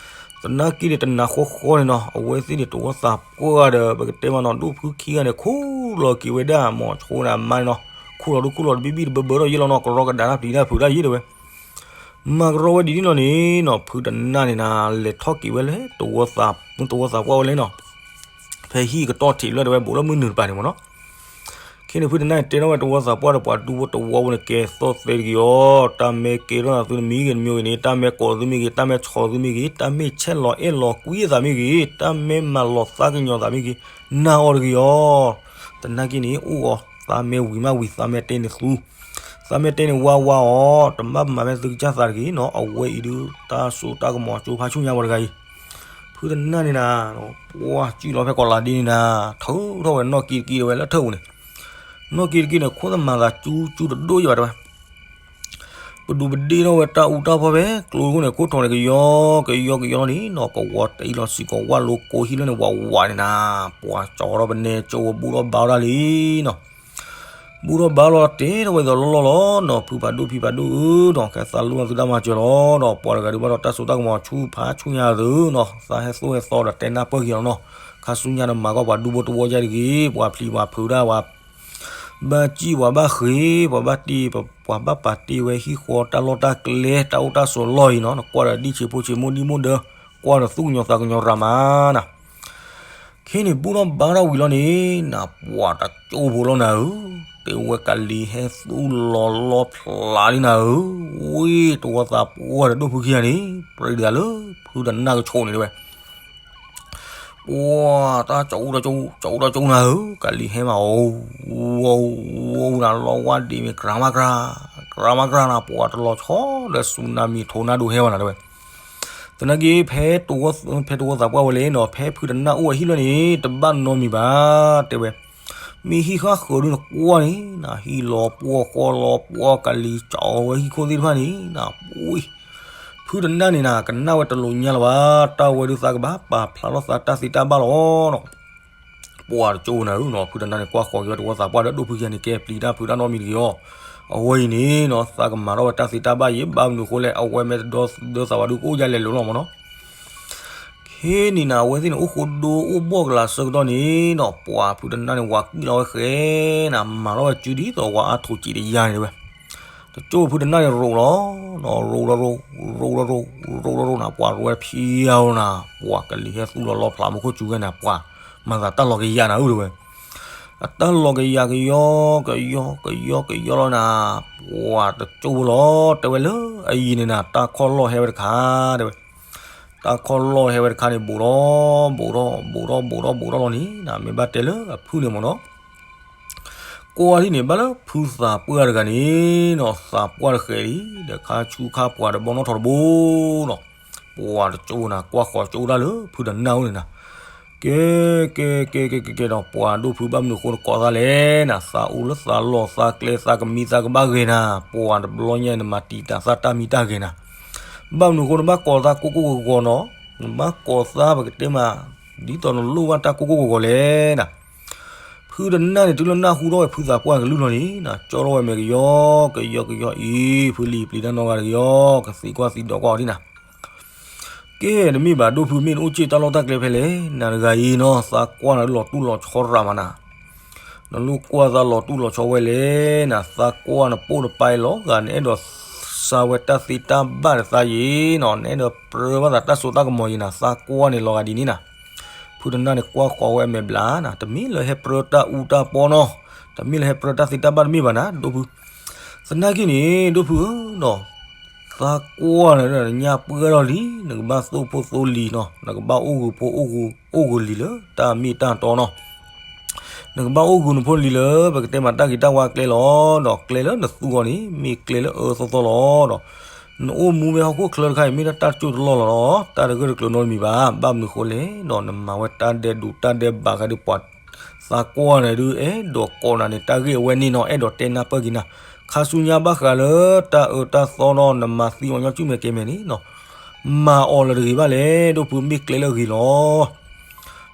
သနာ်က့န့ၣ် တနၤဃီဃီန့ၣ်နီၤ အဝဲသ့ၣ်န့ၣ် တဝီသးပှၢ်ဒီး ပကတဲမးနီၤ ဒိၣ်ဖုခံဂၤန့ၣ် ခူၣ်လီၤက့ၤဝဲဒၣ်မိၤဆိန့ၣ်အမါန့ၣ်နီၤ, ခူၣ်လီၤဒိၣ်ခူၣ်လီၤတဘံၣ်ဘံၣ်တဘၢဘၢထီၣ်ယဲလီၤနီၤ, ကရီကဒါတပျံၤတၢ်ဖုးတၢ်ယဲတဲဝဲ မၤကရီဝဲဒ်န့ၣ်လီၤန့ၣ်နီၤ, ဖုတနၢ်န့ၣ်နၤ လဲၤထီၣ်က့ၤဝဲလၢ တဝီသးပှၢ်ဝဲလဲၣ်နီၤ, ဖဲဟံၣ်ကတီၢ်ထံးလၢတဲဝဲ ဘူးလၢမုၢ်နုာ်တပၤန့ၣ်မ့ၢ်နီၤ. ခဲန့ၣ်ဖုတနၢ်န့ၣ် တဲထီၣ်ဝဲတဝီသးပှၢ်ဒီးပှၤဒူဖိတဝီဖိန့ၣ် ကဲသိၣ်သဲတက့ၤအီၤ, တၢ်မ့ၢ်ကဲထီၣ်သးသုတမံၤဂ့ၤတမံၤဂ့ၤန့ၣ်, တၢ်မ့ၢ်ကိးသုမ့ၢ်ဂ့ၤ, တၢ်မ့ၢ်ဆီၣ်သုမ့ၢ်ဂ့ၤ, တၢ်မ့ၢ်ဆဲးလီၤအဲၣ်လီၤကွံအသးမ့ၢ်ဂ့ၤ, တၢ်မ့ၢ်မၤလီၤသးကညီၤသးမ့ၢ်ဂ့ၤ, နာ်အီၤတဂ့ၤအီၤ. သနာ်က့န့ၣ် အိၣ်အီၤ သးမ့ၢ်ဝံၤမးဝံၤ သးမ့ၢ်တဲန့ၣ်သူ သးမ့ၢ်တဲန့ၣ်ဝါဝါအီၤ, တဘၣ်မၤဖဲသုကစၢ်သးတဂ့ၤနီၤ, အဝဲအံၤဒုး တၢ်စိတၢ်ကမီၤကၠိဖးဆူညါဝဲတဂၤအံၤ, ဖုတနၢ်န့ၣ်နၤ, ပှၤစုၣ်လီၤဖဲကီးလးဒ့န့ၣ်နၤ, ထုးထီၣ်ဝဲနီၢ်က့တက့ၢ်တဲဝဲလၢထၢၣ်ပူၤန့ၣ်, နီၢ်က့တက့ၢ်န့ၣ် ခိၣ်သးမၤသးကၠူကၠူတဒိၣ်ယဘၣ်တဲဝဲ, ပဒူးပဒ့ၣ်ထီၣ်ဝဲတၢ်အူတၢ်ပီၢ်ဖဲကျိခိၣ်န့ၣ် ခိၣ်ထိးန့ၣ် ကယီကယီကယီလီၤန့ၣ်နီၤ, ကဝီၤတအံၣ်လီၤစံးကီးဝၣ်လိကိးဟံၣ်လၢန့ၣ် ဝးဝးန့ၣ်နၤ, ပှၤကၠီထီၣ်ပနဲကၠီဝဲဘူၣ်ထီၣ်ဘါထီၣ်ဒၣ်လံနီၤ. ဘူၣ်ထီၣ်ဘါထီၣ်လီၤတဲထီၣ်ဝဲဒ်သိးလီၢ်လီၢ်လီၤနီၤ, ဖုဖးဒိၣ်ဖံဖးဒိၣ်ဧၢနီၤ, ကဲသးလိၣ်နသုတၢ်မၤစၢၤလီၤဒီး ပှၤတဂၤဒုးဘၣ်ဒီးတၢ်စိတၢ်ကမီၤဆူၣ်ဖးဆူၣ်ညါသုနီၤ, သးဟဲသိၣ်ဟဲသီဒီးတဲနၢ်ပၢၢ်က့ၤလီၤနီၤ, ခါဆူညါနမၤကီၢ်ပှၤဒူဘိတဝီယါတဂ့ၤ, ပှၤဖျံးပှၤဖုးဒၣ်ဝဲ ဘၣ်စံၣ်ပှၤဘၣ်ဃ့, ပှၤဘၣ်တ့, ပှၤဘၣ်ပာ်တ့ဝဲဟံၣ်ဃီတၢ်လီၢ်တၢ်ကျဲ တၢ်အိၣ်တၢ်ဆိးလီၢ်အံၤနီၤ, နကွၢ်ဒီးဒ်ဆံးဖိဆံးမိၢ်ဒံၣ်မိၢ်ဒၢ, ကွၢ်ဒီးသူၣ်ကညီၤသးကညီၤရၤမးနၤ. ခဲန့ၣ် ဘူၣ်ထီၣ်ဘါထီၣ်ဝံၤလီၤန့ၣ်နၤ, ပှၤတကၠိဖိလီၤနၤဧၢ, တဲဝဲကလံၤဟဲသူၣ်လီၤလီဖျးလံနၤဧၢ, ဝ့ၢ်တဝီသးပှၢ်ဒီးဒိၣ်ဖုခံဂၤန့ၣ် ပြံဒသးလၢ ဖုတနၢ်ကဆိးန့ၣ်တဲဝဲ ပှၤတၢ်ကၠိတၢ်ကၠိတၢ်ကၠိနၤဧၢ, ကလံၤဟဲမးအီၤ, ဝီဝီနၤလီဝါဒ့မ့ၢ်ကြၤမးကြၤ, ကြၤမးကြၤနၤ, ပှၤတလီၤဆီဒီးစူနၤမံထိးနါဒိးဟဲဘၣ်နၤတဲဝဲ. သနာ်က့ ဖဲတဝီသးပှၢ်ဝဲလဲၣ်နီၤ, ဖဲဖုတနၢ်အိၣ်ဝဲဟံၣ်လီၢ်န့ၣ် တဘၣ်နီတမံၤဘၣ်, တဲဝဲ, မ့ၢ်ဟံၣ်ဃၣ်ဃၢၤဒုနကွၢ်န့ၣ်နၤ, ဟံၣ်လီၤပှီၢ်ဃီလီၤပှီၢ်ကလံၤကၠီဝဲဟံၣ်ခိၣ်သ့ၣ်တဖၣ်န့ၣ်နၤ, ဝ့ၢ် ဖုတနၢ်န့ၣ်နၤ ကနၣ်ဝဲတလိာ်ညါလၢၤဘၣ်, တၢ်ဝဲဒုးသးကဘၣ်ပာ်ဖျါထီၣ်သးတၢ်သ့တၢ်ဘၣ်လီၤနီၤ. ပှၤတကၠိနၤဧၢနီၤ, ဖုတနၢ်န့ၣ် ကွၢ်ဃီၤက့ၤဝဲတဝီသးပှၢ်ဒီးဒိၣ်ဖုခံဂၤန့ၣ် ကဲပျံၤတၢ်ဖုးတၢ်နီတမံၤတဂ့ၤအီၤ, အဝဲအံၤန့ၣ်နီၤ သးကမၤထီၣ်ဝဲတၢ်သ့တၢ်ဘၣ်ယံၤ, ဘၣ်မနုၤအဃိလဲၣ်, အဝဲမ့ၢ်တဒီသဒၢသးဝဲဒုးကအိၣ်ဒ်လဲၣ်လိၤလီၤမးနီၤ. ခဲန့ၣ်နၤ အဝဲသ့ၣ်န့ၣ် အိၣ်ဃိဒိအိၣ်ဘှီၣ်ကလာ်ဆၢကတီၢ်န့ၣ်နီၤ, ပှၤဖုတနၢ်န့ၣ် ဝၤကွံာ်လီၤဝဲဃဲနၤ, မၤထီၣ်ဝဲစုဒ်သိးဝၤအါထိးစံးတယါန့ၣ်တဲဝဲ, တကၠိဖုတနၢ်န့ၣ်ရိးလီၤ, ရိးလီၤရိး, ရိးလီၤရိး, ရိးလီၤရိးနၤ, ပှၤရိးဝဲဖံယါလီၤနၤ, ပှၤကလံၤဟဲသူၣ်လီၤလီဖျးမူခိၣ်စူၤဝဲနၤ, ပှၤမၤသးတၢ်လီၤကယၤနၤဧၢတဲဝဲ, အတၢ်လီၤကယၤကယီ, ကယီ, ကယီ, ကယီလီၤနၤ, ပှၤတကၠိလီၤ, တဲဝဲလၢအယံၤန့ၣ်နၤ တၢ်ခီၣ်လီၢ်ဟဲဝဲတခါ, တဲဝဲ, တၢ်ခီၣ်လီၢ်ဟဲဝဲတခါန့ၣ် ဘူးထီၣ်, ဘူးထီၣ်, ဘူးထီၣ်, ဘူးထီၣ်, ဘူးထီၣ်လီၤန့ၣ်နၤ, မ့ၢ်ဘၣ်တဲလၢအဖုၣ်န့ၣ်မးနီၤ ကွၢ်ထံၣ်န့ၣ် ဘၣ်လၢဖုသးပှၢ်တဂၤန့ၣ်နီၤ, သးပှၢ်တဃဲၤလံ, ဒီးခါဆူခါပှၤဒီးဘီနီၣ်ထီၣ်တဘိနီၤ, ပှၤတကၠိနၤ ကွၢ်ဃီၤကၠိဒၣ်လၢဖုတနၢ်အိၣ်န့ၣ်နၤ, ကဲ, ကဲ, ကဲ, ကဲ, ကဲ, ကဲဒီး ပှၤဒိၣ်ဖုဘၣ်မနုၤအဃိနကိးသးလဲၣ်နၤ, သးအိၣ်လၢသးလီၢ်သးကျဲ သးကမံသးကဘၣ်ဂဲၤနၤ, ပှၤတဘျီညါအံၤနမၤတံာ်တာ်သးတၢ်မံတၢ်ဂဲၤနၤ, ဘၣ်မနုၤအဃိနဘၣ်ကိးသးကိၢ်ကိၢ်ဂီၤဂီၤနီၤ, နဘၣ်ကိးသးပကတဲမး ဒ်သိးနလိၣ်ဘၣ်တၢ်ကိၢ်ကိၢ်ဂီၤဂီၤလဲၣ်နၤ ဖုတနၢ်န့ၣ် တုၤလၢနၢ်ဟူထီၣ်ဝဲဖုသးပှၢ်ကလုၢ်လီၤန့ၣ်နၤ, ကၠီထီၣ်ဝဲမဲာ်ကယီ, ကယီကယီအံၤ, ဖုလံၤပျံၤတၢ်နီတဂၤတကယီ, ကသံကွၢ်သံဒိးကွၢ်အီၤဒ်နၤ, ကဲ တမ့ၢ်ဘၣ် ဒိၣ်ဖုမ့ၢ်နအိၣ်စ့ၣ်တၢ်လီၢ်တၢ်ကျဲဖဲလဲၣ်, နၤတဂၤအံၤနီၤ သးကွၢ်နၤလီၤတူၢ်လီၤဆီရၤမးနၤ, နလိၣ်ကွၢ်သးလီၤတူၢ်လီၤဆီဝဲလဲၣ်နၤ, သးကွၢ်နပိၢ်နပၢ်အံၤလီၤဂာ် နအဲၣ်ဒိးစၢ်ဝဲတၢ်သ့တၢ်ဘၣ်ဒီးသးယံၤနီၤ, နအဲၣ်ဒိးပြၢဘၣ်သးတၢ်စိတၢ်ကမီၤယံၤနၤ, သးကွၢ်န့ၣ်လီၤဂာ်ဒ်န့ၣ်နၤ ဖုတနၢ်န့ၣ် ကွၢ်ဃီၤဝဲအမဲာ်ဘျးနၤ, တမ့ၢ်လၢဟဲပြၢတၢ်အူတၢ်ပီနီၤ, တမ့ၢ်လၢဟဲပြၢတၢ်သ့တၢ်ဘၣ်တမ့ၢ်ဘၣ်နၤ ဒိၣ်ဖု, သနာ်က့န့ၣ် ဒိၣ်ဖုဧၢနီၤ, သးကွၢ်နၤဒီး နညၣ်ပှၢ်ထီၣ်လံ, နကဘၣ်သိၣ်ဖိသိၣ်လံၤနီၤ, နကဘၣ်အိၣ်ဂုာ်ဖိ အိၣ်ဂုာ်လံၤလၢတၢ်မ့ၢ်တၢ်တီနီၤ နကဘၣ်အိၣ်ဂုာ်နဖိနလံၤလၢ ပကတဲမးတၢ်ဂ့ၤတၢ်ဝါကျဲလီၤ, ဒီးကျဲလၢနသူအီၤန့ၣ် မ့ၢ်ကျဲလၢအၢသီသီလီၤ, ဒီးနအိၣ်မူဖဲဟီၣ်ခိၣ်ချၢတခါအံၤ မ့ၢ်တၢ်တကၠိတလီၢ်လီၤဒီး တၢ်တဂၢၢ်တကျၢၤနီတမံၤဘၣ်, ဘၣ်မနုၤဃိလဲၣ်ဒီး နမၤဝဲတၢ်ဒဲးဒိးတၢ်ဒဲးဘးဃဲဒီးပှၤ သးကွၢ်န့ၣ်ဒုး အဲၣ်ဒိးကိးနၤန့ၣ် တၢ်ဂ့ၢ်အဝဲန့ၣ်နီၤ, အဲၣ်ဒိးတဲနၢ်ပၢၢ်က့ၤနၤ, ခါဆူညါဘၣ်ဃးလၢတၢ်အၢတၢ်သီဒီး နမၤသံအီၤညီစုမဲာ်ကဲမဲာ်န့ၣ်နီၤ မၤအီၤလၢတဂ့ၤဘၣ်လဲၣ်, ဒိၣ်ဖုမ့ၢ်ကျဲလၢအဂ့ၤလီၤ.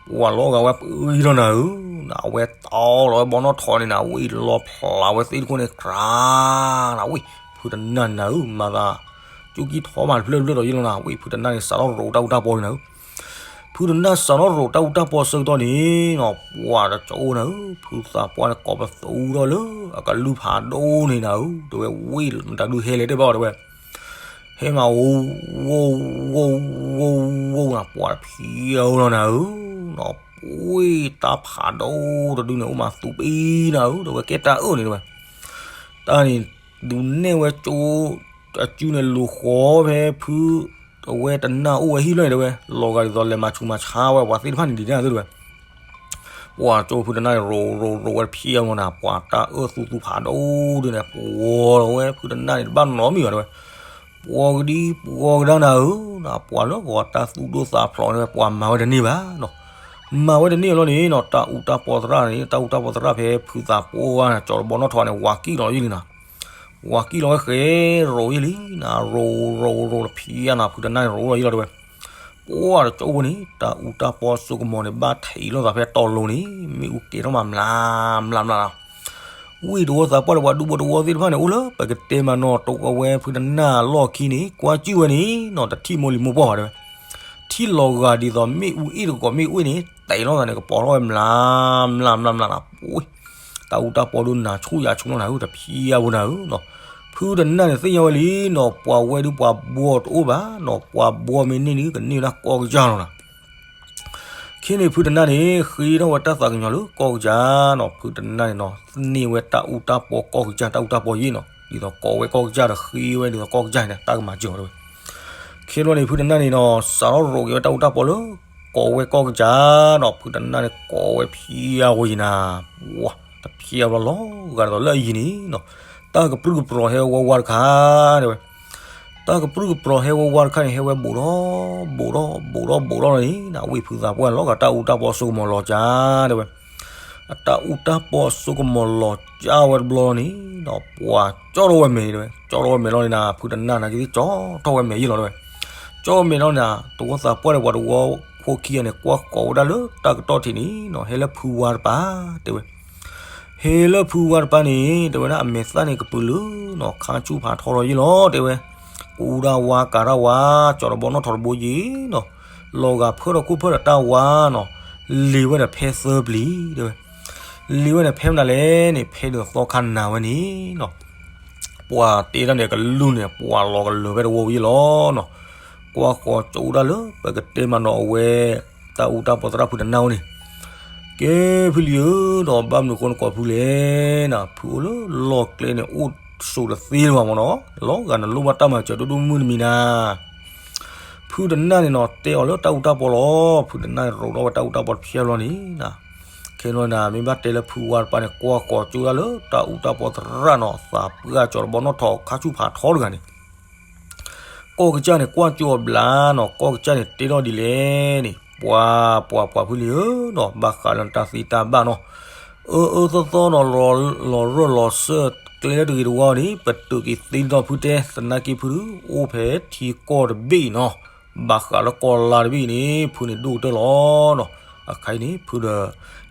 ပှၤလီၤဂာ်ဝဲပှံၤထီၣ်နၤဧၢ, အဝဲတီလီၤဝဲဘီနီၣ်ထီန့ၣ်နၤ, ဝံၤလီၤဖျးဝဲသ့ၣ်တခိၣ်န့ၣ် ကြၤနၤ, ဝံၤဖုတနၢ်န့ၣ်နၤဧၢ, မၤသး ကၠူကံၢ်ထီမးတဖျၢၣ်တဖျၢၣ်ဒီးယ့ၢ်လီၤနၤ, ဝံၤဖုတနၢ်န့ၣ် စးထီၣ်ရိးတၢ်အူတၢ်ပီန့ၣ်နၤဧၢ ဖုတနၢ်စးထီၣ်ရိးတၢ်အူတၢ်ပီဆၢကတီၢ်န့ၣ်နီၤ, ပှၤတကၠိနၤဧၢ, ဖုသးပှၢ်န့ၣ် ကိးပသူထီၣ်လၢအကလုၢ်ဖးဒိၣ်န့ၣ်နၤဧၢ, တဲဝဲဝံၤမတၤဒုးဟဲလဲၣ်တဘၣ်အီၤတဲဝဲ, ဟဲမး ဝိဝိဝိဝိဝိနၤ, ပှၤတဖံးအအိၣ်လီၤနၤဧၢ, ဝံၤတၢ်ဖးဒိၣ်တဒုန့ၣ် အိၣ်မးသူးပံနၤဧၢ, တဲဝဲကဲတၢ်အၢၣ်န့ၣ်တဲဝဲ, တၢ်န့ၣ် ဒုးနဲၣ်ဝဲကၠိ အစုန့ၣ်လူၤဃီဖဲဖု အဝဲတနၢ်အိၣ်ဝဲဟံၣ်လီၢ်န့ၣ်တဲဝဲ, လီၤဂာ်ဒ်သိးလဲၤမၤဆူးမၤဆါဝဲပှၤသ့ၣ်တဖၣ်န့ၣ်ဒ်န့ၣ်တဲဝဲ, ပှၤကၠိဖုတနၢ်န့ၣ်ရိးရိးရိးဝဲတဖံးအမနၤ, ပှၤတၢ်အၢၣ်သူသူဖးဒိၣ်ဒုန့ၣ် ပှီၤလီၤဝဲဖုတနၢ်န့ၣ် တဘၣ်နီတမံၤဘၣ်တဲဝဲ, ပှီၤကဒံပှီၤကဒါနၤဧၢ ပှၤလၢဂီၤတၢ်သူၣ်ဒိၣ်သးဖျိးန့ၣ် ပှၤမၤဝဲတန့ၢ်ဘၣ်နီၤ. မၤဝဲတန့ၢ်အလီၢ်န့ၣ်နီၤ တၢ်အူတၢ်ပီသရၣ်န့ၣ် တၢ်အူတၢ်ပီသရၣ်ဖဲဖုသးပှၢ်ဝါန့ၣ် ကၠီၤတဘီနီၣ်ထီၣ်န့ၣ် ဝၤကံၣ်လီၤယံာ်လံနီၤ. ဝၤကံၣ်လီၤဝဲဃဲရိးယံာ်လံနီၤ ရိးရိးရိးတဖျဲနီၤ ဖုတနၢ်န့ၣ်ရိးလီၤယံာ်လီၤတဲဝဲ. ပှၤတကၠိဖိန့ၣ် တၢ်အူတၢ်ပီစိကမီၤန့ၣ် ဘၣ်ထံးလီၤသးဖဲတီၤလိၤန့ၣ် မ့ၣ်အူကဲၤထီၣ်မးမျးမျးမျးနီၤ. ဝံၢ်တဝီသးပှၢ်ဒီးပှၤဒူဖိတဝီသ့ၣ်တဖၣ်န့ၣ် အိၣ်လၢပကတဲမးနီၤ တဝီဝဲဖုတနၢ်အလီၢ်ခံန့ၣ် ကွၢ်ကၠုၣ်ဝဲန့ၣ်နီၤ တထံၣ်မိၢ်လံၤမိၢ်ပှၢ်ဘၣ်တဲဝဲ. ထံၣ်လီၤဂာ်ဒ်သိးမ့ၣ်အူအ့ၣ်တကိးမ့ၣ်အူအ့ၣ်န့ၣ် တဲလီၤသးန့ၣ် ကပီၤထီၣ်ဝဲမျးမျးမျးမျးနီၤ. ပှၤ တၢ်အူတၢ်ပီဒိၣ်နၤဆူၣ်ယၤဆူၣ်လီၤနၤဧၢ တဖျဲဖိနၤဧၢနီၤ. ဖုတနၢ်န့ၣ်သ့ၣ်ညါဝဲလံနီၤ ပှၤဝဲဒုးပှၤဘှီတအိၣ်ဘၣ်နီၤ ပှၤဘှီမ့ၢ်န့ၢ်ဒုးကန့ၢ်ဝဲဒၣ်ကီၢ်ကစၢ်လီၤနီၤ. ခဲန့ၣ်ဖုတနၢ်န့ၣ် ဃ့ထီၣ်ဝဲတၢ်သးကညီၤလၢကီၢ်ကစၢ်နီၤ ဖုတနၢ်န့ၣ်နီၤ န့ၢ်ဝဲတၢ်အူတၢ်ပီကီၢ်ကစၢ် တၢ်အူတၢ်ပီယံာ်နီၤ ဒ်သိးကိးဝဲကီၢ်ကစၢ်ဒီးဃ့ဝဲဒ်သိးကီၢ်ကစၢ်န့ၣ် တၢ်ကမၤစၢၤအီၤတဲဝဲ. ခဲန့ၣ်န့ၣ် ဖုတနၢ်န့ၣ်နီၤ စးထီၣ်ရိးက့ၤဝဲတၢ်အူတၢ်ပီလၢ ကိးဝဲကီၢ်ကစၢ်နီၤ ဖုတနၢ်န့ၣ်ကိးဝဲဖျဲဖိယံာ်နၤ ဝၤ တဖျဲဖိလီၤဂာ်ဒ်သိးလၢအယံၤန့ၣ်နီၤ တၢ်ကပြုၢ်ကပြီၤဟဲဝဲဝါတခါတဲဝဲ. တၢ်ကပြုၢ်ကပြီၤဟဲဝဲဝါတခါန့ၣ် ဟဲဝဲဘူးထီၣ် ဘူးထီၣ် ဘူးထီၣ် ဘူးထီၣ်လီၤန့ၣ် ဝံၢ်ဖုသးပှၢ်လီၤဂာ်တၢ်အူတၢ်ပီစိကမီၤလီၤကၢ်တဲဝဲ. အတၢ်အူတၢ်ပီစိကမီၤလီၤကၢ်ဝဲတဘျီလီၤန့ၣ် ပှၤကၠီထီၣ်ဝဲမဲာ်န့ၣ်တဲဝဲ ကၠီထီၣ်ဝဲမဲာ်လီၤန့ၣ်နၤ ဖုတနၢ်နာ်က့သ့ၣ်ကၠီထီၣ်ဝဲမဲာ်ယံာ်လီၤတဲဝဲ. ကၠီမဲာ်လီၤန့ၣ်နၤ တဝီသးပှၢ်ဒီးပှၤတဝီဖိခံဂၤန့ၣ် ကွၢ်ဃီၤဝဲဒၣ်လၢတၢ်ကတီၢ်ထံးန့ၣ်နီၤ ဟဲလၢဖုဝါတပၤတဲဝဲ. ဟဲလၢဖုဝါတပၤန့ၣ် တဲဝဲဒၣ်အမဲာ်သၣ်န့ၣ်ကပုာ်လုးနီၤ ခါဆူၣ်ဖးထီလီၤယံာ်လီၤတဲဝဲ. ကူတၢ်ဝါကၤတၢ်ဝါ ကၠီၤတဘီနီၣ်ထီၣ်တဘိယံာ်နီၤ လီၤဂာ်ဖၢၣ်ထီၣ်ခိၣ်ဖၢၣ်ဒီးတၢ်ဝါနီၤ လံၤဝဲဒီးဖဲသၢပျံၤတဲဝဲ. လံၤဝဲန့ၣ်ဖဲမနုၤလဲၣ်န့ၣ် ဖဲဒုးသီခါနၤဝဲန့ၣ်နီၤ ပှၤတ့တၢ်န့ၣ်ကလုၢ်န့ၣ် ပှၤလီၤကလၢၤဖဲတဝီဝံၤလီၤနီၤ. ကွၢ်ဃီၤကၠိဒၣ်လၢ ပကတဲမးနီၤအဝဲ တၢ်အူတၢ်ပီသရၣ်ဖုတနၢ်အိၣ်န့ၣ် ကဲဖုလံၤဧၢနီၤ ဘၣ်မနုၤဃိနကိးဖုလဲၣ်နီၤ ဖုအိၣ်လၢလီၢ်ကျဲန့ၣ် အိၣ်ဆိးတသ့လၢၤဘၣ်မးနီၤ လီၤဂာ်နလိၣ်ဘၣ်တၢ်မၤစၢၤဒိၣ်ဒိၣ်မုၢ်မုၢ်တမံၤနၤ ဖုတနၢ်န့ၣ်နီၤ တဲအီၤလၢတၢ်အူတၢ်ပီလီၤ ဖုတနၢ်န့ၣ်ရိးထီၣ်ဝဲတၢ်အူတၢ်ပီတဖျဲလီၤန့ၣ် ခဲလီၤနၤ မ့ၢ်ဘၣ်တဲလၢဖုဝါတပၤန့ၣ် ကွၢ်ဃီၤကၠိဒၣ်လၢတၢ်အူတၢ်ပီသရၣ်နီၤ သးပှၢ်ကၠီၤတဘီနီၣ်ထီၣ်ခါဆူၣ်ဖးထီတဂၤန့ၣ် ကီၢ်ကစၢ်န့ၣ် ကွၢ်ကၠိအီၤဘျါနီၤ ကီၢ်ကစၢ်န့ၣ် တဲထီၣ်ဒ်လဲၣ်န့ၣ် ပှၤ ပှၤ ပှၤဖုလံၤဧၢနီၤ ဘၣ်ဃးလၢနတၢ်သံတၢ်ဘၣ်နီၤ အၢအၢသီသီနီၤ လီၤရၢၢ်လီၤစၢၢ်ကျဲလၢတဂ့ၤတဝါန့ၣ် ပတုာ်က့ၤသ့ဒီးဖုတဲ သနာ်က့ဖုဒုး အိၣ်ဖဲထံကီၢ်တဘ့ၣ်အံၤနီၤ ဘၣ်ဃးလၢကီၢ်လါတဘ့ၣ်အံၤန့ၣ် ဖုန့ၣ်ဒိၣ်ကတၢၢ်လီၤနီၤ အခါအံၤန့ၣ် ဖုဒီး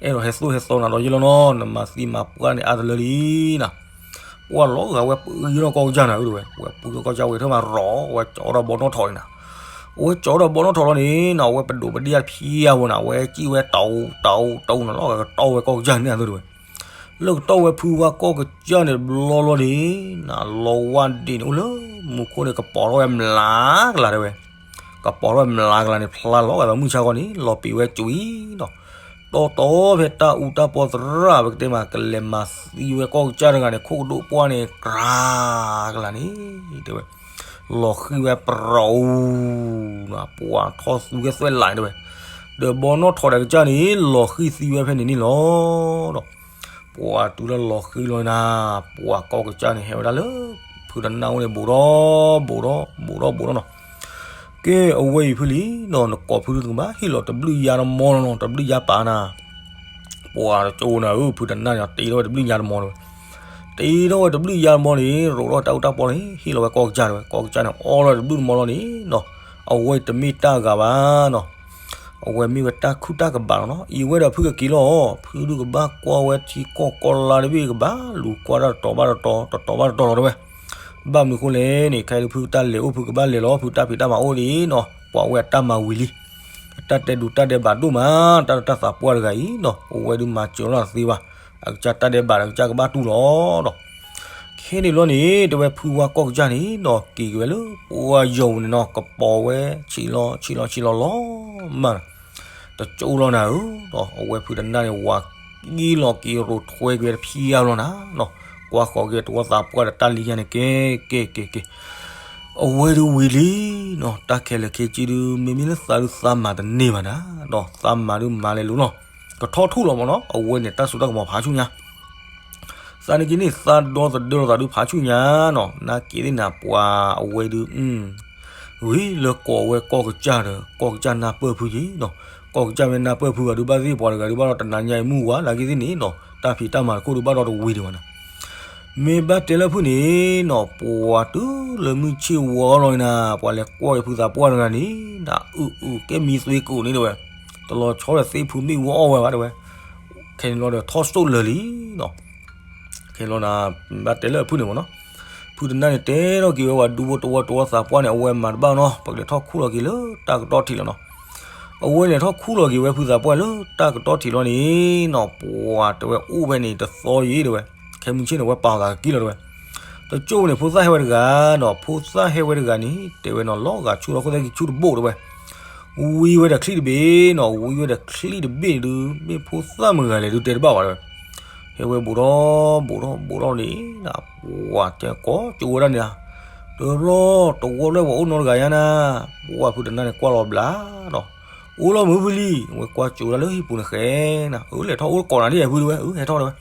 အဲၣ်ဒိးဟဲသိၣ်ဟဲသီနၤဒီးယ့ၢ်လီၤနီၤ နမၤသံမၤပှၢ်န့ၣ်အါတလၢလံနီၤ ပှၤလီၤဂာ်ဝဲပှ့ၤထီၣ်ကီၢ်ကစၢ်နၤဧၢတဲဝဲ ဝဲပှ့ၤထီၣ်ကီၢ်ကစၢ်ဝဲထၢၣ်မးရီၤ ဝဲကၠီၤထီၣ်ဘီနီၣ်ထီၣ်န့ၣ်နၤ အဝဲကၠီၤထီၣ်ဘီနီၣ်ထီၣ်လီၤန့ၣ်နီၤ အဝဲပဒိးပဒ့ၣ်အဖံအဝဲနၤ အဝဲစံၣ်ဝဲတၢ်အူတၢ်အူတၢ်အူနၤလီၤဂာ်ကတီၢ်ဝဲကီၢ်ကစၢ်န့ၣ်အသိးတဲဝဲ လၢကတီၢ်ဝဲဖုဝါကီၢ်ကစၢ်န့ၣ်တဘျီလီၤန့ၣ်နၤ လီဝါဒ့ၣ်န့ၣ်အိၣ်လၢမူခိၣ်န့ၣ် ကပီၤထီၣ်ဝဲမျးကလၤတဲဝဲ ကပီၤထီၣ်ဝဲမျးကလၤန့ၣ် ဖျါလီၤဂာ်ဒီးမုၢ်ဆါခီန့ၣ် လီၤပံာ်ဝဲကွံာ်နီၤ တီတီဖဲတၢ်အူတၢ်ပီသရၣ် ပကတဲမး ကလဲၤမၤသံဝဲကီၢ်ကစၢ်တဂၤန့ၣ် ခိၣ်ကဒိၣ်ပှၢ်န့ၣ် ကြၤကလၤန့ၣ် တဲဝဲ လီၤဃံၤဝဲပရီၤအူနီၤ ပှၤထီၣ်သူဝဲသွဲၣ်လးန့ၣ်တဲဝဲ ဒီးဘီနီၣ်ထီၣ်ဒီးကစၢ်န့ၣ် လီၤဃံၤသံဝဲဖဲန့ၣ်န့ၣ်လီၤဒီး ပှၤတုၤလၢလီၤဃံၤလီၤနၤ ပှၤကီၢ်ကစၢ်န့ၣ်ဟဲဝဲဒၣ်လၢ ဖုတနၢ်အိၣ်န့ၣ် ဘူးဒီး ဘူးဒီး ဘူးဒီး ဘူးဒီးနီၤ ကဲ အဝဲအံၤဖုလံနီၤ နကိးဖုဒုးတကဘၣ် ဟ့ၣ်လီၤတဘျုးယါတမီလီၤနီၤ တဘျုးယါပာ်နၤ ပှၤတကၠိနၤဧၢ ဖုတနၢ်န့ၣ် တ့ထီၣ်ဝဲတဘျုးယါတမီတဲဝဲ တ့ထီၣ်ဝဲတဘျုးယါတမီန့ၣ် ရိးထီၣ်တၢ်အူတၢ်ပီန့ၣ် ဟ့ၣ်လီၤဝဲကီၢ်ကစၢ်တဲဝဲ ကီၢ်ကစၢ်န့ၣ် အီလီၤတဘျုးတမီလီၤန့ၣ်နီၤ အဝဲတမ့ၢ်တၢ်ဂၤဘၣ်နီၤ အဝဲမ့ၢ်ဝဲတၢ်ခုၣ်တၢ်ကဘးလီၤနီၤ အံၤဝဲဒီးဖုကက့ၤလီၤ ဖုဒုးကဘၣ်ကွၢ်ဝဲထံကီၢ်ကီၢ်လါတဘ့ၣ်ကဘၣ် လူၤကွၢ်တၢ်တတီၤဘၣ်တတီၤ တတီၤဘၣ်တတီၤလီၤတဲဝဲ ဘၣ်မနုၤဃိလဲၣ်န့ၣ် ခဲအံၤဖုတၢ်လဲၤအိၣ်ဖုကဘၣ်လဲၤလီၤ ဖုတၢ်ဖံးတၢ်မၤအိၣ်ဒ်နီၤ ပှၤဝဲအတၢ်မၤဝံၤလံ အတၢ်တဲဒူးတၢ်ဒဲးဘးဒိၣ်မး တၢ်တၢ်သးပှၢ်တဂၤအံၤနီၤ အဝဲဒုးမၤစၢၤလီၤသ့ဘၣ် အကစၢ်တၢ်ဒဲးဘးဒီးကစၢ်ကဘၣ်တူၢ်လီၤဒီး ခဲန့ၣ်ဘျီန့ၣ် တဲဝဲဖုဝါကီၢ်ကစၢ်န့ၣ်နီၤ က့ၤက့ၤဝဲလၢပှၤယီၤပူၤန့ၣ်နီၤ ကပီၤဝဲဆံးလီၤဆံးလီၤဆံးလီၤလီၤမး တကၠိလီၤနၤဧၢ အဝဲဖုတနၢ်န့ၣ် ဝၤကံၣ်လီၤက့ၤရိးထွဲက့ၤဝဲတဖံးအါလီၤနၤနီၤ ကွၢ်ဃီၤက့ၤတဝီသးပှၢ်ဒီးတၢ်လံၤယါန့ၣ် ကဲကဲကဲ အဝဲဒုးဝံၤလံနီၤ တၢ်ခဲလၢာ်ခဲဆ့ဒုး မ့မ့ၢ်လၢသးဒုးသးမၤတန့ၢ်ဘၣ်နၤနီၤ သးမၤဒုးမၤလဲၤလိၤလီၤ ကထီၣ်ထူၣ်လီၤမးနီၤ အဝဲန့ၣ်တၢ်စိတၢ်ကမီၤဖးဆူၣ်ညါ သးန့ၣ်က့ၤန့ၣ် သးဒီသဒၢလီၤသးဒုးဖးဆူၣ်ညါနီၤ နာ်က့ၤသ့ၣ်နၤပှၤအဝဲဒုး ဂ့ၤလၢကိးဝဲကီၢ်ကစၢ်ဒီး ကီၢ်ကစၢ်နၢ်ပၢၢ်ဖုယံၤနီၤ, ကီၢ်ကစၢ်မ့ၢ်နၢ်ပၢၢ်ဖုဂၤဒုးဘၣ်သ့ၣ်ပှၤတဂၤဒုးဘၣ်ဒီးတနၤညါအံၤမုၢ်ဝါလၢက့ၤသ့ၣ်န့ၣ်နီၤ, တၢ်ဖံးတၢ်မၤတခိၣ်ဒုးဘၣ်ဒီးတဝံၤဒံးဘၣ်နီၤ. မ့ၢ်ဘၣ်တဲလၢဖုန့ၣ်နီၤ, ပှၤတုၤလၢမုၢ်ဆ့ၣ်ဝါလီၤနၤ, ပှၤလဲၤကွၢ်က့ၤဖုသးပှၢ်တဂၤန့ၣ် နအုၣ်အုၣ်ကဲမံသွ့ကိးန့ၣ်တဲဝဲ, တလီၤဆီဒီးသ့ၣ်ဖုမ့ၣ်အူအီၣ်ဝဲဘၣ်တဲဝဲ, ခဲန့ၣ်လီၤဒီးထီၣ်စိၣ်လၢာ်လံနီၤ. ခဲလီၤနၤ, ဘၣ်တဲလၢဖုန့ၣ်မ့ၢ်နီၤ, ဖုတနၢ်န့ၣ် တဲထီၣ်က့ၤဝဲပှၤဒူဖိတဝီတဝီသးပှၢ်န့ၣ် အဝဲမၤတဘၣ်နီၤ, ပကလဲၤထီၣ်ခူၣ်လီၤက့ၤလၢတၢ်ကတီၢ်ထံးလီၤနီၤ. အဝဲလဲၤထီၣ်ခူၣ်လီၤက့ၤဝဲဖုသးပှၢ်လၢတၢ်ကတီၢ်ထံးလီၤန့ၣ်နီၤ, ပှၤတဲဝဲအိၣ်ဖဲန့ၣ်တသီယံၤတဲဝဲ, ခဲမုၢ်ဆ့ၣ်န့ၣ် အဝဲပာ်သးကကံလီၤတဲဝဲ. တကၠိၣ်န့ၣ် ဖိသၣ်ဟဲဝဲတဂၤနီၤ, ဖိသၣ်ဟဲဝဲတဂၤန့ၣ် တဲဝဲနီၤ လီၤဂာ်ဆူၣ်လီၤခိၣ်သဲက့ၤဆူၣ်တဘိၣ်တဲဝဲ, ဝံဝဲဒီးချံၣ်တဘ့ၣ်နီၤ, ဝံဝဲဒီးချံၣ်တဘ့ၣ်ဒုး မ့ၢ်ဖိသၣ်မုၢ်ဂၤလဲၣ်ဒုးတဲတဘၣ်ဘၣ်တဲဝဲ. ဟဲဝဲဘူးထီၣ်ဘူးထီၣ်ဘူးထီၣ်န့ၣ် ပှၤတဲကိးကၠိဝဲဒၣ်န့ၣ်, တရီတဝီလၢပှၤအိၣ်နီတဂၤယါနၤ, ပှၤဖုတနၢ်န့ၣ်ကွၢ်လီၤဘျးနီၤ, အိၣ်လီၤမုၢ်ဖုလံ, ဝဲကွၢ်ကၠိဝဲဒၣ်လၢဟံၣ်ပူၤန့ၣ်ဃဲနၤ, အလဲၤထီၣ်အိၣ်ကိးနၤဒ်အံၤဖုတဲဝဲ, ဟဲထီၣ်တဲဝဲ.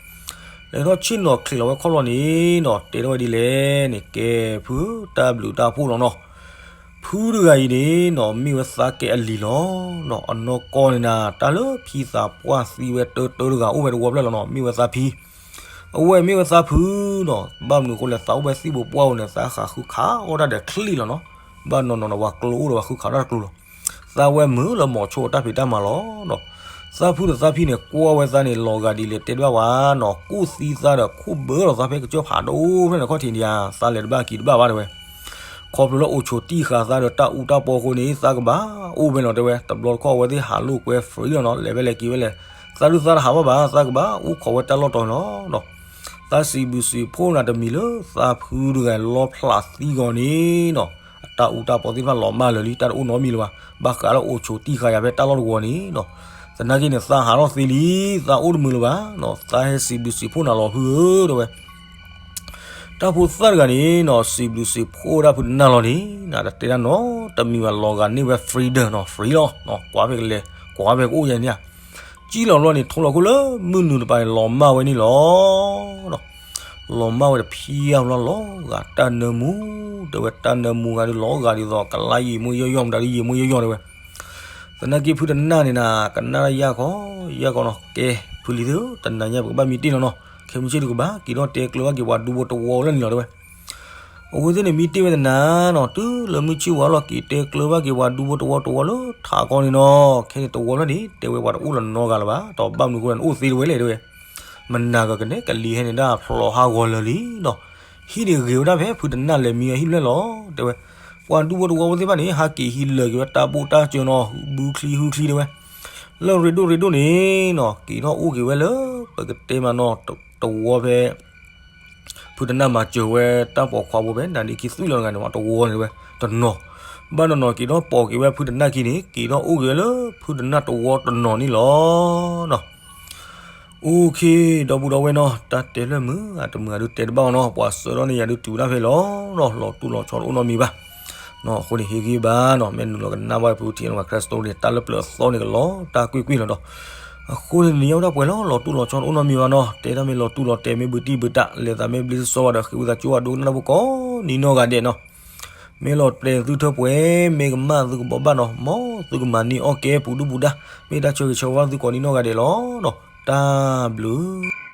လဲၤထီၣ်ဆ့ၣ်နီၤချံးလီၤဝဲခီၣ်လီၤန့ၣ်နီၤ, တဲထီၣ်ဝဲဒ်လဲၣ်န့ၣ် ကဲဖုတၢ်ဘျုးတၢ်ဖှိၣ်လီၤနီၤ. ဖုတဂၤအံၤန့ၣ်နီၤ မ့ၢ်ဝဲသးကဲအလံၤလီၤနီၤ, အနီၢ်ကီၢ်န့ၣ်နၤ တၢ်လၢဖံသးပှၢ်သံဝဲတၢတၢတဂၤအိၣ်ဝဲတဝီဖျၢၣ်လီၤနီၤ, မ့ၢ်ဝဲသးဖံ, အဝဲမ့ၢ်ဝဲသးဖုနီၤ, ဘၣ်မနုၤအဃိလဲၣ် သးအိၣ်ဝဲသံၣ်ဘိးပှၢ်ဧိၤန့ၣ် သးဃးဃုခးအီၣ်တၢ်ဒီးချံၣ်လီၤနီၤ, ဘၣ်နီၤနီၤန့ၣ် ပှၤကျိအိၣ်ဒီးပှၤဃုခးတၢ်တကျိၤလီၤ. သးဝဲမုာ်လၢမီၤဆိတၢ်ဖံးတၢ်မၤလီၤနီၤ. သးဖုဒီးသးဖံန့ၣ် ကွၢ်ဝဲသးန့ၣ် လီၤဂာ်ဒ်လဲၣ်တဲတဘၣ်ဝဲနီၤ, ကူၣ်သံသးဒီးခူၣ်ဘၢလီၤသးဖဲကစၢၢ်ဖးဒိၣ်ဖဲန့ၣ်ခီၣ်ထံးန့ၣ်ဧါ, သးလဲၤတဘၣ်က့ၤတဘၣ်ဘၣ်တဲဝဲ. ခီဖျိလၢအိၣ်ဆိးတံၢ်ဃာ်သးဒီးတၢ်အူတၢ်ပီအဃိန့ၣ် သးကဘၣ်အိၣ်ဖဲလီၤတဲဝဲ, တဘျီတခီၣ်အဝဲသ့ၣ်ဟးလိာ်ကွဲ free လီၤနီၤ, လဲၤဖဲလဲၣ်က့ၤဖဲလဲၣ်, သးဒုးသးတဟးဘၣ်ဘၣ်, သးကဘၣ်အိၣ်ခိးဝဲတၢ်လီၢ်တီၤလီၤနီၤ. သးစံးဘျုးစံးဖှိၣ်နၤတမံၤလၢသးဖုတဂၤလီဖျးသံဂီၤန့ၣ်နီၤ, အတၢ်အူတၢ်ပီသ့ၣ်တဖၣ်လီၤမၢ်လၢာ်လံ, တၢ်တအိၣ်နီတမံၤလၢၤဘၣ်, ဘၣ်ဃးလၢအိၣ်ဆိးတံၢ်ဃာ်ယၤဖဲတၢ်လီၢ်တဝီၤန့ၣ်နီၤ. သနာ်က့န့ၣ် သးဟးထီၣ်သ့လံ, သးအိၣ်တမုာ်လၢၤဘၣ်နီၤ, သးဟဲစံးဘျုးစံးဖှိၣ်နၤလီၤဖုဧၢတဲဝဲ. တၢ်ဖိသၣ်တဂၤန့ၣ်နီၤ စံးဘျုးစံးဖှိၣ်ဝဲဒၣ်ဖုတနၢ်လီၤန့ၣ် နတတဲတၢ်နီတမံၤဘၣ်, လီၤဂာ်န့ၢ်ဝဲ freedom နီၤ, free လီၤ, ကွၢ်ဖဲကလဲၤ ကွၢ်ဖဲကအိၣ်ယဲန့ၣ်ဧါ. ကံၣ်လီၤဘျီန့ၣ် ထိလီၤခိၣ်လၢမုၢ်နုာ်တပၤန့ၣ် လီၤမၢ်ဝဲန့ၣ်လီၤ. လီၤမၢ်ဝဲတဖံးအါဘျီ လီၤဂာ်တၢ်နၢမူ, တဲဝဲတၢ်နၢမူဂၤဒုး လီၤဂာ်ဒ်သိးကလါယံာ်မူယီၢ်ယီၢ် မတၤဒုးယံာ်မူယီၢ်ယီၢ်တဲဝဲ. သနာ်က့ဖုတနၢ်န့ၣ်နၤ ကနၣ်တၢ်ယၢ်ခီ ယၢ်ခီနီၤ, ကဲ ဖုလံၤသုဧၢ, တနၤညါပကဘၣ်မံတ့ၢ်လီၤနီၤ, ခဲမုၢ်ဆ့ၣ်ဒုးကဘၣ် က့ၤထီၣ်တဲကျၢၤဘၣ်က့ၤပှၤဒူဖိတဝီလၢန့ၣ်လီၤတဲဝဲ. အဝဲသ့ၣ်န့ၣ်မံတ့ၢ်ဝဲတနၤနီၤ, တုၤလၢမုၢ်ဆ့ၣ်ဝါလီၤ က့ၤတဲကျၢၤဘၣ်က့ၤပှၤဒူဖိတဝီတဝီလၢထးကီန့ၣ်နီၤ, ခဲန့ၣ်တဝီဖျၢၣ်န့ၣ် တဲဝဲပှၤတအိၣ်လၢၤနီတဂၤလၢၤဘၣ်, ဒီးဘၣ်မနုၤအဃိလဲၣ် နအိၣ်သ့တဝဲလဲၣ်တဲဝဲ. မနၤကကနဲၣ်ကလံၤဟဲန့ၣ်ဒၣ်ဖျိးဟးဂီၤလၢာ်လံနီၤ, ဟံၣ်န့ၣ်ဂ့ၤဝဲဒၣ်ဖဲဖုတနၢ်လဲၤမံဝဲဟံၣ်ဖျၢၣ်လီၤတဲဝဲ. ပှၤဒူဖိတဝီဖိသ့ၣ်တဖၣ်န့ၣ် ဟးက့ၤဟံးလၢာ်က့ၤဝဲတၢ်ဘိၣ်တၢ်စၢၤနီၤ, ဘုချံဟုချံတဲဝဲ. လၢရ့ဒိၣ်ရ့ဒိၣ်န့ၣ်နီၤ က့ၤထီၣ်အိၣ်က့ၤဝဲလၢ ပကတဲမးနီၤ တဝီဖဲ ဖုတနၢ်မၤစၢၤဝဲတၢ်ပိာ်ခွါဖိဖဲ နၤဒ့ခံသွံၣ်လီၤတဂၤန့ၣ် တဝီန့ၣ်ဝဲတနီၤ, ဘၣ်နီၤနီၤက့ၤထီၣ်ပိာ်က့ၤဝဲဖုတနၢ်ခံန့ၣ် က့ၤထီၣ်အိၣ်က့ၤဝဲလၢဖုတနၢ်တဝီတနီၤန့ၣ်လီၤနီၤ. အိၣ်ခ့ ဒီပုၢ်ဒီဝဲၢ်နီၤ, တၢ်တဲလၢမုာ်အတမုာ်အဒုးတဲတဘၣ်အီၤနီၤ, ပှၤစၢထီၣ်န့ၢ်ယၤဒုးတုၤဝဲဒၣ်ဖဲလီၤနီၤ, လီၤတူၢ်လီၤဆီတအိၣ်နီတမံၤဘၣ်. အဃိန့ၣ် ဟ့ၣ်ဂံၢ်ဘါနီၤ, မ့ၢ်နုာ်လီၤကနၣ်ဘၣ်ဖုထံလီၤ Christmas story န့ၣ် တၢ်လၢပျၢၤအသီန့ၣ်ကလီၤတၢ်ကွ့ၢ်ကွ့ၢ်လီၤဒီး, အဃိန့ၣ် နံၤညါဝဲဒၣ်ပှဲၤလီၤ, လီၤတူၢ်လီၤဆီတအိၣ်နီတမံၤဘၣ်နီၤ, တဲတၢ်မ့ၢ်လီၤတူၢ်လီၤတဲာ် မ့ၢ်ဘုတံၢ်ဘုတၢ် လဲၤသးမ့ၢ်ဘျ့စီဝါဒီး ဃ့ဝံသးစူၤဝဲဒိကနၣ်တၢ်ဖိကိးနံၤနီၢ်ဂၤဒဲးနီၤ. မ့ၢ်လီၤပျဲသုထၢပှဲၤ မ့ၢ်ကမၣ်သုကဘီဘၣ်နီၤ, မ်သုကမၤန့ၢ်အီၣ်ကဲပူၤဒုၣ်ပူၤဒါ, မ့ၢ်တၢ်ဆၢဂ့ၤဆၢဝါသုကိးနံၤနီၢ်ဂၤဒဲးလီၤနီၤ, တၢ်ဘျုး